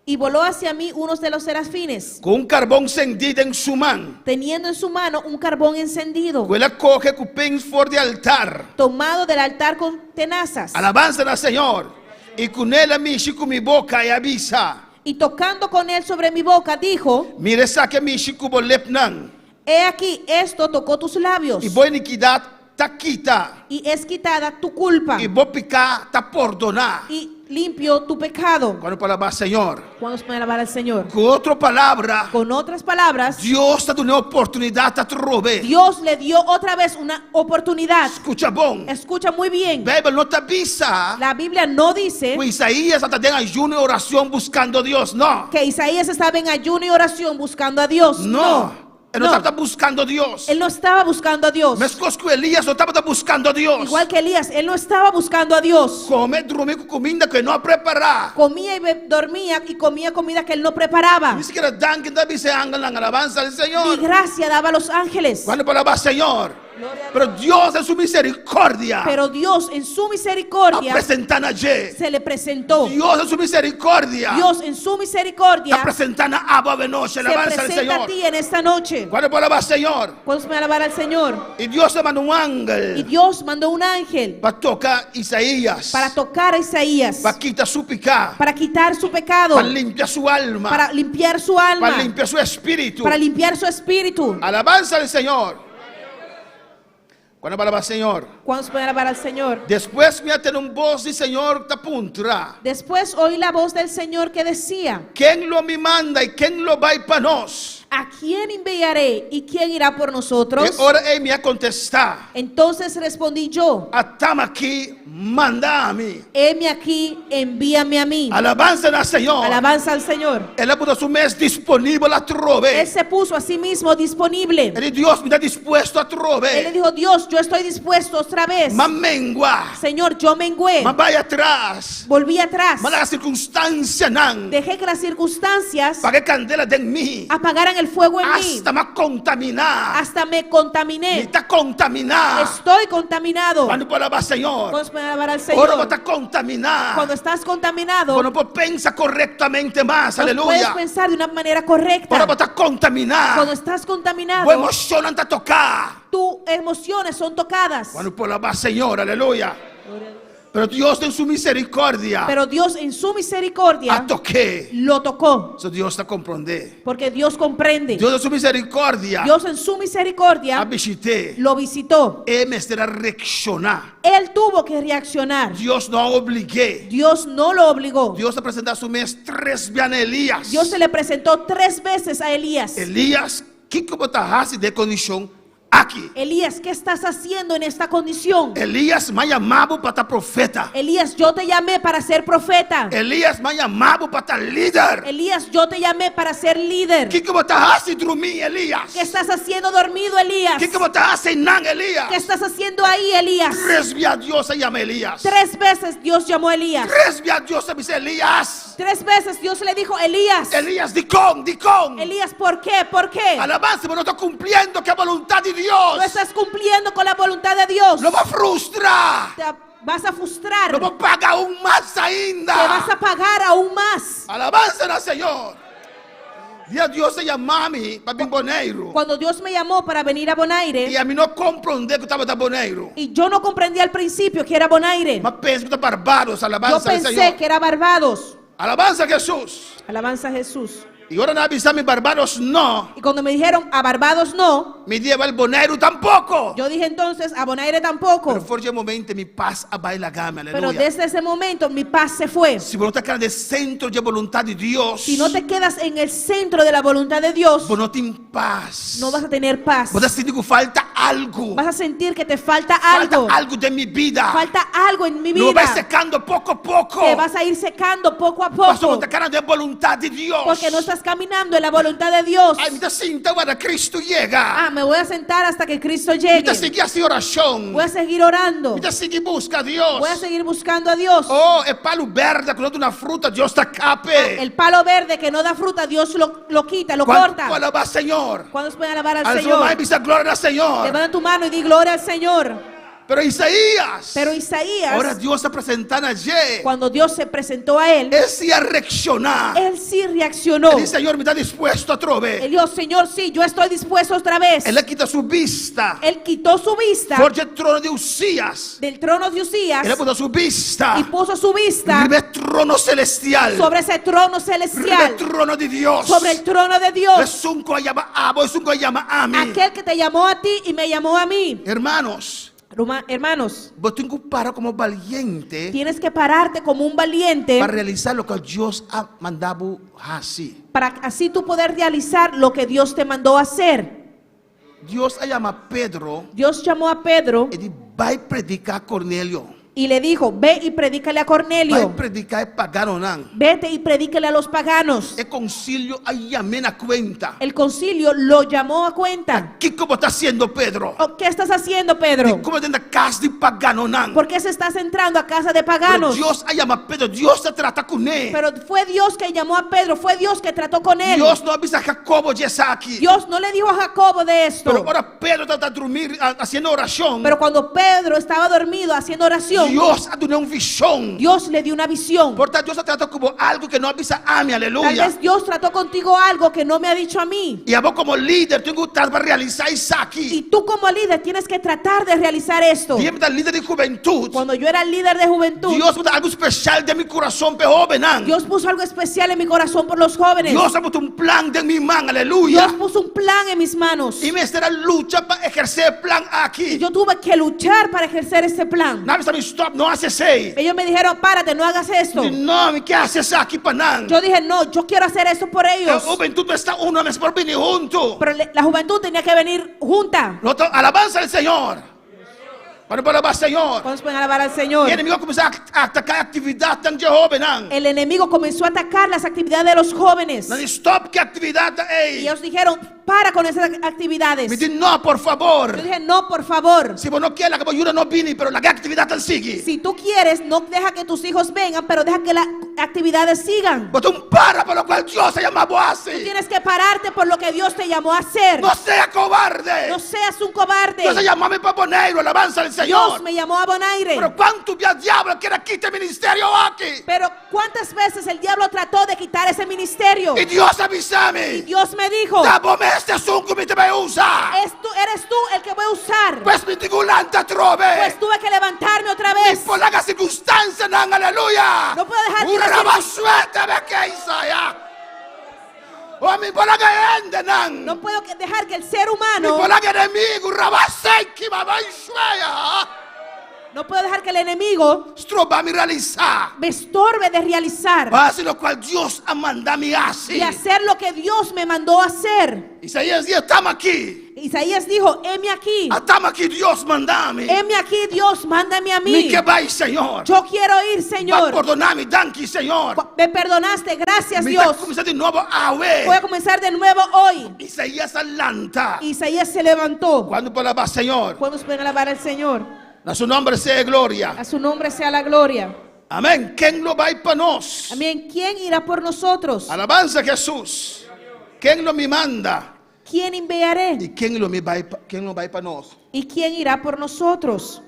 [SPEAKER 7] Y voló hacia mí uno de los serafines,
[SPEAKER 5] Ku un karbon sendí den su man.
[SPEAKER 7] teniendo en su mano un carbón encendido,
[SPEAKER 5] Ku el a kohe ku pens for di altar.
[SPEAKER 7] tomado del altar con tenazas.
[SPEAKER 5] Alabansa na Señor. I kuné el a mishi ku mi boka i a bisa.
[SPEAKER 7] Y tocando con él sobre mi boca, dijo:
[SPEAKER 5] Mira esaki a mishi ku bo lepnan.
[SPEAKER 7] He aquí, esto tocó tus labios,
[SPEAKER 5] I bo inikidat ta kitá.
[SPEAKER 7] y es quitada tu culpa,
[SPEAKER 5] I bo piká ta pordoná.
[SPEAKER 7] y limpio tu pecado.
[SPEAKER 5] Kuantu por alabá Señor?
[SPEAKER 7] ¿Cuántos pueden alabar al Señor?
[SPEAKER 5] Ku otro palabra,
[SPEAKER 7] Con otras palabras,
[SPEAKER 5] Dios ta dun'é oportunidat atrobe.
[SPEAKER 7] Dios le dio otra vez una oportunidad.
[SPEAKER 5] Skucha bon.
[SPEAKER 7] Escucha muy bien.
[SPEAKER 5] Beibel no ta bisa.
[SPEAKER 7] La Biblia no dice
[SPEAKER 5] Ku Isaías tabata den ayuno i orashon buskando Dios. No.
[SPEAKER 7] que Isaías estaba en ayuno y oración buscando a Dios.
[SPEAKER 5] No. E no
[SPEAKER 7] No.
[SPEAKER 5] tabata buskando Dios.
[SPEAKER 7] Él no estaba buscando a Dios.
[SPEAKER 5] Meskos ku Elías no tabata buskando Dios.
[SPEAKER 7] Igual que Elías, él no estaba buscando a Dios.
[SPEAKER 5] Kome, drumi ku kuminda ku e no a prepará.
[SPEAKER 7] Comía y dormía y comía comida que él no preparaba.
[SPEAKER 5] Ni sikiera danki e ta bisa angelnan, alabansa na
[SPEAKER 7] Ni
[SPEAKER 5] Señor.
[SPEAKER 7] gracia daba a los ángeles.
[SPEAKER 5] Kuantu por alabá Señor? Pero Dios en su misericordia
[SPEAKER 7] Pero Dios en su
[SPEAKER 5] a
[SPEAKER 7] misericordia
[SPEAKER 5] presentá na dje.
[SPEAKER 7] se le presentó.
[SPEAKER 5] Dios en su misericordia
[SPEAKER 7] Dios en su misericordia
[SPEAKER 5] a presentá na abo awe nochi.
[SPEAKER 7] se
[SPEAKER 5] Alabansa na
[SPEAKER 7] presenta a
[SPEAKER 5] Señor.
[SPEAKER 7] ti en esta noche.
[SPEAKER 5] Kuantu por alabá Señor?
[SPEAKER 7] ¿Cuántos pueden alabar al Señor?
[SPEAKER 5] I Dios a manda un
[SPEAKER 7] Y
[SPEAKER 5] angel
[SPEAKER 7] Dios mandó un ángel
[SPEAKER 5] pa toka Isaías,
[SPEAKER 7] para tocar a Isaías,
[SPEAKER 5] pa kita su piká,
[SPEAKER 7] para quitar su pecado,
[SPEAKER 5] pa limpia su alma,
[SPEAKER 7] para limpiar su alma,
[SPEAKER 5] pa limpia su spiritu.
[SPEAKER 7] para limpiar su espíritu.
[SPEAKER 5] Alabansa na Señor. Kuantu por alabá Señor?
[SPEAKER 7] ¿Cuántos pueden alabar al Señor?
[SPEAKER 5] Despues mi a tende un bos di Señor ta puntra.
[SPEAKER 7] Después oí la voz del Señor que decía:
[SPEAKER 5] Ken lo mi manda i ken lo bai pa nos?
[SPEAKER 7] ¿A quién enviaré y quién irá por nosotros?
[SPEAKER 5] E ora ei mi a kontestá.
[SPEAKER 7] Entonces respondí yo:
[SPEAKER 5] At'ami aki, manda mi.
[SPEAKER 7] Heme aquí, envíame a mí.
[SPEAKER 5] Alabansa na Señor.
[SPEAKER 7] Alabanza al Señor.
[SPEAKER 5] El a pone su mes disponibel atrobe.
[SPEAKER 7] Él se puso a sí mismo disponible.
[SPEAKER 5] El di Dios, mi ta dispuesto atrobe.
[SPEAKER 7] Él le dijo: Dios, yo estoy dispuesto otra vez.
[SPEAKER 5] M'a mengua.
[SPEAKER 7] Señor, yo mengué.
[SPEAKER 5] M'a bai atras.
[SPEAKER 7] Volví atrás.
[SPEAKER 5] M'a laga sirkunstansianan.
[SPEAKER 7] Dejé que las circunstancias
[SPEAKER 5] Paga kandela den mi.
[SPEAKER 7] apagaran el fuego en mí.
[SPEAKER 5] Asta m'a kontaminá.
[SPEAKER 7] Hasta me contaminé.
[SPEAKER 5] Mi ta kontaminá.
[SPEAKER 7] Estoy contaminado.
[SPEAKER 5] Kuantu por alabá Señor?
[SPEAKER 7] ¿Cuántos pueden alabar al
[SPEAKER 5] Ora
[SPEAKER 7] Señor?
[SPEAKER 5] bo ta kontaminá.
[SPEAKER 7] Cuando estás contaminado,
[SPEAKER 5] Bo no por pensa korektamente mas.
[SPEAKER 7] no puedes
[SPEAKER 5] Aleluya.
[SPEAKER 7] pensar de una manera correcta.
[SPEAKER 5] Ora bo ta kontaminá.
[SPEAKER 7] Cuando estás contaminado,
[SPEAKER 5] Bo emoshonnan ta toká.
[SPEAKER 7] tus emociones son tocadas.
[SPEAKER 5] Kuantu por alabá Señor? Aleluya. Pero Dios en su misericordia
[SPEAKER 7] Pero Dios en su misericordia
[SPEAKER 5] a tok'é.
[SPEAKER 7] lo tocó.
[SPEAKER 5] So Dios ta komprondé.
[SPEAKER 7] Porque Dios comprende.
[SPEAKER 5] Dios en su misericordia
[SPEAKER 7] Dios en su misericordia
[SPEAKER 5] a bishit'é.
[SPEAKER 7] lo visitó.
[SPEAKER 5] E mester a reakshoná.
[SPEAKER 7] Él tuvo que reaccionar.
[SPEAKER 5] Dios no a oblig'é.
[SPEAKER 7] Dios no lo obligó.
[SPEAKER 5] Dios a presentá su mes tres bia na Elías.
[SPEAKER 7] Dios se le presentó tres veces a Elías.
[SPEAKER 5] Elías, kiko bo ta hasi den e kondishon aki? aki?
[SPEAKER 7] Elías, ¿qué estás haciendo en esta condición?
[SPEAKER 5] Elias, m'a yama bo pa ta profeta.
[SPEAKER 7] Elías, yo te llamé para ser profeta.
[SPEAKER 5] Elias, m'a yama bo pa ta lider.
[SPEAKER 7] Elías, yo te llamé para ser líder.
[SPEAKER 5] Kiko bo ta hasi drumí, Elias?
[SPEAKER 7] ¿Qué estás haciendo dormido, Elías?
[SPEAKER 5] Kiko bo ta hasi einan, Elias?
[SPEAKER 7] ¿Qué estás haciendo ahí, Elías?
[SPEAKER 5] Tres bia Dios a yama Elias.
[SPEAKER 7] Tres veces Dios llamó a Elías.
[SPEAKER 5] Tres bia Dios a bisa Elias.
[SPEAKER 7] Tres veces Dios le dijo, Elías,
[SPEAKER 5] Elias, dikon, dikon.
[SPEAKER 7] Elías, ¿por qué? ¿Por qué?
[SPEAKER 5] Alabansa, bo no ta kumpliendo ku e boluntat di Dios.
[SPEAKER 7] No estás cumpliendo con la voluntad de Dios.
[SPEAKER 5] Lo bo frustra.
[SPEAKER 7] Te vas a frustrar.
[SPEAKER 5] Lo bo paga aun mas ainda.
[SPEAKER 7] Te vas a pagar aún más.
[SPEAKER 5] Alabansa na Señor. Dia Dios a yama mi pa bin Boneiru.
[SPEAKER 7] Cuando Dios me llamó para venir a Bonaire.
[SPEAKER 5] I ami no a komprondé ku tabata Boneiru.
[SPEAKER 7] Y yo no comprendí al principio que era Bonaire.
[SPEAKER 5] M'a pensa ku ta Barbados. Alabansa
[SPEAKER 7] Yo
[SPEAKER 5] al
[SPEAKER 7] pensé
[SPEAKER 5] Señor.
[SPEAKER 7] que era Barbados.
[SPEAKER 5] Alabansa Jesús.
[SPEAKER 7] Alabanza a Jesús.
[SPEAKER 5] I ora nan a bisa mi Barbados no.
[SPEAKER 7] Y cuando me dijeron a Barbados no.
[SPEAKER 5] Mi di awèl Boneiru tampoko.
[SPEAKER 7] Yo dije entonces a Bonaire tampoco.
[SPEAKER 5] Pero for di e momento mi pas a bai laga mi.
[SPEAKER 7] Pero
[SPEAKER 5] Aleluya.
[SPEAKER 7] desde ese momento mi paz se fue.
[SPEAKER 5] Si bo no ta keda den sentro di e boluntat di Dios.
[SPEAKER 7] Si no te quedas en el centro de la voluntad de Dios.
[SPEAKER 5] Bo no tin pas.
[SPEAKER 7] No vas a tener paz.
[SPEAKER 5] Bo ta sinti ku falta algu.
[SPEAKER 7] Vas a sentir que te falta
[SPEAKER 5] Falta
[SPEAKER 7] algo.
[SPEAKER 5] algu den mi bida.
[SPEAKER 7] Falta algo en mi
[SPEAKER 5] Lo bo bai
[SPEAKER 7] vida.
[SPEAKER 5] sekando poko poko.
[SPEAKER 7] Te vas a ir secando poco a
[SPEAKER 5] Pasobra bo
[SPEAKER 7] poco.
[SPEAKER 5] ta kana den boluntat di Dios.
[SPEAKER 7] Porque no estás caminando en la voluntad de Dios.
[SPEAKER 5] Ay, mi ta sinta warda Cristo yega.
[SPEAKER 7] Ah, me voy a sentar hasta que Cristo
[SPEAKER 5] Mi
[SPEAKER 7] llegue.
[SPEAKER 5] ta sigui hasi orashon.
[SPEAKER 7] Voy a seguir orando.
[SPEAKER 5] Mi ta sigui buska Dios.
[SPEAKER 7] Voy a seguir buscando a Dios.
[SPEAKER 5] Oh, e palu bèrdè ku no duna fruta, Dios ta kap e.
[SPEAKER 7] El palo verde que no da fruta, Dios lo, lo quita, lo
[SPEAKER 5] Kuantu
[SPEAKER 7] corta.
[SPEAKER 5] por alabá Señor?
[SPEAKER 7] ¿Cuántos pueden alabar al
[SPEAKER 5] Alza
[SPEAKER 7] Señor?
[SPEAKER 5] man i bisa gloria na Señor.
[SPEAKER 7] Levanta tu mano y di gloria al Señor.
[SPEAKER 5] Pero Isaías.
[SPEAKER 7] Pero Isaías.
[SPEAKER 5] Ora Dios a presentá na dje.
[SPEAKER 7] Cuando Dios se presentó a él.
[SPEAKER 5] E sí a reakshoná.
[SPEAKER 7] Él sí reaccionó.
[SPEAKER 5] El di, Señor, mi ta dispuesto atrobe.
[SPEAKER 7] Él dijo, Señor, sí, yo estoy dispuesto otra vez.
[SPEAKER 5] El a kita su bista.
[SPEAKER 7] Él quitó su vista.
[SPEAKER 5] For di e trono di Usías.
[SPEAKER 7] Del trono de Usías.
[SPEAKER 5] El a pone su bista.
[SPEAKER 7] Y puso su vista.
[SPEAKER 5] Riba e trono selestial.
[SPEAKER 7] Sobre ese trono celestial.
[SPEAKER 5] Riba e trono di Dios.
[SPEAKER 7] Sobre el trono de Dios.
[SPEAKER 5] Esun ku a yama abo, esun ku a yama ami.
[SPEAKER 7] Aquel que te llamó a ti y me llamó a mí.
[SPEAKER 5] Hermanos.
[SPEAKER 7] Hermanos.
[SPEAKER 5] Bo tin ku para komo valiente.
[SPEAKER 7] Tienes que pararte como un valiente.
[SPEAKER 5] Pa realisá loke Dios a manda bo hasi.
[SPEAKER 7] Para así tú poder realizar lo que Dios te mandó a hacer.
[SPEAKER 5] Dios a yama Pedro.
[SPEAKER 7] Dios llamó a Pedro.
[SPEAKER 5] I di bai prediká Cornelio.
[SPEAKER 7] Y le dijo, ve y predícale a Cornelio.
[SPEAKER 5] Bai prediká e paganonan.
[SPEAKER 7] Vete y predícale a los paganos.
[SPEAKER 5] E konsilio a yam'é na kuenta.
[SPEAKER 7] El concilio lo llamó a cuenta.
[SPEAKER 5] Kiko bo ta hasiendo, Pedro?
[SPEAKER 7] Oh, ¿Qué estás haciendo, Pedro?
[SPEAKER 5] Dikon bo ta drenta kas di paganonan?
[SPEAKER 7] ¿Por qué se estás entrando a casa de paganos?
[SPEAKER 5] Pero Dios a yama Pedro, Dios a trata kuné.
[SPEAKER 7] Pero fue Dios que llamó a Pedro, fue Dios que trató con él.
[SPEAKER 5] Dios no a bisa Jacobo di esaki.
[SPEAKER 7] Dios no le dijo a Jacobo de esto.
[SPEAKER 5] Pero ora Pedro tabata drumí hasiendo orashon.
[SPEAKER 7] Pero cuando Pedro estaba dormido haciendo oración,
[SPEAKER 5] Dios a dun'é un vishon.
[SPEAKER 7] Dios le dio una visión.
[SPEAKER 5] Por ta Dios a trata ku bo algu ku e no a bisa ami, aleluya.
[SPEAKER 7] Tal vez Dios trató contigo algo que no me ha dicho a mí.
[SPEAKER 5] I abo komo lider, tin ku trata pa realisá esaki.
[SPEAKER 7] Y tú como líder tienes que tratar de realizar esto.
[SPEAKER 5] Dia mi ta lider di hubentut.
[SPEAKER 7] Cuando yo era líder de juventud,
[SPEAKER 5] Dios a pone algu spesial den mi kurason pa e hóbennan.
[SPEAKER 7] Dios puso algo especial en mi corazón por los jóvenes.
[SPEAKER 5] Dios a pone un plan den mi man, aleluya.
[SPEAKER 7] Dios puso un plan en mis manos.
[SPEAKER 5] I mi mester a lucha pa ehersé e plan aki.
[SPEAKER 7] Y yo tuve que luchar para ejercer este plan.
[SPEAKER 5] Nan a bisa mi stòp, no hasi esei.
[SPEAKER 7] Ellos me dijeron, párate, no hagas esto.
[SPEAKER 5] Di, no, mi ke hasi esaki pa nan.
[SPEAKER 7] Yo dije, no, yo quiero hacer esto por ellos.
[SPEAKER 5] E hubentut mester ta unu, mester por bini huntu.
[SPEAKER 7] Pero la juventud tenía que venir junta.
[SPEAKER 5] No, alabansa al Señor. Kuantu por alabá Señor.
[SPEAKER 7] ¿Cuántos pueden alabar al Señor?
[SPEAKER 5] E enemigu a kuminsá ataká e aktividatnan di hóbennan.
[SPEAKER 7] El enemigo comenzó a atacar las actividades de los jóvenes.
[SPEAKER 5] Nan di stòp ku e aktividatnan ei.
[SPEAKER 7] Y ellos dijeron, para con esas actividades.
[SPEAKER 5] Mi di no, por fabor.
[SPEAKER 7] Yo dije, no, por favor.
[SPEAKER 5] Si bo no ke, laga bo yunan no bini, pero laga e aktividatnan sigui.
[SPEAKER 7] Si tú quieres, no deja que tus hijos vengan, pero deja que las actividades sigan.
[SPEAKER 5] Bo tin ku para pa loke Dios a yama bo hasi.
[SPEAKER 7] Tú tienes que pararte por lo que Dios te llamó a hacer.
[SPEAKER 5] No sea kobarde.
[SPEAKER 7] No seas un cobarde.
[SPEAKER 5] Dios a yama mi pa Boneiru, alabansa al Señor.
[SPEAKER 7] Dios me llamó a Bonaire.
[SPEAKER 5] Pero kuantu bia diabel a ker kita e ministerio aki.
[SPEAKER 7] Pero cuántas veces el diablo trató de quitar ese ministerio.
[SPEAKER 5] I Dios a bisa mi.
[SPEAKER 7] Y Dios me dijo.
[SPEAKER 5] Ta bo mes ta esun ku mi ta bai usa.
[SPEAKER 7] Es tú, eres tú el que voy a usar.
[SPEAKER 5] Pues mi tin ku lanta atrobe.
[SPEAKER 7] Pues tuve que levantarme otra vez.
[SPEAKER 5] Mi no por laga sirkunstansianan, aleluya.
[SPEAKER 7] No puedo dejar que
[SPEAKER 5] Ura
[SPEAKER 7] las
[SPEAKER 5] basuete be ke Isaiah. O mi no por laga hendenan.
[SPEAKER 7] No puedo dejar que el ser humano.
[SPEAKER 5] Mi no por laga enemigu rabaseki babaishueya.
[SPEAKER 7] No puedo dejar que el enemigo
[SPEAKER 5] stroba mi realisá.
[SPEAKER 7] me estorbe de realizar
[SPEAKER 5] Pa hasi lokual Dios a manda mi hasi.
[SPEAKER 7] y hacer lo que Dios me mandó hacer.
[SPEAKER 5] Isaías di, At'ami aki.
[SPEAKER 7] Isaías dijo, heme aquí,
[SPEAKER 5] At'ami aki, Dios, manda mi.
[SPEAKER 7] heme aquí, Dios, mándame a
[SPEAKER 5] Mi
[SPEAKER 7] mí.
[SPEAKER 5] ke bai, Señor.
[SPEAKER 7] Yo quiero ir,
[SPEAKER 5] B'a
[SPEAKER 7] Señor.
[SPEAKER 5] pordoná mi, danki, Señor.
[SPEAKER 7] Me perdonaste, gracias
[SPEAKER 5] Mi ta
[SPEAKER 7] Dios.
[SPEAKER 5] kuminsá di nobo awe.
[SPEAKER 7] Voy a comenzar de nuevo hoy.
[SPEAKER 5] Isaías a lanta.
[SPEAKER 7] Isaías se levantó.
[SPEAKER 5] Kuantu por alabá Señor?
[SPEAKER 7] ¿Cuántos pueden alabar al Señor?
[SPEAKER 5] Na su nòmber sea gloria.
[SPEAKER 7] A su nombre sea la gloria.
[SPEAKER 5] Amèn. Ken lo bai pa nos?
[SPEAKER 7] Amén. ¿Quién irá por nosotros?
[SPEAKER 5] Alabansa Hesus. Ken lo mi manda?
[SPEAKER 7] ¿Quién enviaré?
[SPEAKER 5] I ken lo mi bai, ken lo bai pa nos?
[SPEAKER 7] ¿Y quién irá por nosotros?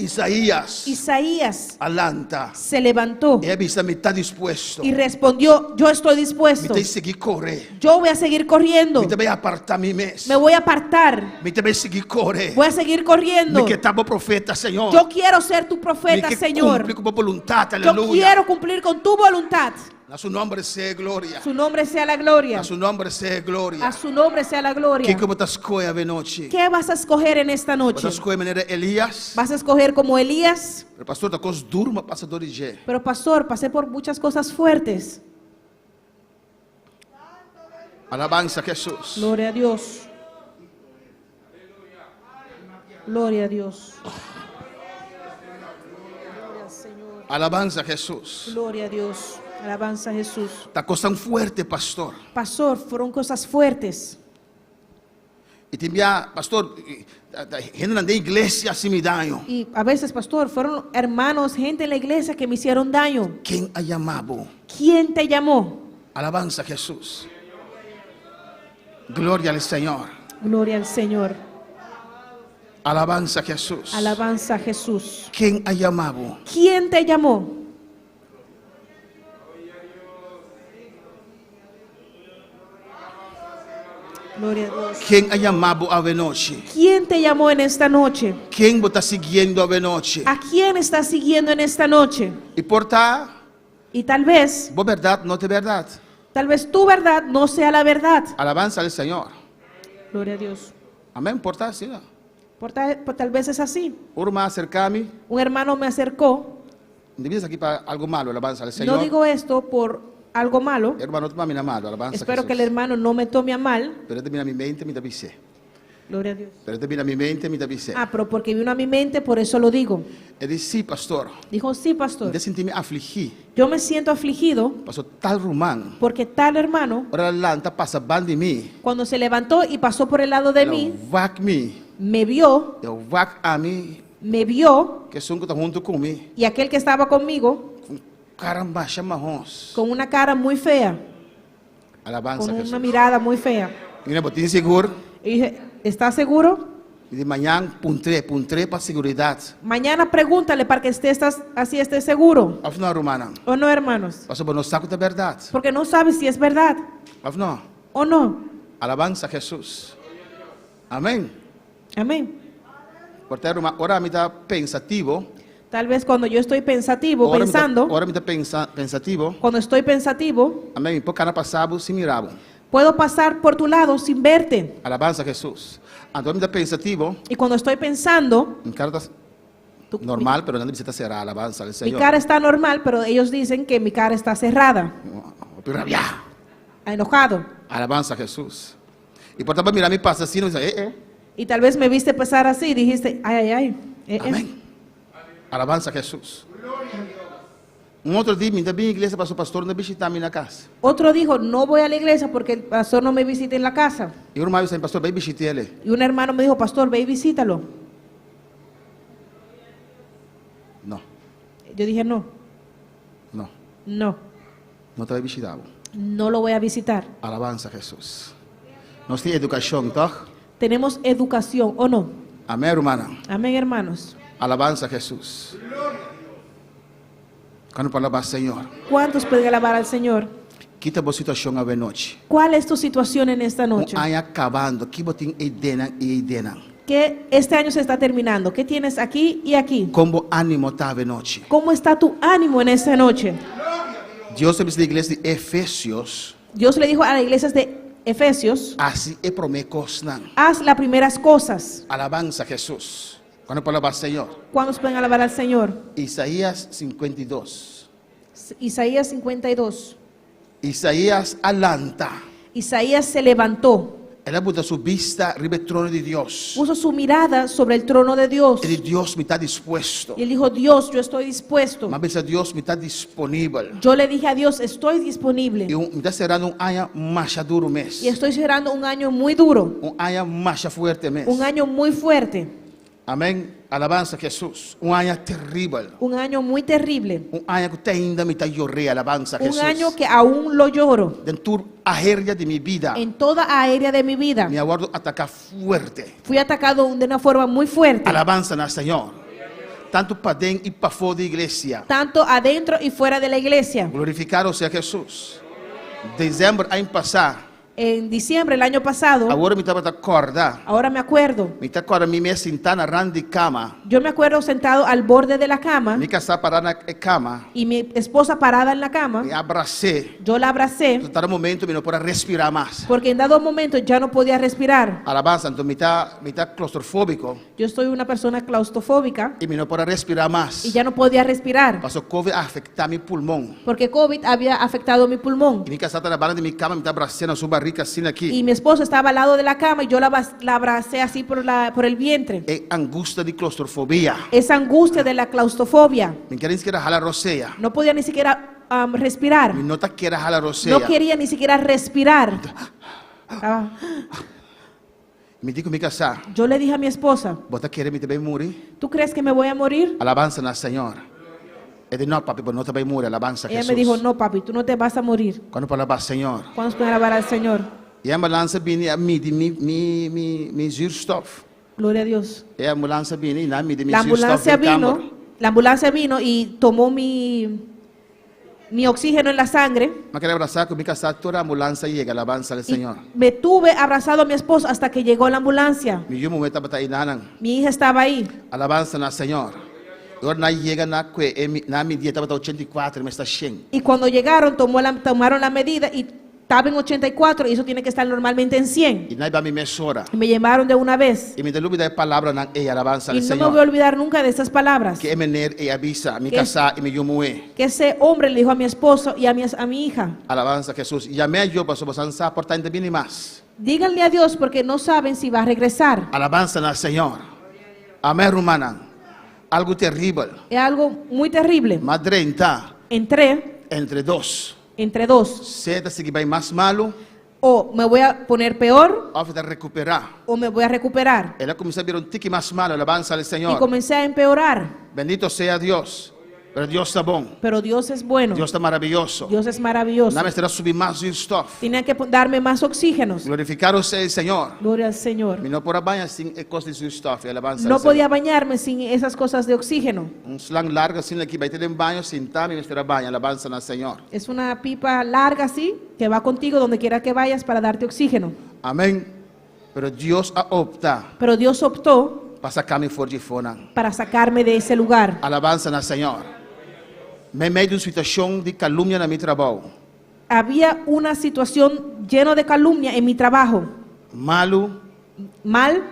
[SPEAKER 5] Isaías
[SPEAKER 7] Isaías
[SPEAKER 5] a lanta.
[SPEAKER 7] se levantó
[SPEAKER 5] El a bisa mi ta dispuesto.
[SPEAKER 7] y respondió, yo estoy
[SPEAKER 5] Mi
[SPEAKER 7] dispuesto.
[SPEAKER 5] ta sigui kore.
[SPEAKER 7] Yo voy a seguir corriendo.
[SPEAKER 5] Mi ta bai apartá mi mes.
[SPEAKER 7] Me voy a apartar.
[SPEAKER 5] Mi ta bai sigui kore.
[SPEAKER 7] Voy a seguir corriendo.
[SPEAKER 5] Mi ke ta bo profeta, Señor.
[SPEAKER 7] Yo quiero ser tu
[SPEAKER 5] Mi
[SPEAKER 7] profeta,
[SPEAKER 5] ke
[SPEAKER 7] Señor.
[SPEAKER 5] kumpli ku bo boluntat,
[SPEAKER 7] Yo
[SPEAKER 5] aleluya.
[SPEAKER 7] quiero cumplir con tu voluntad.
[SPEAKER 5] Na su nòmber sea gloria.
[SPEAKER 7] Su nombre sea la gloria.
[SPEAKER 5] Na su nòmber sea gloria.
[SPEAKER 7] A su nombre sea la gloria.
[SPEAKER 5] Kiko bo ta skohe awe nochi?
[SPEAKER 7] ¿Qué vas a escoger en esta noche?
[SPEAKER 5] Bo ta skohe manera Elías?
[SPEAKER 7] ¿Vas a escoger como Elías?
[SPEAKER 5] Pero pastor, ta kos duru m'a pasa dor di dje.
[SPEAKER 7] Pero pastor, pasé por muchas cosas fuertes.
[SPEAKER 5] Alabansa Hesus.
[SPEAKER 7] Gloria a Dios. Gloria a Dios. Gloria al Señor.
[SPEAKER 5] Alabansa Hesus.
[SPEAKER 7] Gloria a Dios. Alabanza a Jesús.
[SPEAKER 5] Ta kosnan fuerte, pastor.
[SPEAKER 7] Pastor, fueron cosas fuertes.
[SPEAKER 5] I tin bia, pastor, hendenan den iglesia a hasi mi daño.
[SPEAKER 7] Y a veces, pastor, fueron hermanos, gente en la iglesia que me hicieron daño.
[SPEAKER 5] Ken a yama bo?
[SPEAKER 7] ¿Quién te llamó?
[SPEAKER 5] Alabanza a Jesús. Gloria al Señor.
[SPEAKER 7] Gloria al Señor.
[SPEAKER 5] Alabanza a Jesús.
[SPEAKER 7] Alabanza a Jesús.
[SPEAKER 5] Ken a yama bo?
[SPEAKER 7] ¿Quién te llamó? Gloria a Dios.
[SPEAKER 5] Ken a yama bo awe nochi?
[SPEAKER 7] ¿Quién te llamó en esta noche?
[SPEAKER 5] Ken bo ta siguiendo awe nochi?
[SPEAKER 7] ¿A quién estás siguiendo en esta noche?
[SPEAKER 5] I por ta,
[SPEAKER 7] Y tal vez,
[SPEAKER 5] bo bèrdat no ta bèrdat.
[SPEAKER 7] tal vez tu verdad no sea la verdad.
[SPEAKER 5] Alabanza al Señor.
[SPEAKER 7] Gloria a Dios.
[SPEAKER 5] Amèn, por ta asina.
[SPEAKER 7] Por tal, por tal vez es así.
[SPEAKER 5] Un ruman a aserká mi.
[SPEAKER 7] Un hermano me acercó.
[SPEAKER 5] No ta bisa esaki pa algu malu, alabanza al Señor.
[SPEAKER 7] No digo esto por algo malo.
[SPEAKER 5] E ruman no tuma mi na malu, alabanza
[SPEAKER 7] Espero
[SPEAKER 5] Jesús.
[SPEAKER 7] que el hermano no me tome a mal.
[SPEAKER 5] Pero e ta bin na mi mente, mi ta bis'é.
[SPEAKER 7] Gloria a Dios.
[SPEAKER 5] Pero e ta bin na mi mente, mi ta bis'é.
[SPEAKER 7] Ah, pero porque vino a mi mente, por eso lo digo.
[SPEAKER 5] E di, sí, pastor.
[SPEAKER 7] Dijo, sí, pastor.
[SPEAKER 5] Mi ta sinti mi afligí.
[SPEAKER 7] Yo me siento afligido
[SPEAKER 5] Paso tal ruman.
[SPEAKER 7] porque tal hermano,
[SPEAKER 5] Ora el a lanta pasa band'i mi.
[SPEAKER 7] cuando se levantó y pasó por el lado de mí,
[SPEAKER 5] El a wak mi.
[SPEAKER 7] me vio,
[SPEAKER 5] El a wak ami.
[SPEAKER 7] me vio,
[SPEAKER 5] Ku esun ku ta huntu ku mi.
[SPEAKER 7] y aquel que estaba conmigo,
[SPEAKER 5] Ku kara masha mahos.
[SPEAKER 7] con una cara muy fea,
[SPEAKER 5] Alabanza
[SPEAKER 7] con
[SPEAKER 5] a Jesús.
[SPEAKER 7] una mirada muy fea.
[SPEAKER 5] Mi di, bo ta sigur.
[SPEAKER 7] Y dije, ¿estás seguro?
[SPEAKER 5] Mi di mañan puntr'é, puntr'é pa seguridat.
[SPEAKER 7] Mañana pregúntale para que estés así estés seguro.
[SPEAKER 5] Òf no, rumannan.
[SPEAKER 7] ¿O no, hermanos?
[SPEAKER 5] Paso bo no sa ku ta bèrdat.
[SPEAKER 7] Porque no sabes si es verdad
[SPEAKER 5] Òf no.
[SPEAKER 7] o no.
[SPEAKER 5] Alabanza a Jesús. Amèn.
[SPEAKER 7] Amén.
[SPEAKER 5] Por ta ruman, ora mi ta pensativo.
[SPEAKER 7] Tal vez cuando yo estoy pensativo,
[SPEAKER 5] Ora mi ta,
[SPEAKER 7] pensando,
[SPEAKER 5] ora mi ta pensa, pensativo.
[SPEAKER 7] cuando estoy pensativo,
[SPEAKER 5] Amèn. Mi por kana pasa bo sin mira bo.
[SPEAKER 7] puedo pasar por tu lado sin verte.
[SPEAKER 5] Alabanza a Jesús. Anto mi ta pensativo.
[SPEAKER 7] Y cuando estoy pensando,
[SPEAKER 5] Mi kara ta
[SPEAKER 7] tu-
[SPEAKER 5] normal, pero nan ta bisa ta será. Alabanza al
[SPEAKER 7] mi, mi
[SPEAKER 5] Señor.
[SPEAKER 7] cara está normal, pero ellos dicen que mi cara está cerrada,
[SPEAKER 5] Hopi rabiá.
[SPEAKER 7] enojado.
[SPEAKER 5] Alabanza a Jesús. I por ta b'a mira mi pasa asina, mi eh, eh.
[SPEAKER 7] Y tal vez me viste pasar así y dijiste, ay, ay, ay. eh, eh.
[SPEAKER 5] Amèn. Alabanza a Jesús. Un otro di, mi n' ta bin iglesia paso pastor no ta bishitá mi na kas.
[SPEAKER 7] Otro dijo, no voy a la iglesia porque el pastor no me visita en la casa.
[SPEAKER 5] I un ruman a bisa, pastor, bai bishit'é.
[SPEAKER 7] Y un hermano me dijo, pastor, ve y visítalo.
[SPEAKER 5] No,
[SPEAKER 7] Yo dije, no,
[SPEAKER 5] no,
[SPEAKER 7] no,
[SPEAKER 5] no ta bai bishitá.
[SPEAKER 7] no lo voy a visitar.
[SPEAKER 5] Alabanza a Jesús. Nos tin edukashon, toch?
[SPEAKER 7] Tenemos educación, ¿o no?
[SPEAKER 5] Amèn, rumannan.
[SPEAKER 7] Amén, hermanos.
[SPEAKER 5] Alabanza a Jesús. Kuantu por alabá Señor?
[SPEAKER 7] ¿Cuántos pueden alabar al Señor?
[SPEAKER 5] Ki ta bo situashon awe nochi.
[SPEAKER 7] ¿Cuál es tu situación en esta noche?
[SPEAKER 5] Un aña kabando, ki bo tin eidennan i eidennan.
[SPEAKER 7] Que este año se está terminando. ¿Qué tienes aquí y aquí?
[SPEAKER 5] Kon bo ánimo ta awe nochi?
[SPEAKER 7] ¿Cómo está tu ánimo en esta noche?
[SPEAKER 5] Dios a bisa iglesia di Efesios,
[SPEAKER 7] Dios le dijo a las iglesias de Efesios,
[SPEAKER 5] hasi e promé kosnan.
[SPEAKER 7] haz las primeras cosas.
[SPEAKER 5] Alabanza a Jesús. Kuantu por alabá Señor?
[SPEAKER 7] ¿Cuántos pueden alabar al Señor?
[SPEAKER 5] Isaías 52.
[SPEAKER 7] Isaías 52.
[SPEAKER 5] Isaías a lanta.
[SPEAKER 7] Isaías se levantó,
[SPEAKER 5] El a buta su bista riba e trono di Dios.
[SPEAKER 7] puso su mirada sobre el trono de Dios.
[SPEAKER 5] E di, Dios, mi ta dispuesto.
[SPEAKER 7] Y él dijo, Dios, yo estoy dispuesto.
[SPEAKER 5] M'a bisa Dios, mi ta disponibel.
[SPEAKER 7] Yo le dije a Dios, estoy disponible.
[SPEAKER 5] I un, mi ta serando un aña masha duru mes.
[SPEAKER 7] Y estoy cerrando un año muy duro,
[SPEAKER 5] Un aña masha fuerte mes.
[SPEAKER 7] un año muy fuerte,
[SPEAKER 5] Amèn. Alabansa Jesus. Un aña teribel.
[SPEAKER 7] un año muy terrible,
[SPEAKER 5] Un aña ku te ainda mi ta yor'é. Alabansa
[SPEAKER 7] un
[SPEAKER 5] Jesus.
[SPEAKER 7] año que aún lo lloro.
[SPEAKER 5] Den tur área di mi bida.
[SPEAKER 7] En toda área de mi vida
[SPEAKER 5] Mi a wòrdu ataká fuerte.
[SPEAKER 7] fui atacado de una forma muy fuerte,
[SPEAKER 5] Alabansa na Señor. Tantu paden i pafó di iglesia.
[SPEAKER 7] tanto adentro y fuera de la iglesia.
[SPEAKER 5] Glorifikado sea Jesus. Desèmber aña pasá.
[SPEAKER 7] En diciembre del año pasado,
[SPEAKER 5] Awor mi tabata kòrda.
[SPEAKER 7] ahora me acuerdo,
[SPEAKER 5] Mi ta kòrda mi mes sintá na rant di kama.
[SPEAKER 7] yo me acuerdo sentado al borde de la cama
[SPEAKER 5] Mi kasá pará na e kama.
[SPEAKER 7] y mi esposa parada en la cama,
[SPEAKER 5] Mi a bras'é.
[SPEAKER 7] yo la abracé
[SPEAKER 5] Dado momento mi no por a respirá mas.
[SPEAKER 7] porque en dado momento ya no podía respirar.
[SPEAKER 5] Alabansa, anto mi ta mi ta klaustrofóbiko
[SPEAKER 7] Yo soy una persona claustrofóbica
[SPEAKER 5] i mi no por a respirá mas.
[SPEAKER 7] y ya no podía respirar
[SPEAKER 5] Paso COVID a afektá mi pulmon.
[SPEAKER 7] porque COVID había afectado mi pulmón.
[SPEAKER 5] I mi kasá ta na banda di mi kama, mi ta bras'é na su barika asina aki.
[SPEAKER 7] Y mi esposo estaba al lado de la cama y yo la, la abracé así por, la, por el vientre.
[SPEAKER 5] E angustia di klaustrofobia.
[SPEAKER 7] Esa angustia de la claustrofobia.
[SPEAKER 5] Mi no kier ni sikiera hala rosea.
[SPEAKER 7] No podía ni siquiera respirar.
[SPEAKER 5] Mi no ta kier a hala rosea.
[SPEAKER 7] No quería ni siquiera respirar. Estaba-
[SPEAKER 5] Mi di ku mi kasá.
[SPEAKER 7] Yo le dije a mi esposa,
[SPEAKER 5] Bo ta kere mi ta bai muri?
[SPEAKER 7] ¿tú crees que me voy a morir?
[SPEAKER 5] Alabansa na Señor. E di, no, papi, bo no ta bai muri. Alabansa
[SPEAKER 7] Ella
[SPEAKER 5] Jesús.
[SPEAKER 7] me dijo, no, papi, tú no te vas a morir.
[SPEAKER 5] Kuantu por alabá Señor?
[SPEAKER 7] ¿Cuántos pueden alabar al Señor?
[SPEAKER 5] E ambulans a bini a midi mi, mi, mi, mi zuurstof.
[SPEAKER 7] Gloria a Dios.
[SPEAKER 5] E ambulans a bini i nan a midi mi
[SPEAKER 7] La
[SPEAKER 5] zuurstof
[SPEAKER 7] ambulancia
[SPEAKER 5] den
[SPEAKER 7] vino,
[SPEAKER 5] kamer.
[SPEAKER 7] la ambulancia vino y tomó mi, mi oxígeno en la sangre.
[SPEAKER 5] M'a keda brasá ku mi kasá te ora ambulans a yega, alabansa al
[SPEAKER 7] Y
[SPEAKER 5] Señor.
[SPEAKER 7] me tuve abrazado a mi esposo hasta que llegó la ambulancia.
[SPEAKER 5] Mi yu muhé tabata einan.
[SPEAKER 7] Mi hija estaba ahí.
[SPEAKER 5] Alabansa na Señor. I ora nan a yega nan a kue e nan a midi e tabata 84 mester ta 100.
[SPEAKER 7] Y cuando llegaron, tomó la, tomaron la medida y estaba en 84 y eso tiene que estar normalmente en 100.
[SPEAKER 5] I nan a hiba mi mesora.
[SPEAKER 7] Y me llevaron de una vez.
[SPEAKER 5] I mi no ta lubidá e palabranan ei, alabansa
[SPEAKER 7] Y
[SPEAKER 5] al
[SPEAKER 7] no me voy a
[SPEAKER 5] Señor.
[SPEAKER 7] olvidar nunca de esas palabras.
[SPEAKER 5] Ku e meneer ei a bisa, mi
[SPEAKER 7] Que-
[SPEAKER 5] kasá i mi yu muhé.
[SPEAKER 7] Que ese hombre le dijo a mi esposo y a mi, a mi hija.
[SPEAKER 5] Alabansa Hesus. Yam'é ayó pasobra boso no sa por ta e n' ta bini mas.
[SPEAKER 7] Díganle a Dios porque no saben si va a regresar.
[SPEAKER 5] Alabansa na Señor. Amèn rumannan. Algu teribel.
[SPEAKER 7] Es algo muy terrible.
[SPEAKER 5] M'a drenta
[SPEAKER 7] Entré
[SPEAKER 5] entre dos.
[SPEAKER 7] entre dos.
[SPEAKER 5] Sea e ta sigui bai mas malu.
[SPEAKER 7] O me voy a poner peor
[SPEAKER 5] Òf e ta rekuperá.
[SPEAKER 7] o me voy a recuperar.
[SPEAKER 5] El a kuminsá bira un tiki mas malu. Alabansa al
[SPEAKER 7] Y
[SPEAKER 5] Señor.
[SPEAKER 7] comencé a empeorar.
[SPEAKER 5] Bendito sea Dios. Pero Dios ta bon.
[SPEAKER 7] Pero Dios es bueno.
[SPEAKER 5] Dios ta maravioso.
[SPEAKER 7] Dios es maravilloso.
[SPEAKER 5] Nan mester a subi mas zuurstof.
[SPEAKER 7] Tenía que darme más oxígenos.
[SPEAKER 5] Glorificado sea el Señor.
[SPEAKER 7] Gloria al Señor.
[SPEAKER 5] Mi no por a baña sin e kos di zuurstof. I alabansa
[SPEAKER 7] No
[SPEAKER 5] al
[SPEAKER 7] podía
[SPEAKER 5] Señor.
[SPEAKER 7] bañarme sin esas cosas de oxígeno.
[SPEAKER 5] Un slang largu asina aki, bai te den baño, sinta mi mester a baña. Alabansa na Señor.
[SPEAKER 7] Es una pipa larga así que va contigo donde quiera que vayas para darte oxígeno.
[SPEAKER 5] Amén. Pero Dios a opta
[SPEAKER 7] Pero Dios optó
[SPEAKER 5] pa saka mi for di eifonan.
[SPEAKER 7] para sacarme de ese lugar.
[SPEAKER 5] Alabansa na Señor. Meimei di un situashon di kalumnia na mi trabou.
[SPEAKER 7] Había una situación lleno de calumnia en mi trabajo.
[SPEAKER 5] Malu.
[SPEAKER 7] Mal.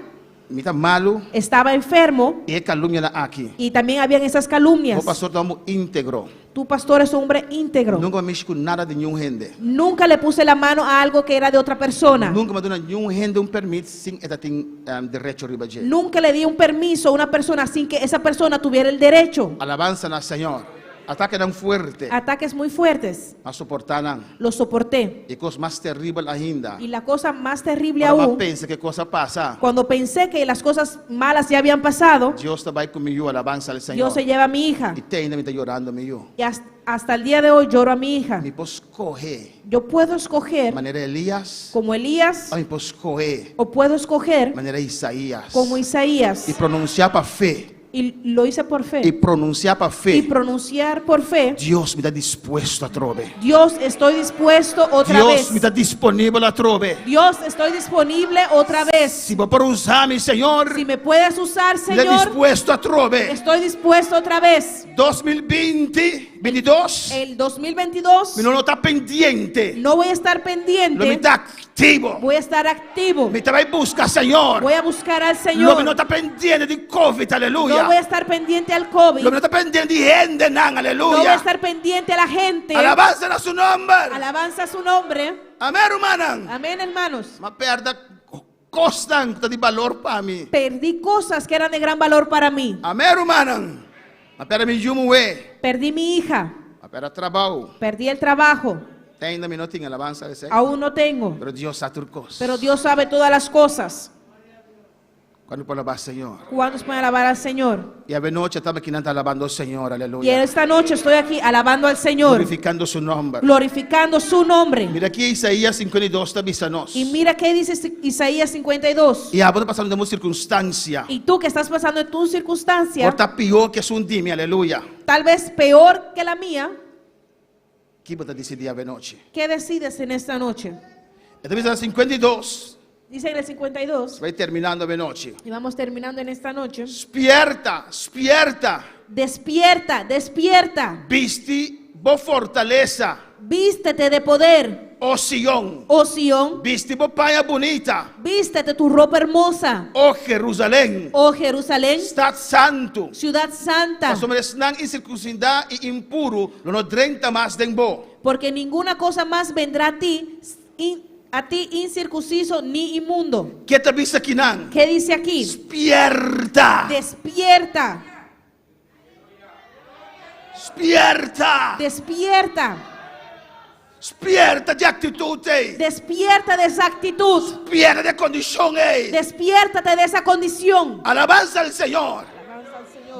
[SPEAKER 5] Mi ta malu.
[SPEAKER 7] Estaba enfermo.
[SPEAKER 5] I e kalumnianan aki.
[SPEAKER 7] Y también habían esas calumnias.
[SPEAKER 5] Bo pastor ta un hòmber íntegro.
[SPEAKER 7] Tu pastor es un hombre íntegro.
[SPEAKER 5] Nunka mi a mishi ku nada di niun hende.
[SPEAKER 7] Nunca le puse la mano a algo que era de otra persona.
[SPEAKER 5] Nunka mi a duna niun hende un pèrmit sin e tatin derecho riba dje.
[SPEAKER 7] Nunca le di un permiso a una persona sin que esa persona tuviera el derecho.
[SPEAKER 5] Alabansa na Señor. Atakenan fuerte.
[SPEAKER 7] Ataques muy fuertes.
[SPEAKER 5] M'a soportá nan.
[SPEAKER 7] Los soporté.
[SPEAKER 5] I kos mas teribel ainda.
[SPEAKER 7] Y la cosa más terrible
[SPEAKER 5] Ora m'a
[SPEAKER 7] aún,
[SPEAKER 5] pensa ku kos a pasa.
[SPEAKER 7] cuando pensé que las cosas malas ya habían pasado,
[SPEAKER 5] Dios ta bai ku mi yu, alabansa al Señor.
[SPEAKER 7] Dios se lleva a mi hija.
[SPEAKER 5] I te ainda mi ta yorando mi yu.
[SPEAKER 7] Y hasta el día de hoy lloro a mi hija.
[SPEAKER 5] Mi por skohe.
[SPEAKER 7] Yo puedo escoger
[SPEAKER 5] Manera Elías.
[SPEAKER 7] como Elías
[SPEAKER 5] Mi por skohe.
[SPEAKER 7] o puedo escoger
[SPEAKER 5] Manera Isaías.
[SPEAKER 7] como Isaías.
[SPEAKER 5] I pronunsiá pa fe.
[SPEAKER 7] Y lo hice por fe.
[SPEAKER 5] I pronunsiá pa fe.
[SPEAKER 7] Y pronunciar por fe.
[SPEAKER 5] Dios mi ta dispuesto atrobe.
[SPEAKER 7] Dios, estoy dispuesto otra
[SPEAKER 5] Dios
[SPEAKER 7] vez.
[SPEAKER 5] mi ta disponibel atrobe.
[SPEAKER 7] Dios, estoy disponible otra vez.
[SPEAKER 5] Si bo por usa mi, Señor.
[SPEAKER 7] Si me puedes usar,
[SPEAKER 5] Mi ta
[SPEAKER 7] Señor.
[SPEAKER 5] dispuesto atrobe.
[SPEAKER 7] Estoy dispuesto otra vez.
[SPEAKER 5] 2020. 2022,
[SPEAKER 7] El 2022
[SPEAKER 5] mi no ta pendiente.
[SPEAKER 7] no voy a estar
[SPEAKER 5] Lo mi
[SPEAKER 7] pendiente,
[SPEAKER 5] ta aktivo.
[SPEAKER 7] voy a estar activo.
[SPEAKER 5] Mi ta bai buska Señor.
[SPEAKER 7] Voy a buscar al
[SPEAKER 5] Lo
[SPEAKER 7] Señor.
[SPEAKER 5] mi no ta pendiente di COVID,
[SPEAKER 7] No voy a
[SPEAKER 5] aleluya.
[SPEAKER 7] estar pendiente al COVID.
[SPEAKER 5] Lo mi no ta pendiente di hendenan,
[SPEAKER 7] No voy a
[SPEAKER 5] aleluya.
[SPEAKER 7] estar pendiente a la gente.
[SPEAKER 5] Alabansa na su nòmber.
[SPEAKER 7] Alabanza a su nombre.
[SPEAKER 5] Amèn, rumannan.
[SPEAKER 7] Amén, hermanos.
[SPEAKER 5] M'a pèrdè kosnan ku ta di balor pa mi.
[SPEAKER 7] Perdí cosas que eran de gran valor para mí.
[SPEAKER 5] Amèn, rumannan. M'a pèrdè mi yu muhé.
[SPEAKER 7] Perdí mi hija.
[SPEAKER 5] M'a pèrdè trabou.
[SPEAKER 7] Perdí el trabajo.
[SPEAKER 5] Te ainda mi no tin alabansa esei.
[SPEAKER 7] Aún no tengo.
[SPEAKER 5] Pero Dios sa tur kos.
[SPEAKER 7] Pero Dios sabe todas las cosas.
[SPEAKER 5] Kuantu por alabá Señor?
[SPEAKER 7] ¿Cuántos pueden alabar al Señor?
[SPEAKER 5] I awe nochi mi ta akinan ta alabando Señor,
[SPEAKER 7] Y
[SPEAKER 5] aleluya.
[SPEAKER 7] esta noche estoy aquí alabando al Señor,
[SPEAKER 5] Glorifikando su nòmber.
[SPEAKER 7] glorificando su nombre.
[SPEAKER 5] Mira aki Isaías 52 ta bisa nos.
[SPEAKER 7] Y mira qué dice Isaías 52.
[SPEAKER 5] I abo ta pasando den un sirkunstansia.
[SPEAKER 7] Y tú que estás pasando en tu circunstancia,
[SPEAKER 5] Por ta pió ku esun di mi, aleluya.
[SPEAKER 7] tal vez peor que la mía,
[SPEAKER 5] Kiko bo ta disidí awe nochi?
[SPEAKER 7] ¿qué decides en esta noche?
[SPEAKER 5] E ta bisa 52.
[SPEAKER 7] Dice en el 52,
[SPEAKER 5] Bai terminando awe nochi.
[SPEAKER 7] y vamos terminando en esta noche.
[SPEAKER 5] Spièrta, spièrta.
[SPEAKER 7] Despierta, despierta,
[SPEAKER 5] Bisti bo fortalesa,
[SPEAKER 7] vístete de poder,
[SPEAKER 5] o Sion.
[SPEAKER 7] oh Sión,
[SPEAKER 5] Bisti bo paña bunita,
[SPEAKER 7] vístete tu ropa hermosa,
[SPEAKER 5] o Jerusalèm.
[SPEAKER 7] oh Jerusalén,
[SPEAKER 5] Stat santu.
[SPEAKER 7] ciudad santa,
[SPEAKER 5] Pasobra esnan insirkunsidá i impuru, lo no drenta mas den bo.
[SPEAKER 7] porque ninguna cosa más vendrá a ti, a ti incircunciso ni inmundo.
[SPEAKER 5] Kiko e ta bisa akinan?
[SPEAKER 7] ¿Qué dice aquí?
[SPEAKER 5] Spièrta.
[SPEAKER 7] Despierta,
[SPEAKER 5] Spièrta.
[SPEAKER 7] despierta,
[SPEAKER 5] Spièrta di e aktitut ei.
[SPEAKER 7] despierta de esa actitud,
[SPEAKER 5] Spièrta di e kondishon ei.
[SPEAKER 7] despiértate de esa condición.
[SPEAKER 5] Alabansa na Señor.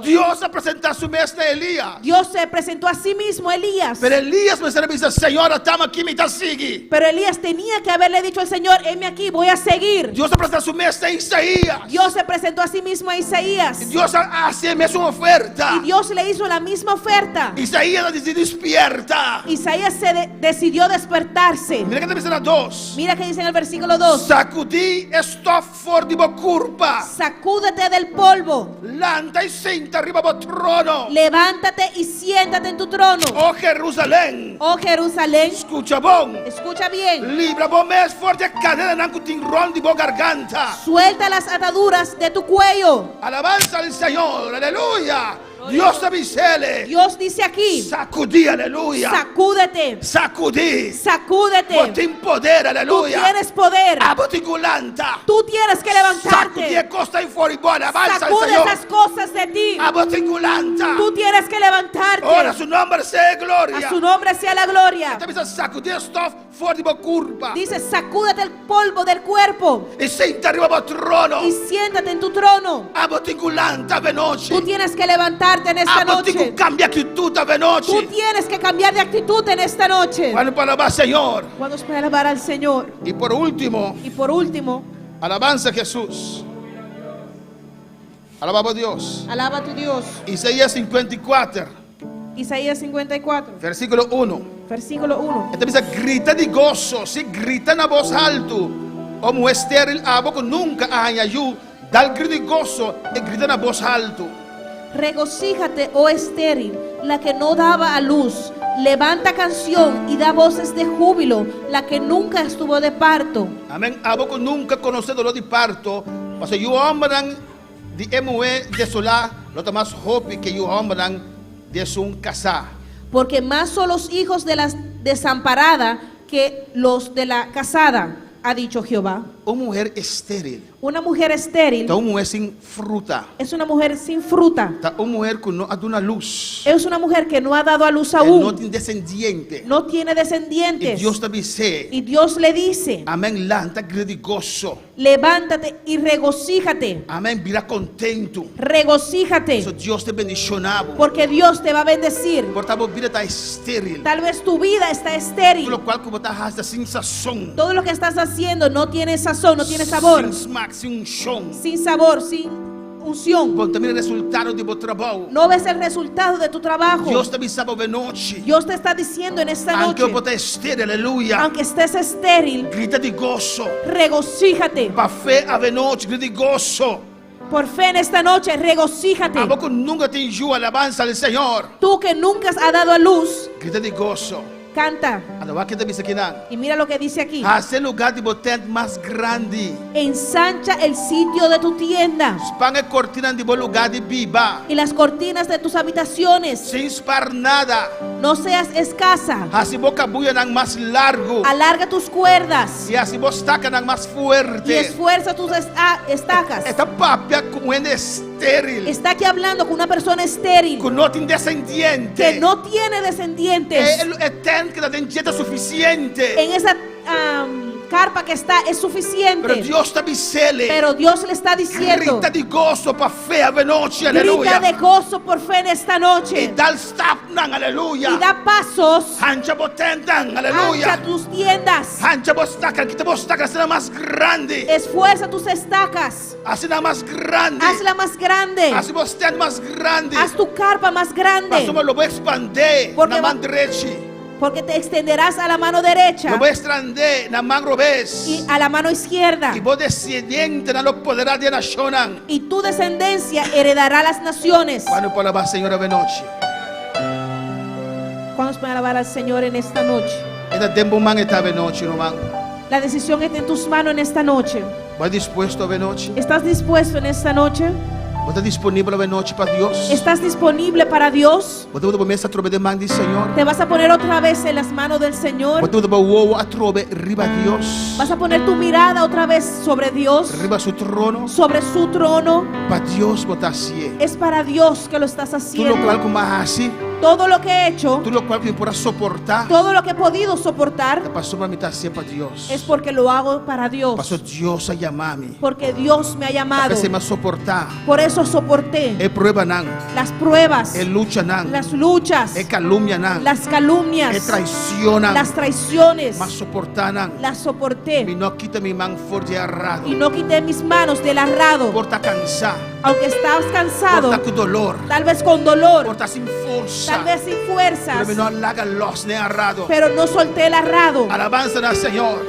[SPEAKER 5] Dios a presentá su mes na Elías.
[SPEAKER 7] Dios se presentó a sí mismo a Elías.
[SPEAKER 5] Pero Elías mester a bisa, Señor, at'ami aki mi ta sigui.
[SPEAKER 7] Pero Elías tenía que haberle dicho al Señor, heme aquí, voy a seguir.
[SPEAKER 5] Dios a presentá su mes na Isaías.
[SPEAKER 7] Dios se presentó a sí mismo a Isaías.
[SPEAKER 5] Dios a hasi e mesun oferta.
[SPEAKER 7] Y Dios le hizo la misma oferta.
[SPEAKER 5] Isaías a disidí spièrta.
[SPEAKER 7] Isaías se decidió despertarse.
[SPEAKER 5] Mira kiko e ta bisa na 2.
[SPEAKER 7] Mira que dice en el versículo 2.
[SPEAKER 5] Sakudí e stòf for di bo kurpa.
[SPEAKER 7] Sacúdete del polvo.
[SPEAKER 5] Lanta i sinta riba bo trono.
[SPEAKER 7] Levántate y siéntate en tu trono.
[SPEAKER 5] O Jerusalèm.
[SPEAKER 7] Oh Jerusalén,
[SPEAKER 5] Skucha bon.
[SPEAKER 7] escucha bien.
[SPEAKER 5] Libra bo mes for di e kadenanan ku tin rònt di bo garganta.
[SPEAKER 7] Suelta las ataduras de tu cuello.
[SPEAKER 5] Alabansa na Señor. Aleluya. Dios ta bis'é.
[SPEAKER 7] Dios dice aquí,
[SPEAKER 5] Sakudí, aleluya.
[SPEAKER 7] sacúdete,
[SPEAKER 5] Sakudí.
[SPEAKER 7] sacúdete.
[SPEAKER 5] Bo tin poder,
[SPEAKER 7] Tú
[SPEAKER 5] aleluya.
[SPEAKER 7] tienes poder.
[SPEAKER 5] Abo tin ku lanta.
[SPEAKER 7] Tú tienes que
[SPEAKER 5] Sakudí
[SPEAKER 7] levantarte.
[SPEAKER 5] kos ei for di bo. Alabansa na
[SPEAKER 7] Sacude
[SPEAKER 5] Señor.
[SPEAKER 7] esas cosas de ti.
[SPEAKER 5] Abo tin ku lanta.
[SPEAKER 7] Tú tienes que levantarte.
[SPEAKER 5] Ora su nòmber sea gloria.
[SPEAKER 7] A su nombre sea la gloria.
[SPEAKER 5] E ta bisa sakudí stòf for di bo kurpa.
[SPEAKER 7] Dice, sacúdete el polvo del cuerpo
[SPEAKER 5] I sinta riba bo trono.
[SPEAKER 7] y siéntate en tu trono.
[SPEAKER 5] Abo tin ku lanta awe nochi.
[SPEAKER 7] Tú tienes que levantarte en esta
[SPEAKER 5] Abo tin ku
[SPEAKER 7] noche.
[SPEAKER 5] kambia aktitut awe
[SPEAKER 7] Tú
[SPEAKER 5] nochi.
[SPEAKER 7] tienes que cambiar de actitud en esta noche.
[SPEAKER 5] Kuantu por alabá Señor?
[SPEAKER 7] Cuando se puede alabar al Señor.
[SPEAKER 5] I por último,
[SPEAKER 7] Y por último,
[SPEAKER 5] alabansa na Hesus. Alabá Dios.
[SPEAKER 7] alaba a tu Dios.
[SPEAKER 5] Isaías 54,
[SPEAKER 7] Isaías 54,
[SPEAKER 5] versíkulo 1.
[SPEAKER 7] versículo 1.
[SPEAKER 5] E ta bisa grita di goso, sí grita na bos haltu. O muhé estéril abo ku nunka a haña yu, dal gritu di goso i grita na bos haltu.
[SPEAKER 7] Regocíjate, oh estéril, la que no daba a luz. Levanta canción y da voces de júbilo, la que nunca estuvo de parto.
[SPEAKER 5] Amèn. Abo ku nunka a konosé doló di parto, pasobra yu hòmbernan di e muhé desolá, lo ta mas hopi ku yu hòmbernan di esun kasá.
[SPEAKER 7] Porque más son los hijos de la desamparada que los de la casada, ha dicho Jehová.
[SPEAKER 5] Un muhé estéril,
[SPEAKER 7] Una mujer estéril
[SPEAKER 5] ta un muhé sin fruta,
[SPEAKER 7] es una mujer sin fruta.
[SPEAKER 5] ta un muhé ku no a duna lus,
[SPEAKER 7] Es una mujer que no ha dado a luz
[SPEAKER 5] no
[SPEAKER 7] aún.
[SPEAKER 5] tin desendiente.
[SPEAKER 7] No tiene
[SPEAKER 5] I
[SPEAKER 7] descendientes.
[SPEAKER 5] Dios ta bis'é.
[SPEAKER 7] Y Dios le dice,
[SPEAKER 5] Amèn, lanta grita di goso.
[SPEAKER 7] levántate y regocíjate.
[SPEAKER 5] Amèn, bira kontentu.
[SPEAKER 7] Regocíjate.
[SPEAKER 5] So Dios ta bendishoná bo.
[SPEAKER 7] Porque Dios te va a bendecir.
[SPEAKER 5] Por ta bo bida ta estéril.
[SPEAKER 7] Tal vez tu vida está estéril.
[SPEAKER 5] Lokual ku bo ta hasi ta sin sazon.
[SPEAKER 7] Todo lo que estás haciendo no tiene sazón, no tiene sabor.
[SPEAKER 5] Sin smak, sin unshon.
[SPEAKER 7] Sin sabor, sin unción.
[SPEAKER 5] Bo no ta mira resultado di bo trabou.
[SPEAKER 7] No ves el resultado de tu trabajo.
[SPEAKER 5] Dios ta bisa bo awe nochi.
[SPEAKER 7] Dios te está diciendo en esta
[SPEAKER 5] Aunke
[SPEAKER 7] noche,
[SPEAKER 5] bo ta estéril, aleluya.
[SPEAKER 7] aunque estés estéril,
[SPEAKER 5] Grita di goso.
[SPEAKER 7] regocíjate.
[SPEAKER 5] Pa fe awe nochi, grita di goso.
[SPEAKER 7] Por fe en esta noche, regocíjate.
[SPEAKER 5] Abo ku nunka tin yu, alabansa na Señor.
[SPEAKER 7] Tú que nunca has dado a luz,
[SPEAKER 5] Grita di goso.
[SPEAKER 7] canta.
[SPEAKER 5] Anto wak kiko e ta bisa akinan.
[SPEAKER 7] Y mira lo que dice aquí.
[SPEAKER 5] Hasi lugá di bo tènt mas grandi.
[SPEAKER 7] Ensancha el sitio de tu tienda
[SPEAKER 5] Span e kortina di bo lugá di biba.
[SPEAKER 7] y las cortinas de tus habitaciones.
[SPEAKER 5] Sin spar nada.
[SPEAKER 7] No seas escasa.
[SPEAKER 5] Hasi bo kabuyanan mas largu.
[SPEAKER 7] Alarga tus cuerdas
[SPEAKER 5] I hasi bo stakanan mas
[SPEAKER 7] y
[SPEAKER 5] fuerte.
[SPEAKER 7] esfuerza tus estacas.
[SPEAKER 5] E ta papia ku un hende estéril.
[SPEAKER 7] Está aquí hablando con una persona estéril
[SPEAKER 5] Ku no tin desendiente.
[SPEAKER 7] que no tiene descendientes.
[SPEAKER 5] E, e tènt ku ta den dje ta sufisiente.
[SPEAKER 7] En esa carpa que está es suficiente.
[SPEAKER 5] Pero Dios ta bis'é.
[SPEAKER 7] Pero Dios le está diciendo,
[SPEAKER 5] Grita di goso pa fe awe nochi,
[SPEAKER 7] grita
[SPEAKER 5] aleluya.
[SPEAKER 7] de gozo por fe en esta noche.
[SPEAKER 5] I dal stapnan, aleluya.
[SPEAKER 7] Y da pasos.
[SPEAKER 5] Hancha bo tèntnan, aleluya.
[SPEAKER 7] Ancha tus tiendas.
[SPEAKER 5] Hancha bo staka, kita bo staka, hasinan mas grandi.
[SPEAKER 7] Esfuerza tus estacas.
[SPEAKER 5] Hasinan mas grandi.
[SPEAKER 7] Hazla más grande.
[SPEAKER 5] Hasi bo tènt mas grandi.
[SPEAKER 7] Haz tu carpa más grande.
[SPEAKER 5] Pasobra lo bo ekspandé
[SPEAKER 7] Porque
[SPEAKER 5] na man drechi.
[SPEAKER 7] Porque te extenderás a la mano derecha
[SPEAKER 5] Lo bo ekspandé na man robes.
[SPEAKER 7] y a la mano izquierda.
[SPEAKER 5] I bo desendientenan lo poderá di nashonnan.
[SPEAKER 7] Y tu descendencia heredará las naciones.
[SPEAKER 5] Kuantu por alabá Señor awe nochi?
[SPEAKER 7] ¿Cuántos pueden alabar al Señor en esta noche?
[SPEAKER 5] E ta den bo man e ta awe nochi, ruman.
[SPEAKER 7] La decisión está en tus manos en esta noche.
[SPEAKER 5] Bo ta dispuesto awe nochi?
[SPEAKER 7] ¿Estás dispuesto en esta noche?
[SPEAKER 5] Bo ta disponibel awe nochi pa Dios?
[SPEAKER 7] ¿Estás disponible para Dios?
[SPEAKER 5] Bo ta pone bo mes atrobe den man di Señor?
[SPEAKER 7] ¿Te vas a poner otra vez en las manos del Señor?
[SPEAKER 5] Bo ta pone bo wowo atrobe riba Dios?
[SPEAKER 7] ¿Vas a poner tu mirada otra vez sobre Dios?
[SPEAKER 5] Riba su trono?
[SPEAKER 7] Sobre su trono.
[SPEAKER 5] Pa Dios bo ta hasié.
[SPEAKER 7] Es para Dios que lo estás
[SPEAKER 5] Tur
[SPEAKER 7] haciendo.
[SPEAKER 5] lokual ku m'a hasi,
[SPEAKER 7] Todo lo que he hecho,
[SPEAKER 5] tur lokual ku mi por a soportá,
[SPEAKER 7] todo lo que he podido soportar,
[SPEAKER 5] pasobra mi ta hasié pa Dios.
[SPEAKER 7] es porque lo hago para Dios.
[SPEAKER 5] Paso Dios a yama mi.
[SPEAKER 7] Porque Dios me ha llamado.
[SPEAKER 5] P'esei m'a soportá.
[SPEAKER 7] Por eso soporté
[SPEAKER 5] E pruebanan,
[SPEAKER 7] las pruebas,
[SPEAKER 5] e luchanan,
[SPEAKER 7] las luchas,
[SPEAKER 5] e kalumnianan,
[SPEAKER 7] las calumnias,
[SPEAKER 5] e traishonnan,
[SPEAKER 7] las traiciones.
[SPEAKER 5] M'a soportá nan.
[SPEAKER 7] Las soporté.
[SPEAKER 5] Mi no a kita mi man for di arado.
[SPEAKER 7] Y no quité mis manos del arrado.
[SPEAKER 5] Por ta kansá.
[SPEAKER 7] Aunque estabas cansado,
[SPEAKER 5] Por ta ku doló.
[SPEAKER 7] tal vez con dolor,
[SPEAKER 5] Por ta sin forsa.
[SPEAKER 7] tal vez sin fuerzas,
[SPEAKER 5] Pero mi no a laga lòs n'e arado.
[SPEAKER 7] pero no solté el arrado.
[SPEAKER 5] Alabansa na Señor.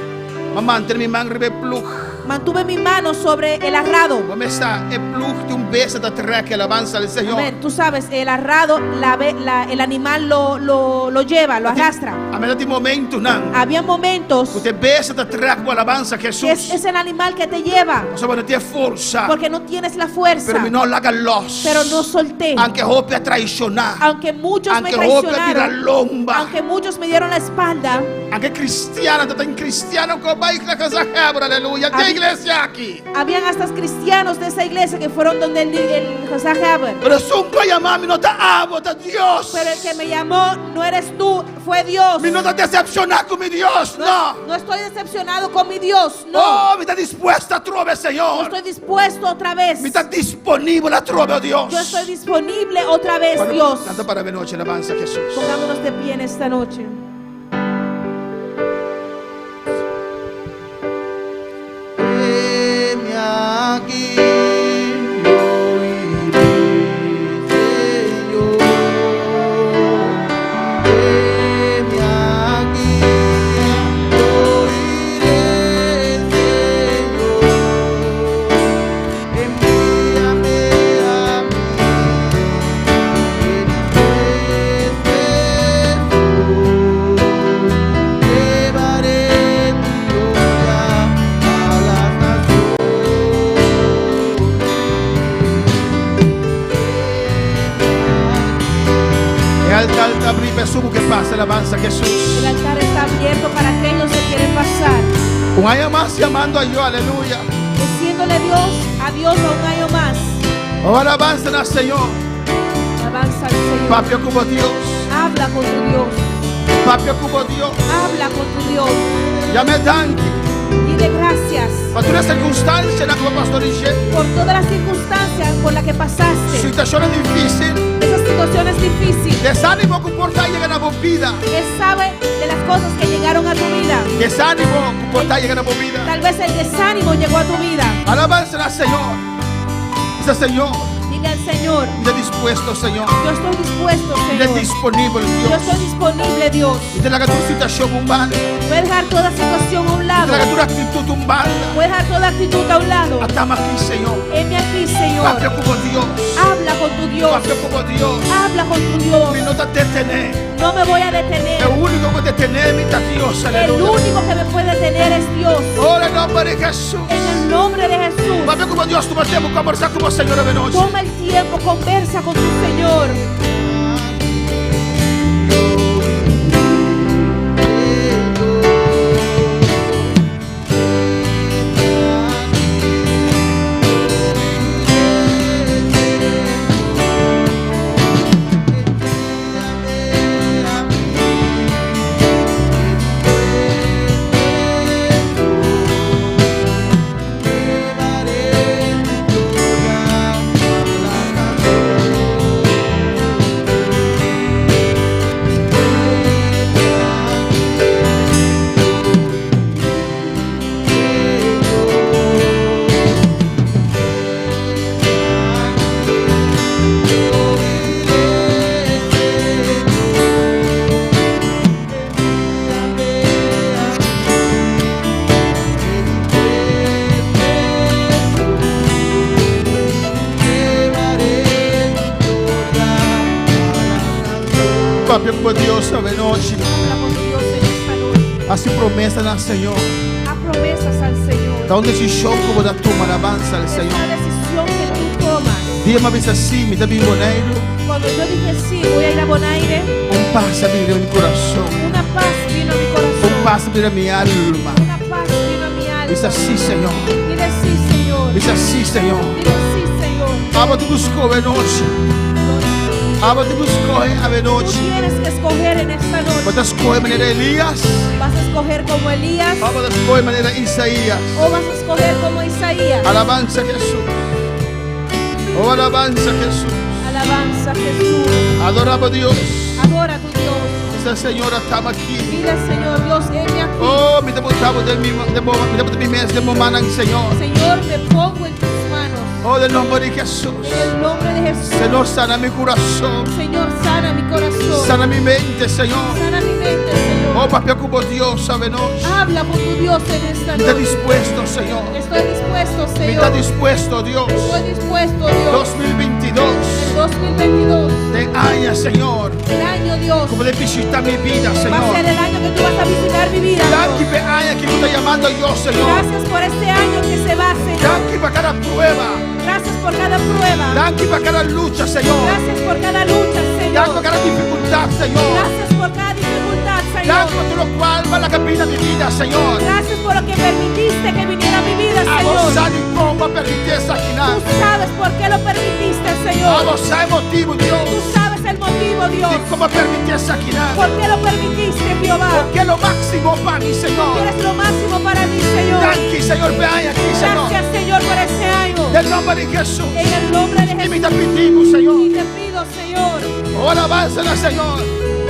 [SPEAKER 5] M'a mantené mi man riba e plug.
[SPEAKER 7] Mantuve mi mano sobre el arrado.
[SPEAKER 5] Bo sa, e plug ta un bestia ta trek, alabansa na Señor.
[SPEAKER 7] Amén. Tú sabes, el arrado, la, la- el animal lo lleva, lo arrastra.
[SPEAKER 5] Amèn, tin momentonan.
[SPEAKER 7] Había momentos
[SPEAKER 5] Ku e bestia ta trek bo, alabansa
[SPEAKER 7] que
[SPEAKER 5] Hesus.
[SPEAKER 7] es el animal que te lleva.
[SPEAKER 5] Paso bo no tin forsa.
[SPEAKER 7] Porque no tienes la fuerza.
[SPEAKER 5] Pero mi no a laga lòs.
[SPEAKER 7] Pero no solté.
[SPEAKER 5] Aunke hopi a traishoná.
[SPEAKER 7] Aunque muchos me
[SPEAKER 5] Aunke hopi a bira
[SPEAKER 7] traicionaron.
[SPEAKER 5] lomba.
[SPEAKER 7] Aunque muchos me dieron la espalda.
[SPEAKER 5] Aunke kristiannan tabatin kristiannan ku a bai Hebron, aleluya. Di iglesia aki.
[SPEAKER 7] Habían hasta cristianos de esa iglesia que fueron donde el José Haber.
[SPEAKER 5] Pero esun ku a yama mi no ta abo, ta Dios.
[SPEAKER 7] Pero el que me llamó no eres tú, fue Dios.
[SPEAKER 5] Mi no ta desepshoná ku mi Dios, no.
[SPEAKER 7] No estoy decepcionado con mi Dios, no.
[SPEAKER 5] Oh, mi ta dispuesto atrobe,
[SPEAKER 7] Yo
[SPEAKER 5] Señor.
[SPEAKER 7] estoy dispuesto otra vez.
[SPEAKER 5] Mi ta disponibel atrobe, Dios.
[SPEAKER 7] Yo estoy disponible otra vez,
[SPEAKER 5] Bueno,
[SPEAKER 7] Dios.
[SPEAKER 5] Lanta para awe nochi, alabansa Hesus.
[SPEAKER 7] Pongámonos de pie en esta noche.
[SPEAKER 3] Heme aquí, yo iré, Señor. Heme aquí, yo iré, Señor. Envíame a mí, eres tú. Llevaré tu gloria a las naciones.
[SPEAKER 5] E altar ta habrí pa esun ku ke pasa, alabansa Hesus.
[SPEAKER 7] El altar está abierto para aquellos que quieren pasar.
[SPEAKER 5] Un aña mas yamando a Dios, aleluya.
[SPEAKER 7] Diciéndole Dios a Dios a un año más.
[SPEAKER 5] Oh, alabansa na Señor.
[SPEAKER 7] Alabanza al Señor.
[SPEAKER 5] Papia ku bo Dios.
[SPEAKER 7] Habla con tu Dios.
[SPEAKER 5] Papia ku bo Dios.
[SPEAKER 7] Habla con tu Dios.
[SPEAKER 5] Yam'é danki.
[SPEAKER 7] Dile gracias.
[SPEAKER 5] Pa tur sirkunstansianan ku bo a pasa den dje.
[SPEAKER 7] Por todas las circunstancias por las que pasaste.
[SPEAKER 5] Situashon difísil.
[SPEAKER 7] Esas situaciones difíciles.
[SPEAKER 5] Desánimo ku por ta a yega na bo bida.
[SPEAKER 7] Él sabe de las cosas que llegaron a tu vida.
[SPEAKER 5] Desánimo ku por ta a yega na bo bida.
[SPEAKER 7] Tal vez el desánimo llegó a tu vida.
[SPEAKER 5] Alabansa na Señor. Bisa Señor.
[SPEAKER 7] Dile al Señor,
[SPEAKER 5] Mi ta dispuesto, Señor.
[SPEAKER 7] yo estoy dispuesto,
[SPEAKER 5] Mi ta
[SPEAKER 7] Señor.
[SPEAKER 5] disponibel,
[SPEAKER 7] Yo
[SPEAKER 5] Dios.
[SPEAKER 7] estoy disponible, Dios.
[SPEAKER 5] Mi ta laga tur situashon un banda.
[SPEAKER 7] Voy a dejar toda situación a un
[SPEAKER 5] Mi ta
[SPEAKER 7] lado.
[SPEAKER 5] laga tur aktitut un banda.
[SPEAKER 7] Voy a dejar toda actitud a un lado.
[SPEAKER 5] At'ami aki, Señor.
[SPEAKER 7] Heme aquí, Señor.
[SPEAKER 5] Papia ku bo Dios.
[SPEAKER 7] Habla con tu Dios.
[SPEAKER 5] Papia ku bo Dios.
[SPEAKER 7] Habla con tu Dios.
[SPEAKER 5] Mi no ta detené.
[SPEAKER 7] No me voy a detener.
[SPEAKER 5] E úniko ku por detené mi ta Dios.
[SPEAKER 7] El
[SPEAKER 5] Aleluya.
[SPEAKER 7] único que me puede detener es Dios.
[SPEAKER 5] Oh, den nòmber di Hesus.
[SPEAKER 7] En el nombre de Jesús.
[SPEAKER 5] Papia ku bo Dios, tuma tempu kombersá ku bo Señor awe nochi.
[SPEAKER 7] Toma el tiempo, conversa con tu Señor.
[SPEAKER 5] Papia ku Dios awe nochi.
[SPEAKER 7] Habla con tu Dios en esta noche.
[SPEAKER 5] Hasi promesa na Señor.
[SPEAKER 7] Haz promesas al Señor.
[SPEAKER 5] Ta un desishon ku bo ta tuma, alabansa al
[SPEAKER 7] Es
[SPEAKER 5] Señor.
[SPEAKER 7] una decisión que tú tomas.
[SPEAKER 5] Dia m'a bisa sí, mi ta bin Boneiru.
[SPEAKER 7] Cuando yo dije sí, voy a ir a Bonaire,
[SPEAKER 5] Un pas a bini den mi kurason.
[SPEAKER 7] una paz vino a mi corazón.
[SPEAKER 5] Un pas a bini den mi alma.
[SPEAKER 7] Una paz vino a mi alma.
[SPEAKER 5] Bisa sí, Señor.
[SPEAKER 7] Dile sí, Señor.
[SPEAKER 5] Bisa sí, Señor.
[SPEAKER 7] Dile sí, Señor.
[SPEAKER 5] Abo tin ku skohe awe nochi. Abo tin ku skohe awe
[SPEAKER 7] Tú
[SPEAKER 5] nochi.
[SPEAKER 7] tienes que escoger en esta noche.
[SPEAKER 5] Bo ta skohe manera Elías.
[SPEAKER 7] Vas a escoger como Elías
[SPEAKER 5] Òf bo ta skohe manera Isaías.
[SPEAKER 7] o vas a escoger como Isaías.
[SPEAKER 5] Alabansa Hesus. Oh, alabansa Hesus.
[SPEAKER 7] Alabanza a Jesús.
[SPEAKER 5] Adorá bo Dios.
[SPEAKER 7] Adora a tu Dios.
[SPEAKER 5] Bisa Señor, at'ami aki.
[SPEAKER 7] Dile al Señor, Dios, heme aquí.
[SPEAKER 5] Oh, mi ta pone bo den mi, den bo, mi ta pone mi mes den bo mannan, Señor.
[SPEAKER 7] Señor, me pongo en tus manos.
[SPEAKER 5] Oh, den nòmber di Hesus.
[SPEAKER 7] En el nombre de Jesús.
[SPEAKER 5] Señor, sana mi kurason.
[SPEAKER 7] Señor, sana mi corazón.
[SPEAKER 5] Sana mi mente, Señor.
[SPEAKER 7] Sana mi mente, Señor.
[SPEAKER 5] Oh, papia ku bo Dios awe nochi.
[SPEAKER 7] Habla con tu Dios en esta
[SPEAKER 5] Mi ta
[SPEAKER 7] noche.
[SPEAKER 5] dispuesto, Señor.
[SPEAKER 7] Estoy dispuesto,
[SPEAKER 5] Mi ta
[SPEAKER 7] Señor.
[SPEAKER 5] dispuesto, Dios.
[SPEAKER 7] Estoy dispuesto, Dios.
[SPEAKER 5] 2022.
[SPEAKER 7] El 2022.
[SPEAKER 5] E aña, Señor.
[SPEAKER 7] El año, Dios.
[SPEAKER 5] Ku bo ta bishitá mi bida,
[SPEAKER 7] Va a
[SPEAKER 5] Señor.
[SPEAKER 7] ser el año que tú vas a visitar mi vida.
[SPEAKER 5] Danki
[SPEAKER 7] Dios.
[SPEAKER 5] pa e aña ku bo ta yamando yo, Señor.
[SPEAKER 7] Gracias por este año que se va, Señor.
[SPEAKER 5] Danki pa kada prueba.
[SPEAKER 7] Gracias por cada prueba.
[SPEAKER 5] Danki pa kada lucha, Señor.
[SPEAKER 7] Gracias por cada lucha,
[SPEAKER 5] Danki pa
[SPEAKER 7] Señor.
[SPEAKER 5] kada difikultat, Señor.
[SPEAKER 7] Gracias por cada dificultad,
[SPEAKER 5] Danki
[SPEAKER 7] Señor.
[SPEAKER 5] pa tur lokual b'a laga bin na mi bida, Señor.
[SPEAKER 7] Gracias por lo que permitiste que viniera a mi vida,
[SPEAKER 5] Abo
[SPEAKER 7] Señor.
[SPEAKER 5] sa dikon b'a permití esakinan.
[SPEAKER 7] Tú sabes por qué lo permitiste, Señor.
[SPEAKER 5] Abo sa e motibu, Dios.
[SPEAKER 7] Tú sabes el motivo, Dios.
[SPEAKER 5] Dikon b'a permití esakinan.
[SPEAKER 7] ¿Por qué lo permitiste, Jehová?
[SPEAKER 5] Pasobra bo ta lo máksimo pa mi,
[SPEAKER 7] Tú
[SPEAKER 5] Señor.
[SPEAKER 7] eres lo máximo para mí, Señor.
[SPEAKER 5] Danki, Señor, pa e aña aki, Señor.
[SPEAKER 7] Gracias, Señor, por este año.
[SPEAKER 5] Den nòmber di Hesus.
[SPEAKER 7] En el nombre de
[SPEAKER 5] I mi
[SPEAKER 7] Jesús.
[SPEAKER 5] ta pidi bo, Señor.
[SPEAKER 7] Y te pido, Señor,
[SPEAKER 5] Oh, alabansa na Señor.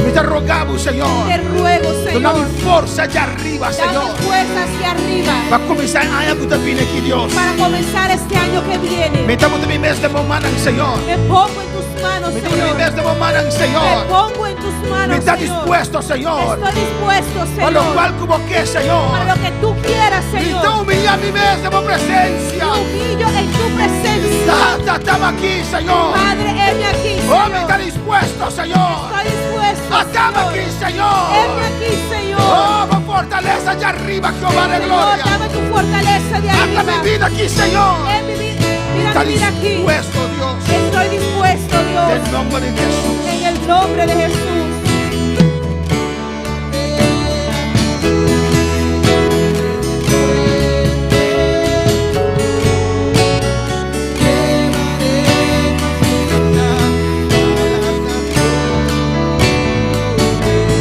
[SPEAKER 5] Mi ta roga bo, Señor.
[SPEAKER 7] te ruego,
[SPEAKER 5] Duna mi
[SPEAKER 7] Señor.
[SPEAKER 5] forsa di ariba,
[SPEAKER 7] Dame
[SPEAKER 5] Señor.
[SPEAKER 7] fuerza hacia arriba
[SPEAKER 5] Pa kuminsá e aña ku ta bin aki, Dios.
[SPEAKER 7] para comenzar este año que viene.
[SPEAKER 5] Mi ta pone mi mes den bo mannan, Señor.
[SPEAKER 7] Me pongo en tus manos,
[SPEAKER 5] Mi ta pone mi
[SPEAKER 7] Señor.
[SPEAKER 5] mes den bo mannan,
[SPEAKER 7] Me
[SPEAKER 5] Señor.
[SPEAKER 7] pongo en tus manos,
[SPEAKER 5] Mi ta
[SPEAKER 7] Señor.
[SPEAKER 5] dispuesto, Señor.
[SPEAKER 7] Estoy dispuesto,
[SPEAKER 5] Pa lo
[SPEAKER 7] Señor.
[SPEAKER 5] kual ku bo ke, Señor.
[SPEAKER 7] Para lo que tú quieras,
[SPEAKER 5] Mi
[SPEAKER 7] Señor.
[SPEAKER 5] ta humiliá mi mes den bo presensia.
[SPEAKER 7] Me humillo en tu presencia.
[SPEAKER 5] Tata, at'ami aki, Señor.
[SPEAKER 7] Padre, heme aquí,
[SPEAKER 5] Oh, mi
[SPEAKER 7] Señor.
[SPEAKER 5] ta dispuesto, Señor.
[SPEAKER 7] Estoy dispuesto,
[SPEAKER 5] At'ami
[SPEAKER 7] Señor.
[SPEAKER 5] aki, Señor.
[SPEAKER 7] Heme aquí, Señor.
[SPEAKER 5] Oh, bo fortalesa di ariba, Jehová de
[SPEAKER 7] Señor,
[SPEAKER 5] gloria.
[SPEAKER 7] dame tu fortaleza de
[SPEAKER 5] Ata
[SPEAKER 7] arriba.
[SPEAKER 5] mi bida aki, Señor.
[SPEAKER 7] En mi vida, mira
[SPEAKER 5] Ta
[SPEAKER 7] mi vida aquí.
[SPEAKER 5] dispuesto, Dios.
[SPEAKER 7] Estoy dispuesto, Dios.
[SPEAKER 5] Den nòmber di Hesus.
[SPEAKER 7] En el nombre de Jesús.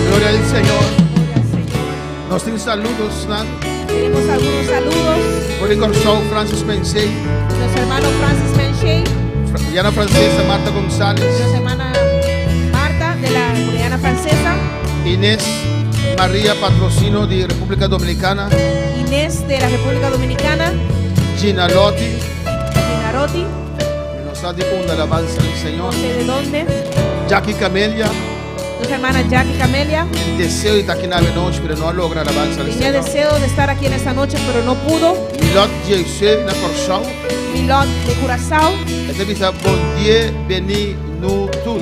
[SPEAKER 5] Gloria al Señor.
[SPEAKER 7] Gloria al Señor.
[SPEAKER 5] Nos tin saludonan.
[SPEAKER 7] Tenemos algunos saludos.
[SPEAKER 5] For di Kòrsou, Francis Pensei.
[SPEAKER 7] Nuestro hermano Francis Menchey,
[SPEAKER 5] Guyana Francesa, Marta González.
[SPEAKER 7] nuestra hermana Marta de la Guyana Francesa,
[SPEAKER 5] Inés María Patrocino de República Dominicana.
[SPEAKER 7] Inés de la República Dominicana,
[SPEAKER 5] Gina Lotti.
[SPEAKER 7] Gina Rotti,
[SPEAKER 5] Nos sa di unda, alabansa al Señor.
[SPEAKER 7] No sé de dónde.
[SPEAKER 5] Jackie Camelia,
[SPEAKER 7] Nuestra hermana Jackie Camelia
[SPEAKER 5] tin deseo di ta aki na avenochi, pero no a logra, alabansa al
[SPEAKER 7] tenía
[SPEAKER 5] Señor.
[SPEAKER 7] deseo de estar aquí en esta noche, pero no pudo.
[SPEAKER 5] Milot Jeusel na Kòrsou,
[SPEAKER 7] Milot de Curazao
[SPEAKER 5] e ta bisa Bondie beni nu tur.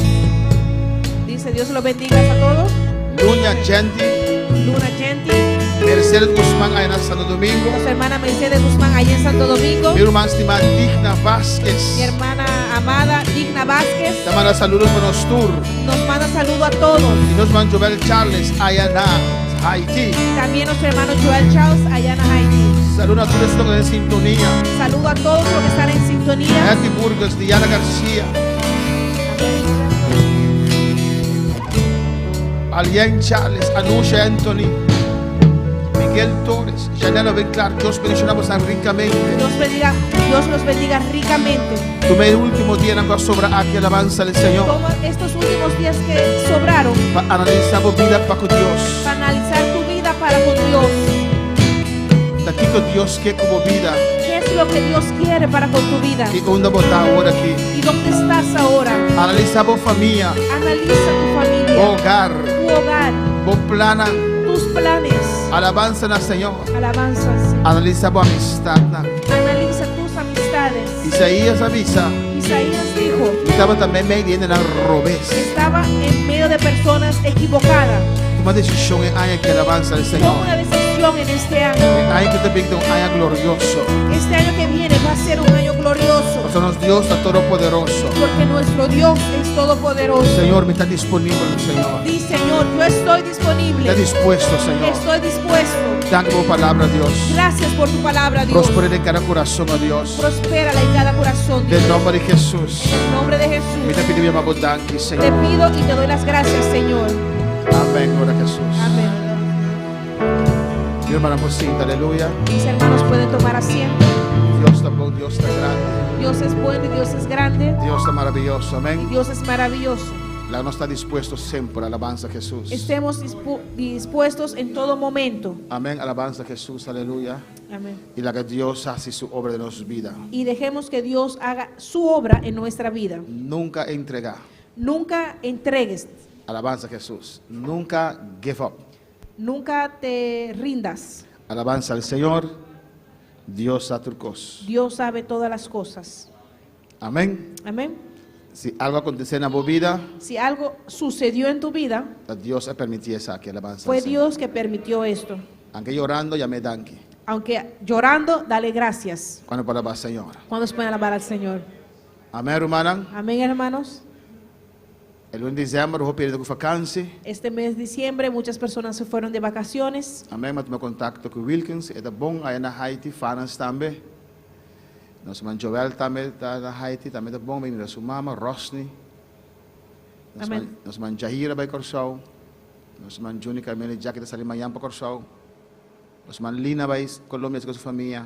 [SPEAKER 7] dice Dios los bendiga a todos.
[SPEAKER 5] Luña Genti,
[SPEAKER 7] Luna Genti,
[SPEAKER 5] Mercedes Guzman aya na Santo Domingo.
[SPEAKER 7] nuestra hermana Mercedes Guzmán allá en Santo Domingo.
[SPEAKER 5] Mi ruman stimá Digna Vásquez.
[SPEAKER 7] Mi hermana amada Digna Vázquez
[SPEAKER 5] Ta manda saludos pa nos tur.
[SPEAKER 7] nos manda saludo a todos.
[SPEAKER 5] I nos ruman Joel Charles aya na Haiti.
[SPEAKER 7] Y también nuestro hermano Joel Charles allá en Haití.
[SPEAKER 5] Saludo na tur esnan den sintonia.
[SPEAKER 7] Saludo a todos los que están en sintonía.
[SPEAKER 5] Hetty Burgos, Diana Garcia. Alien Charles, Anusha Anthony, Miguel Torres, Janela Winklar, Dios bendiciona boso ricamente.
[SPEAKER 7] Dios bendiga, Dios los bendiga ricamente.
[SPEAKER 5] Tuma e ultimo dianan cu a sobra aki alabansa al Señor.
[SPEAKER 7] Toma estos últimos días que sobraron
[SPEAKER 5] Pa analisa bo bida pa cu Dios.
[SPEAKER 7] para analizar tu vida para con Dios.
[SPEAKER 5] Ta kico Dios ke cu bo bida?
[SPEAKER 7] ¿Qué es lo que Dios quiere para con tu vida?
[SPEAKER 5] Y unda bo ta awor aki?
[SPEAKER 7] ¿Y dónde estás ahora?
[SPEAKER 5] Analisa bo famia,
[SPEAKER 7] Analiza tu familia,
[SPEAKER 5] bo hogar,
[SPEAKER 7] tu hogar,
[SPEAKER 5] bo plannan.
[SPEAKER 7] tus planes.
[SPEAKER 5] Alabansa na Señor.
[SPEAKER 7] Alabanza al Señor.
[SPEAKER 5] Analisa bo amistadnan.
[SPEAKER 7] Analiza tus amistades.
[SPEAKER 5] Isaías a bisa.
[SPEAKER 7] Isaías dijo,
[SPEAKER 5] Mi tabata meimei di hendenan robes.
[SPEAKER 7] estaba en medio de personas equivocadas.
[SPEAKER 5] Tuma desishon e aña aki alabansa al
[SPEAKER 7] Toma
[SPEAKER 5] Señor.
[SPEAKER 7] una decisión en este año.
[SPEAKER 5] E aña ku ta bin ta un aña glorioso.
[SPEAKER 7] Este año que viene va a ser un año glorioso.
[SPEAKER 5] Pasobra nos Dios ta todopoderoso.
[SPEAKER 7] Porque nuestro Dios es todopoderoso.
[SPEAKER 5] Señor, mi ta disponibel, Señor.
[SPEAKER 7] Di, Señor, yo estoy disponible.
[SPEAKER 5] Mi ta dispuesto, Señor.
[SPEAKER 7] Estoy dispuesto.
[SPEAKER 5] Danki pa bo palabra, Dios.
[SPEAKER 7] Gracias por tu palabra, Dios.
[SPEAKER 5] Prosper'é den kada kurason, oh Dios.
[SPEAKER 7] Prospérala en cada corazón, Dios.
[SPEAKER 5] Den nomber di Hesus.
[SPEAKER 7] En el nombre de Jesús.
[SPEAKER 5] Mi ta pidi mi yama bo danki, Señor.
[SPEAKER 7] Te pido y te doy las gracias, Señor.
[SPEAKER 5] Amén, gloria a Jesús.
[SPEAKER 7] Amén.
[SPEAKER 5] Mi hermana por sinta, aleluya.
[SPEAKER 7] Mis hermanos pueden tomar asiento.
[SPEAKER 5] Dios ta bon, Dios ta grandi.
[SPEAKER 7] Dios es bueno y Dios es grande.
[SPEAKER 5] Dios ta maraviyoso, amén.
[SPEAKER 7] Y Dios es maravilloso.
[SPEAKER 5] Laga nos ta dispuesto semper, alabansa Jesús.
[SPEAKER 7] Estemos dispuestos en todo momento.
[SPEAKER 5] Amén, alabansa Jesús, aleluya.
[SPEAKER 7] Amén.
[SPEAKER 5] Y laga Dios haci su obra den nos bida.
[SPEAKER 7] Y dejemos que Dios haga su obra en nuestra vida.
[SPEAKER 5] Nunca entrega.
[SPEAKER 7] Nunca entregues.
[SPEAKER 5] Alabansa Jesús. Nunca give up.
[SPEAKER 7] Nunca te rindas.
[SPEAKER 5] Alabansa al Señor. Dios sa tur cos.
[SPEAKER 7] Dios sabe todas las cosas.
[SPEAKER 5] Amén.
[SPEAKER 7] Amén.
[SPEAKER 5] Si algo acontece na bo bida,
[SPEAKER 7] Si algo sucedió en tu vida,
[SPEAKER 5] ta Dios a permiti esaki. Alabansa
[SPEAKER 7] fue
[SPEAKER 5] al Señor.
[SPEAKER 7] Dios que permitió esto.
[SPEAKER 5] Aunque llorando, yam'é danki.
[SPEAKER 7] Aunque llorando, dale gracias.
[SPEAKER 5] Cuando por alaba Señor.
[SPEAKER 7] Cuando se pueden alabar al Señor.
[SPEAKER 5] Amén, rumannan.
[SPEAKER 7] Amén, hermanos.
[SPEAKER 5] E luna di december, hopi hende ku vakantie.
[SPEAKER 7] Este mes de diciembre muchas personas se fueron de vacaciones.
[SPEAKER 5] Amén, m'a tuma contacto ku Wilkins, e ta bon aya na Haiti, Fanans tambe. Nos man Joel tambe ta na Haiti, tambe ta bon, bai mira su mama, Rosny. Nos
[SPEAKER 7] Amén.
[SPEAKER 5] man, nos man Jahira bai Kòrsou. Nos man Juni Carmela y Jackie ta sali mañan pa Kòrsou. Nos man Lina bai Colombia ku su famia.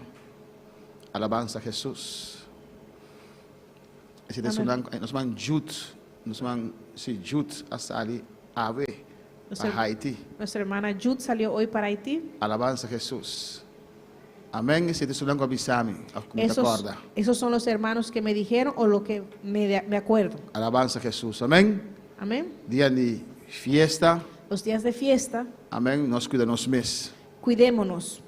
[SPEAKER 5] Alabanza a Jesus. Esei ta
[SPEAKER 7] Amén.
[SPEAKER 5] esun nos man Jude, nos man, si Jude a sali awe pa Haiti.
[SPEAKER 7] Nuestra hermana Jude salió hoy para Haití.
[SPEAKER 5] Alabanza a Jesus. Amén. Esei ta esun ku a bisa mi, of ku mi ta
[SPEAKER 7] Esos,
[SPEAKER 5] korda.
[SPEAKER 7] esos son los hermanos que me dijeron o lo que me, me acuerdo.
[SPEAKER 5] Alabanza a Jesus. Amén.
[SPEAKER 7] Amén.
[SPEAKER 5] Dia di fiesta.
[SPEAKER 7] Los días de fiesta.
[SPEAKER 5] Amén. Nos kuida nos mes.
[SPEAKER 7] Cuidémonos.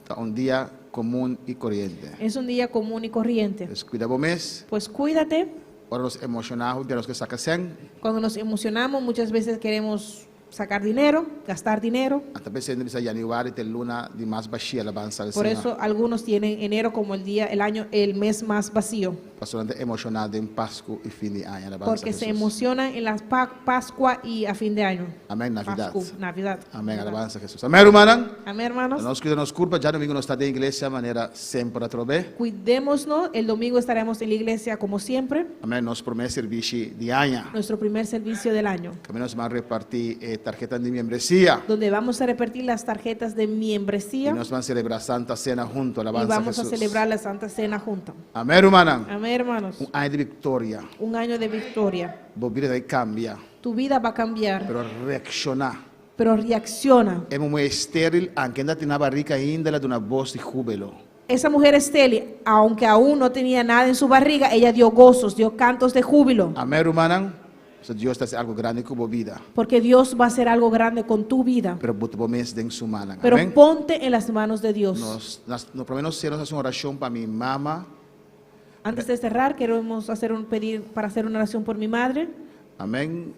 [SPEAKER 5] Ta un dia komun i koriente.
[SPEAKER 7] Es un día común y corriente.
[SPEAKER 5] Pues kuida bo mes.
[SPEAKER 7] Pues cuídate.
[SPEAKER 5] Ora nos emoshoná, hopi bia nos ke saka sèn.
[SPEAKER 7] Cuando nos emocionamos, muchas veces queremos sacar dinero, gastar dinero.
[SPEAKER 5] Anto p'esei hende bisa yanüari ta e luna di mas bashí, alabansa al
[SPEAKER 7] Por
[SPEAKER 5] Señor.
[SPEAKER 7] eso algunos tienen enero como el día, el año, el mes más vacío.
[SPEAKER 5] Pasobra nan ta emoshoná den Pasku i fin di aña, alabansa
[SPEAKER 7] Porque se
[SPEAKER 5] Jesús.
[SPEAKER 7] emocionan en la Pascua y a fin de año.
[SPEAKER 5] Amén, Navidad.
[SPEAKER 7] Pascu, Navidad.
[SPEAKER 5] Amén, alabansa Jesús. Amén, rumannan.
[SPEAKER 7] Amén, hermanos.
[SPEAKER 5] Nos kuida nos kurpa, djadumingu nos ta den iglesia manera semper atrobe.
[SPEAKER 7] Cuidémonos, el domingo estaremos en la iglesia como siempre.
[SPEAKER 5] Amén, nos promé servishi di aña.
[SPEAKER 7] Nuestro primer servicio del año.
[SPEAKER 5] Kaminda nos ban repartí e tarheta di membresia.
[SPEAKER 7] Donde vamos a repartir las tarjetas de membresía.
[SPEAKER 5] I nos ban selebrá Santa Sena huntu,
[SPEAKER 7] Y
[SPEAKER 5] alabansa
[SPEAKER 7] vamos a
[SPEAKER 5] Jesús.
[SPEAKER 7] celebrar la Santa Cena juntos.
[SPEAKER 5] Amén, rumannan.
[SPEAKER 7] Amén, hermanos.
[SPEAKER 5] Un aña di viktoria.
[SPEAKER 7] Un año de victoria.
[SPEAKER 5] Bo bida ta kambia.
[SPEAKER 7] Tu vida va a cambiar.
[SPEAKER 5] Pero reakshoná.
[SPEAKER 7] Pero reacciona.
[SPEAKER 5] E muhé estéril, aunke no tabatin barika ainda, el a duna bos di húbilo.
[SPEAKER 7] Esa mujer estéril, aunque aún no tenía nada en su barriga, ella dio gozos, dio cantos de júbilo.
[SPEAKER 5] Amèn, rumannan? So Dios ta hasi algu grandi ku bo bida.
[SPEAKER 7] Porque Dios va a hacer algo grande con tu vida.
[SPEAKER 5] Pero pone bo mes den su man.
[SPEAKER 7] Pero
[SPEAKER 5] Amèn?
[SPEAKER 7] ponte en las manos de Dios.
[SPEAKER 5] Nos, nos, no, promé nos sera, nos hasi un orashon pa mi mama.
[SPEAKER 7] Antes de cerrar, queremos hacer un pedir para hacer una oración por mi madre.
[SPEAKER 5] Amèn.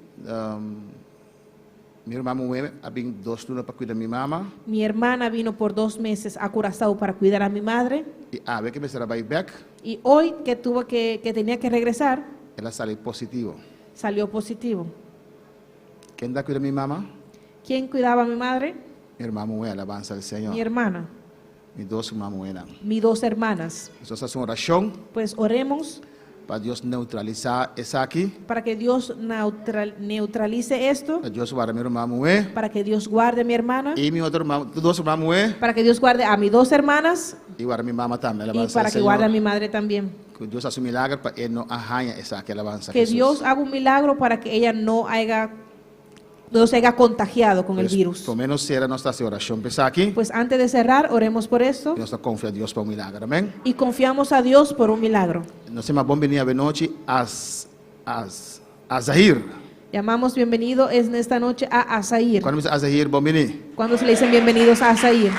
[SPEAKER 5] Mi ruman muhé a bin 2 luna pa kuida mi mama.
[SPEAKER 7] Mi hermana vino por 2 meses a Curazao para cuidar a mi madre.
[SPEAKER 5] I awe ku e mester a bai bèk,
[SPEAKER 7] Y hoy que tuvo que tenía que regresar,
[SPEAKER 5] el a sali positivo.
[SPEAKER 7] Salió positivo.
[SPEAKER 5] Ken ta kuida mi mama?
[SPEAKER 7] ¿Quién cuidaba a mi madre?
[SPEAKER 5] Mi ruman muhé, alabansa na Señor.
[SPEAKER 7] Mi hermana,
[SPEAKER 5] Mi dos ruman muhénan.
[SPEAKER 7] Mis dos hermanas.
[SPEAKER 5] Nos hasi un orashon
[SPEAKER 7] Pues oremos
[SPEAKER 5] pa Dios neutralisá esaki.
[SPEAKER 7] Para que Dios neutralice esto,
[SPEAKER 5] Pa Dios warda mi ruman muhé.
[SPEAKER 7] Para que Dios guarde a mi hermana,
[SPEAKER 5] I mi otro ruman, dos ruman muhé.
[SPEAKER 7] Para que Dios guarde a mis dos hermanas
[SPEAKER 5] I warda mi mama tambe.
[SPEAKER 7] Y
[SPEAKER 5] Alabansa
[SPEAKER 7] para
[SPEAKER 5] al
[SPEAKER 7] que guarde a
[SPEAKER 5] Señor.
[SPEAKER 7] mi madre también.
[SPEAKER 5] Ku Dios hasi un milager pa e no haña esaki, alabansa
[SPEAKER 7] Que
[SPEAKER 5] Hesus.
[SPEAKER 7] Dios haga un milagro para que ella no se haya contagiado con el
[SPEAKER 5] Pues,
[SPEAKER 7] virus.
[SPEAKER 5] Promé nos sera, nos ta hasi orashon pa esaki.
[SPEAKER 7] Pues antes de cerrar, oremos por esto
[SPEAKER 5] Nos ta konfia Dios pa un milager. Amèn?
[SPEAKER 7] Y confiamos a Dios por un milagro.
[SPEAKER 5] Nos ta yama bon biní anochi as as Azahir.
[SPEAKER 7] Llamamos bienvenido en esta noche a Azair.
[SPEAKER 5] Kuando bisa Azahir, bon biní.
[SPEAKER 7] Cuando se le dicen bienvenidos a Azair?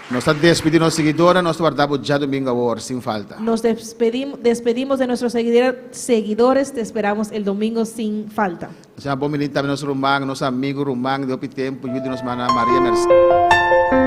[SPEAKER 5] Nos ta despedí nos siguidónan, nos ta warda bo djadumingu awor, sin falta.
[SPEAKER 7] Nos despedimos de nuestros seguidores, te esperamos el domingo sin falta.
[SPEAKER 5] Nos ta yama bon biní tambe nos ruman, nos amigu ruman, di tempu, yu di nos ruman Maria Mercedes.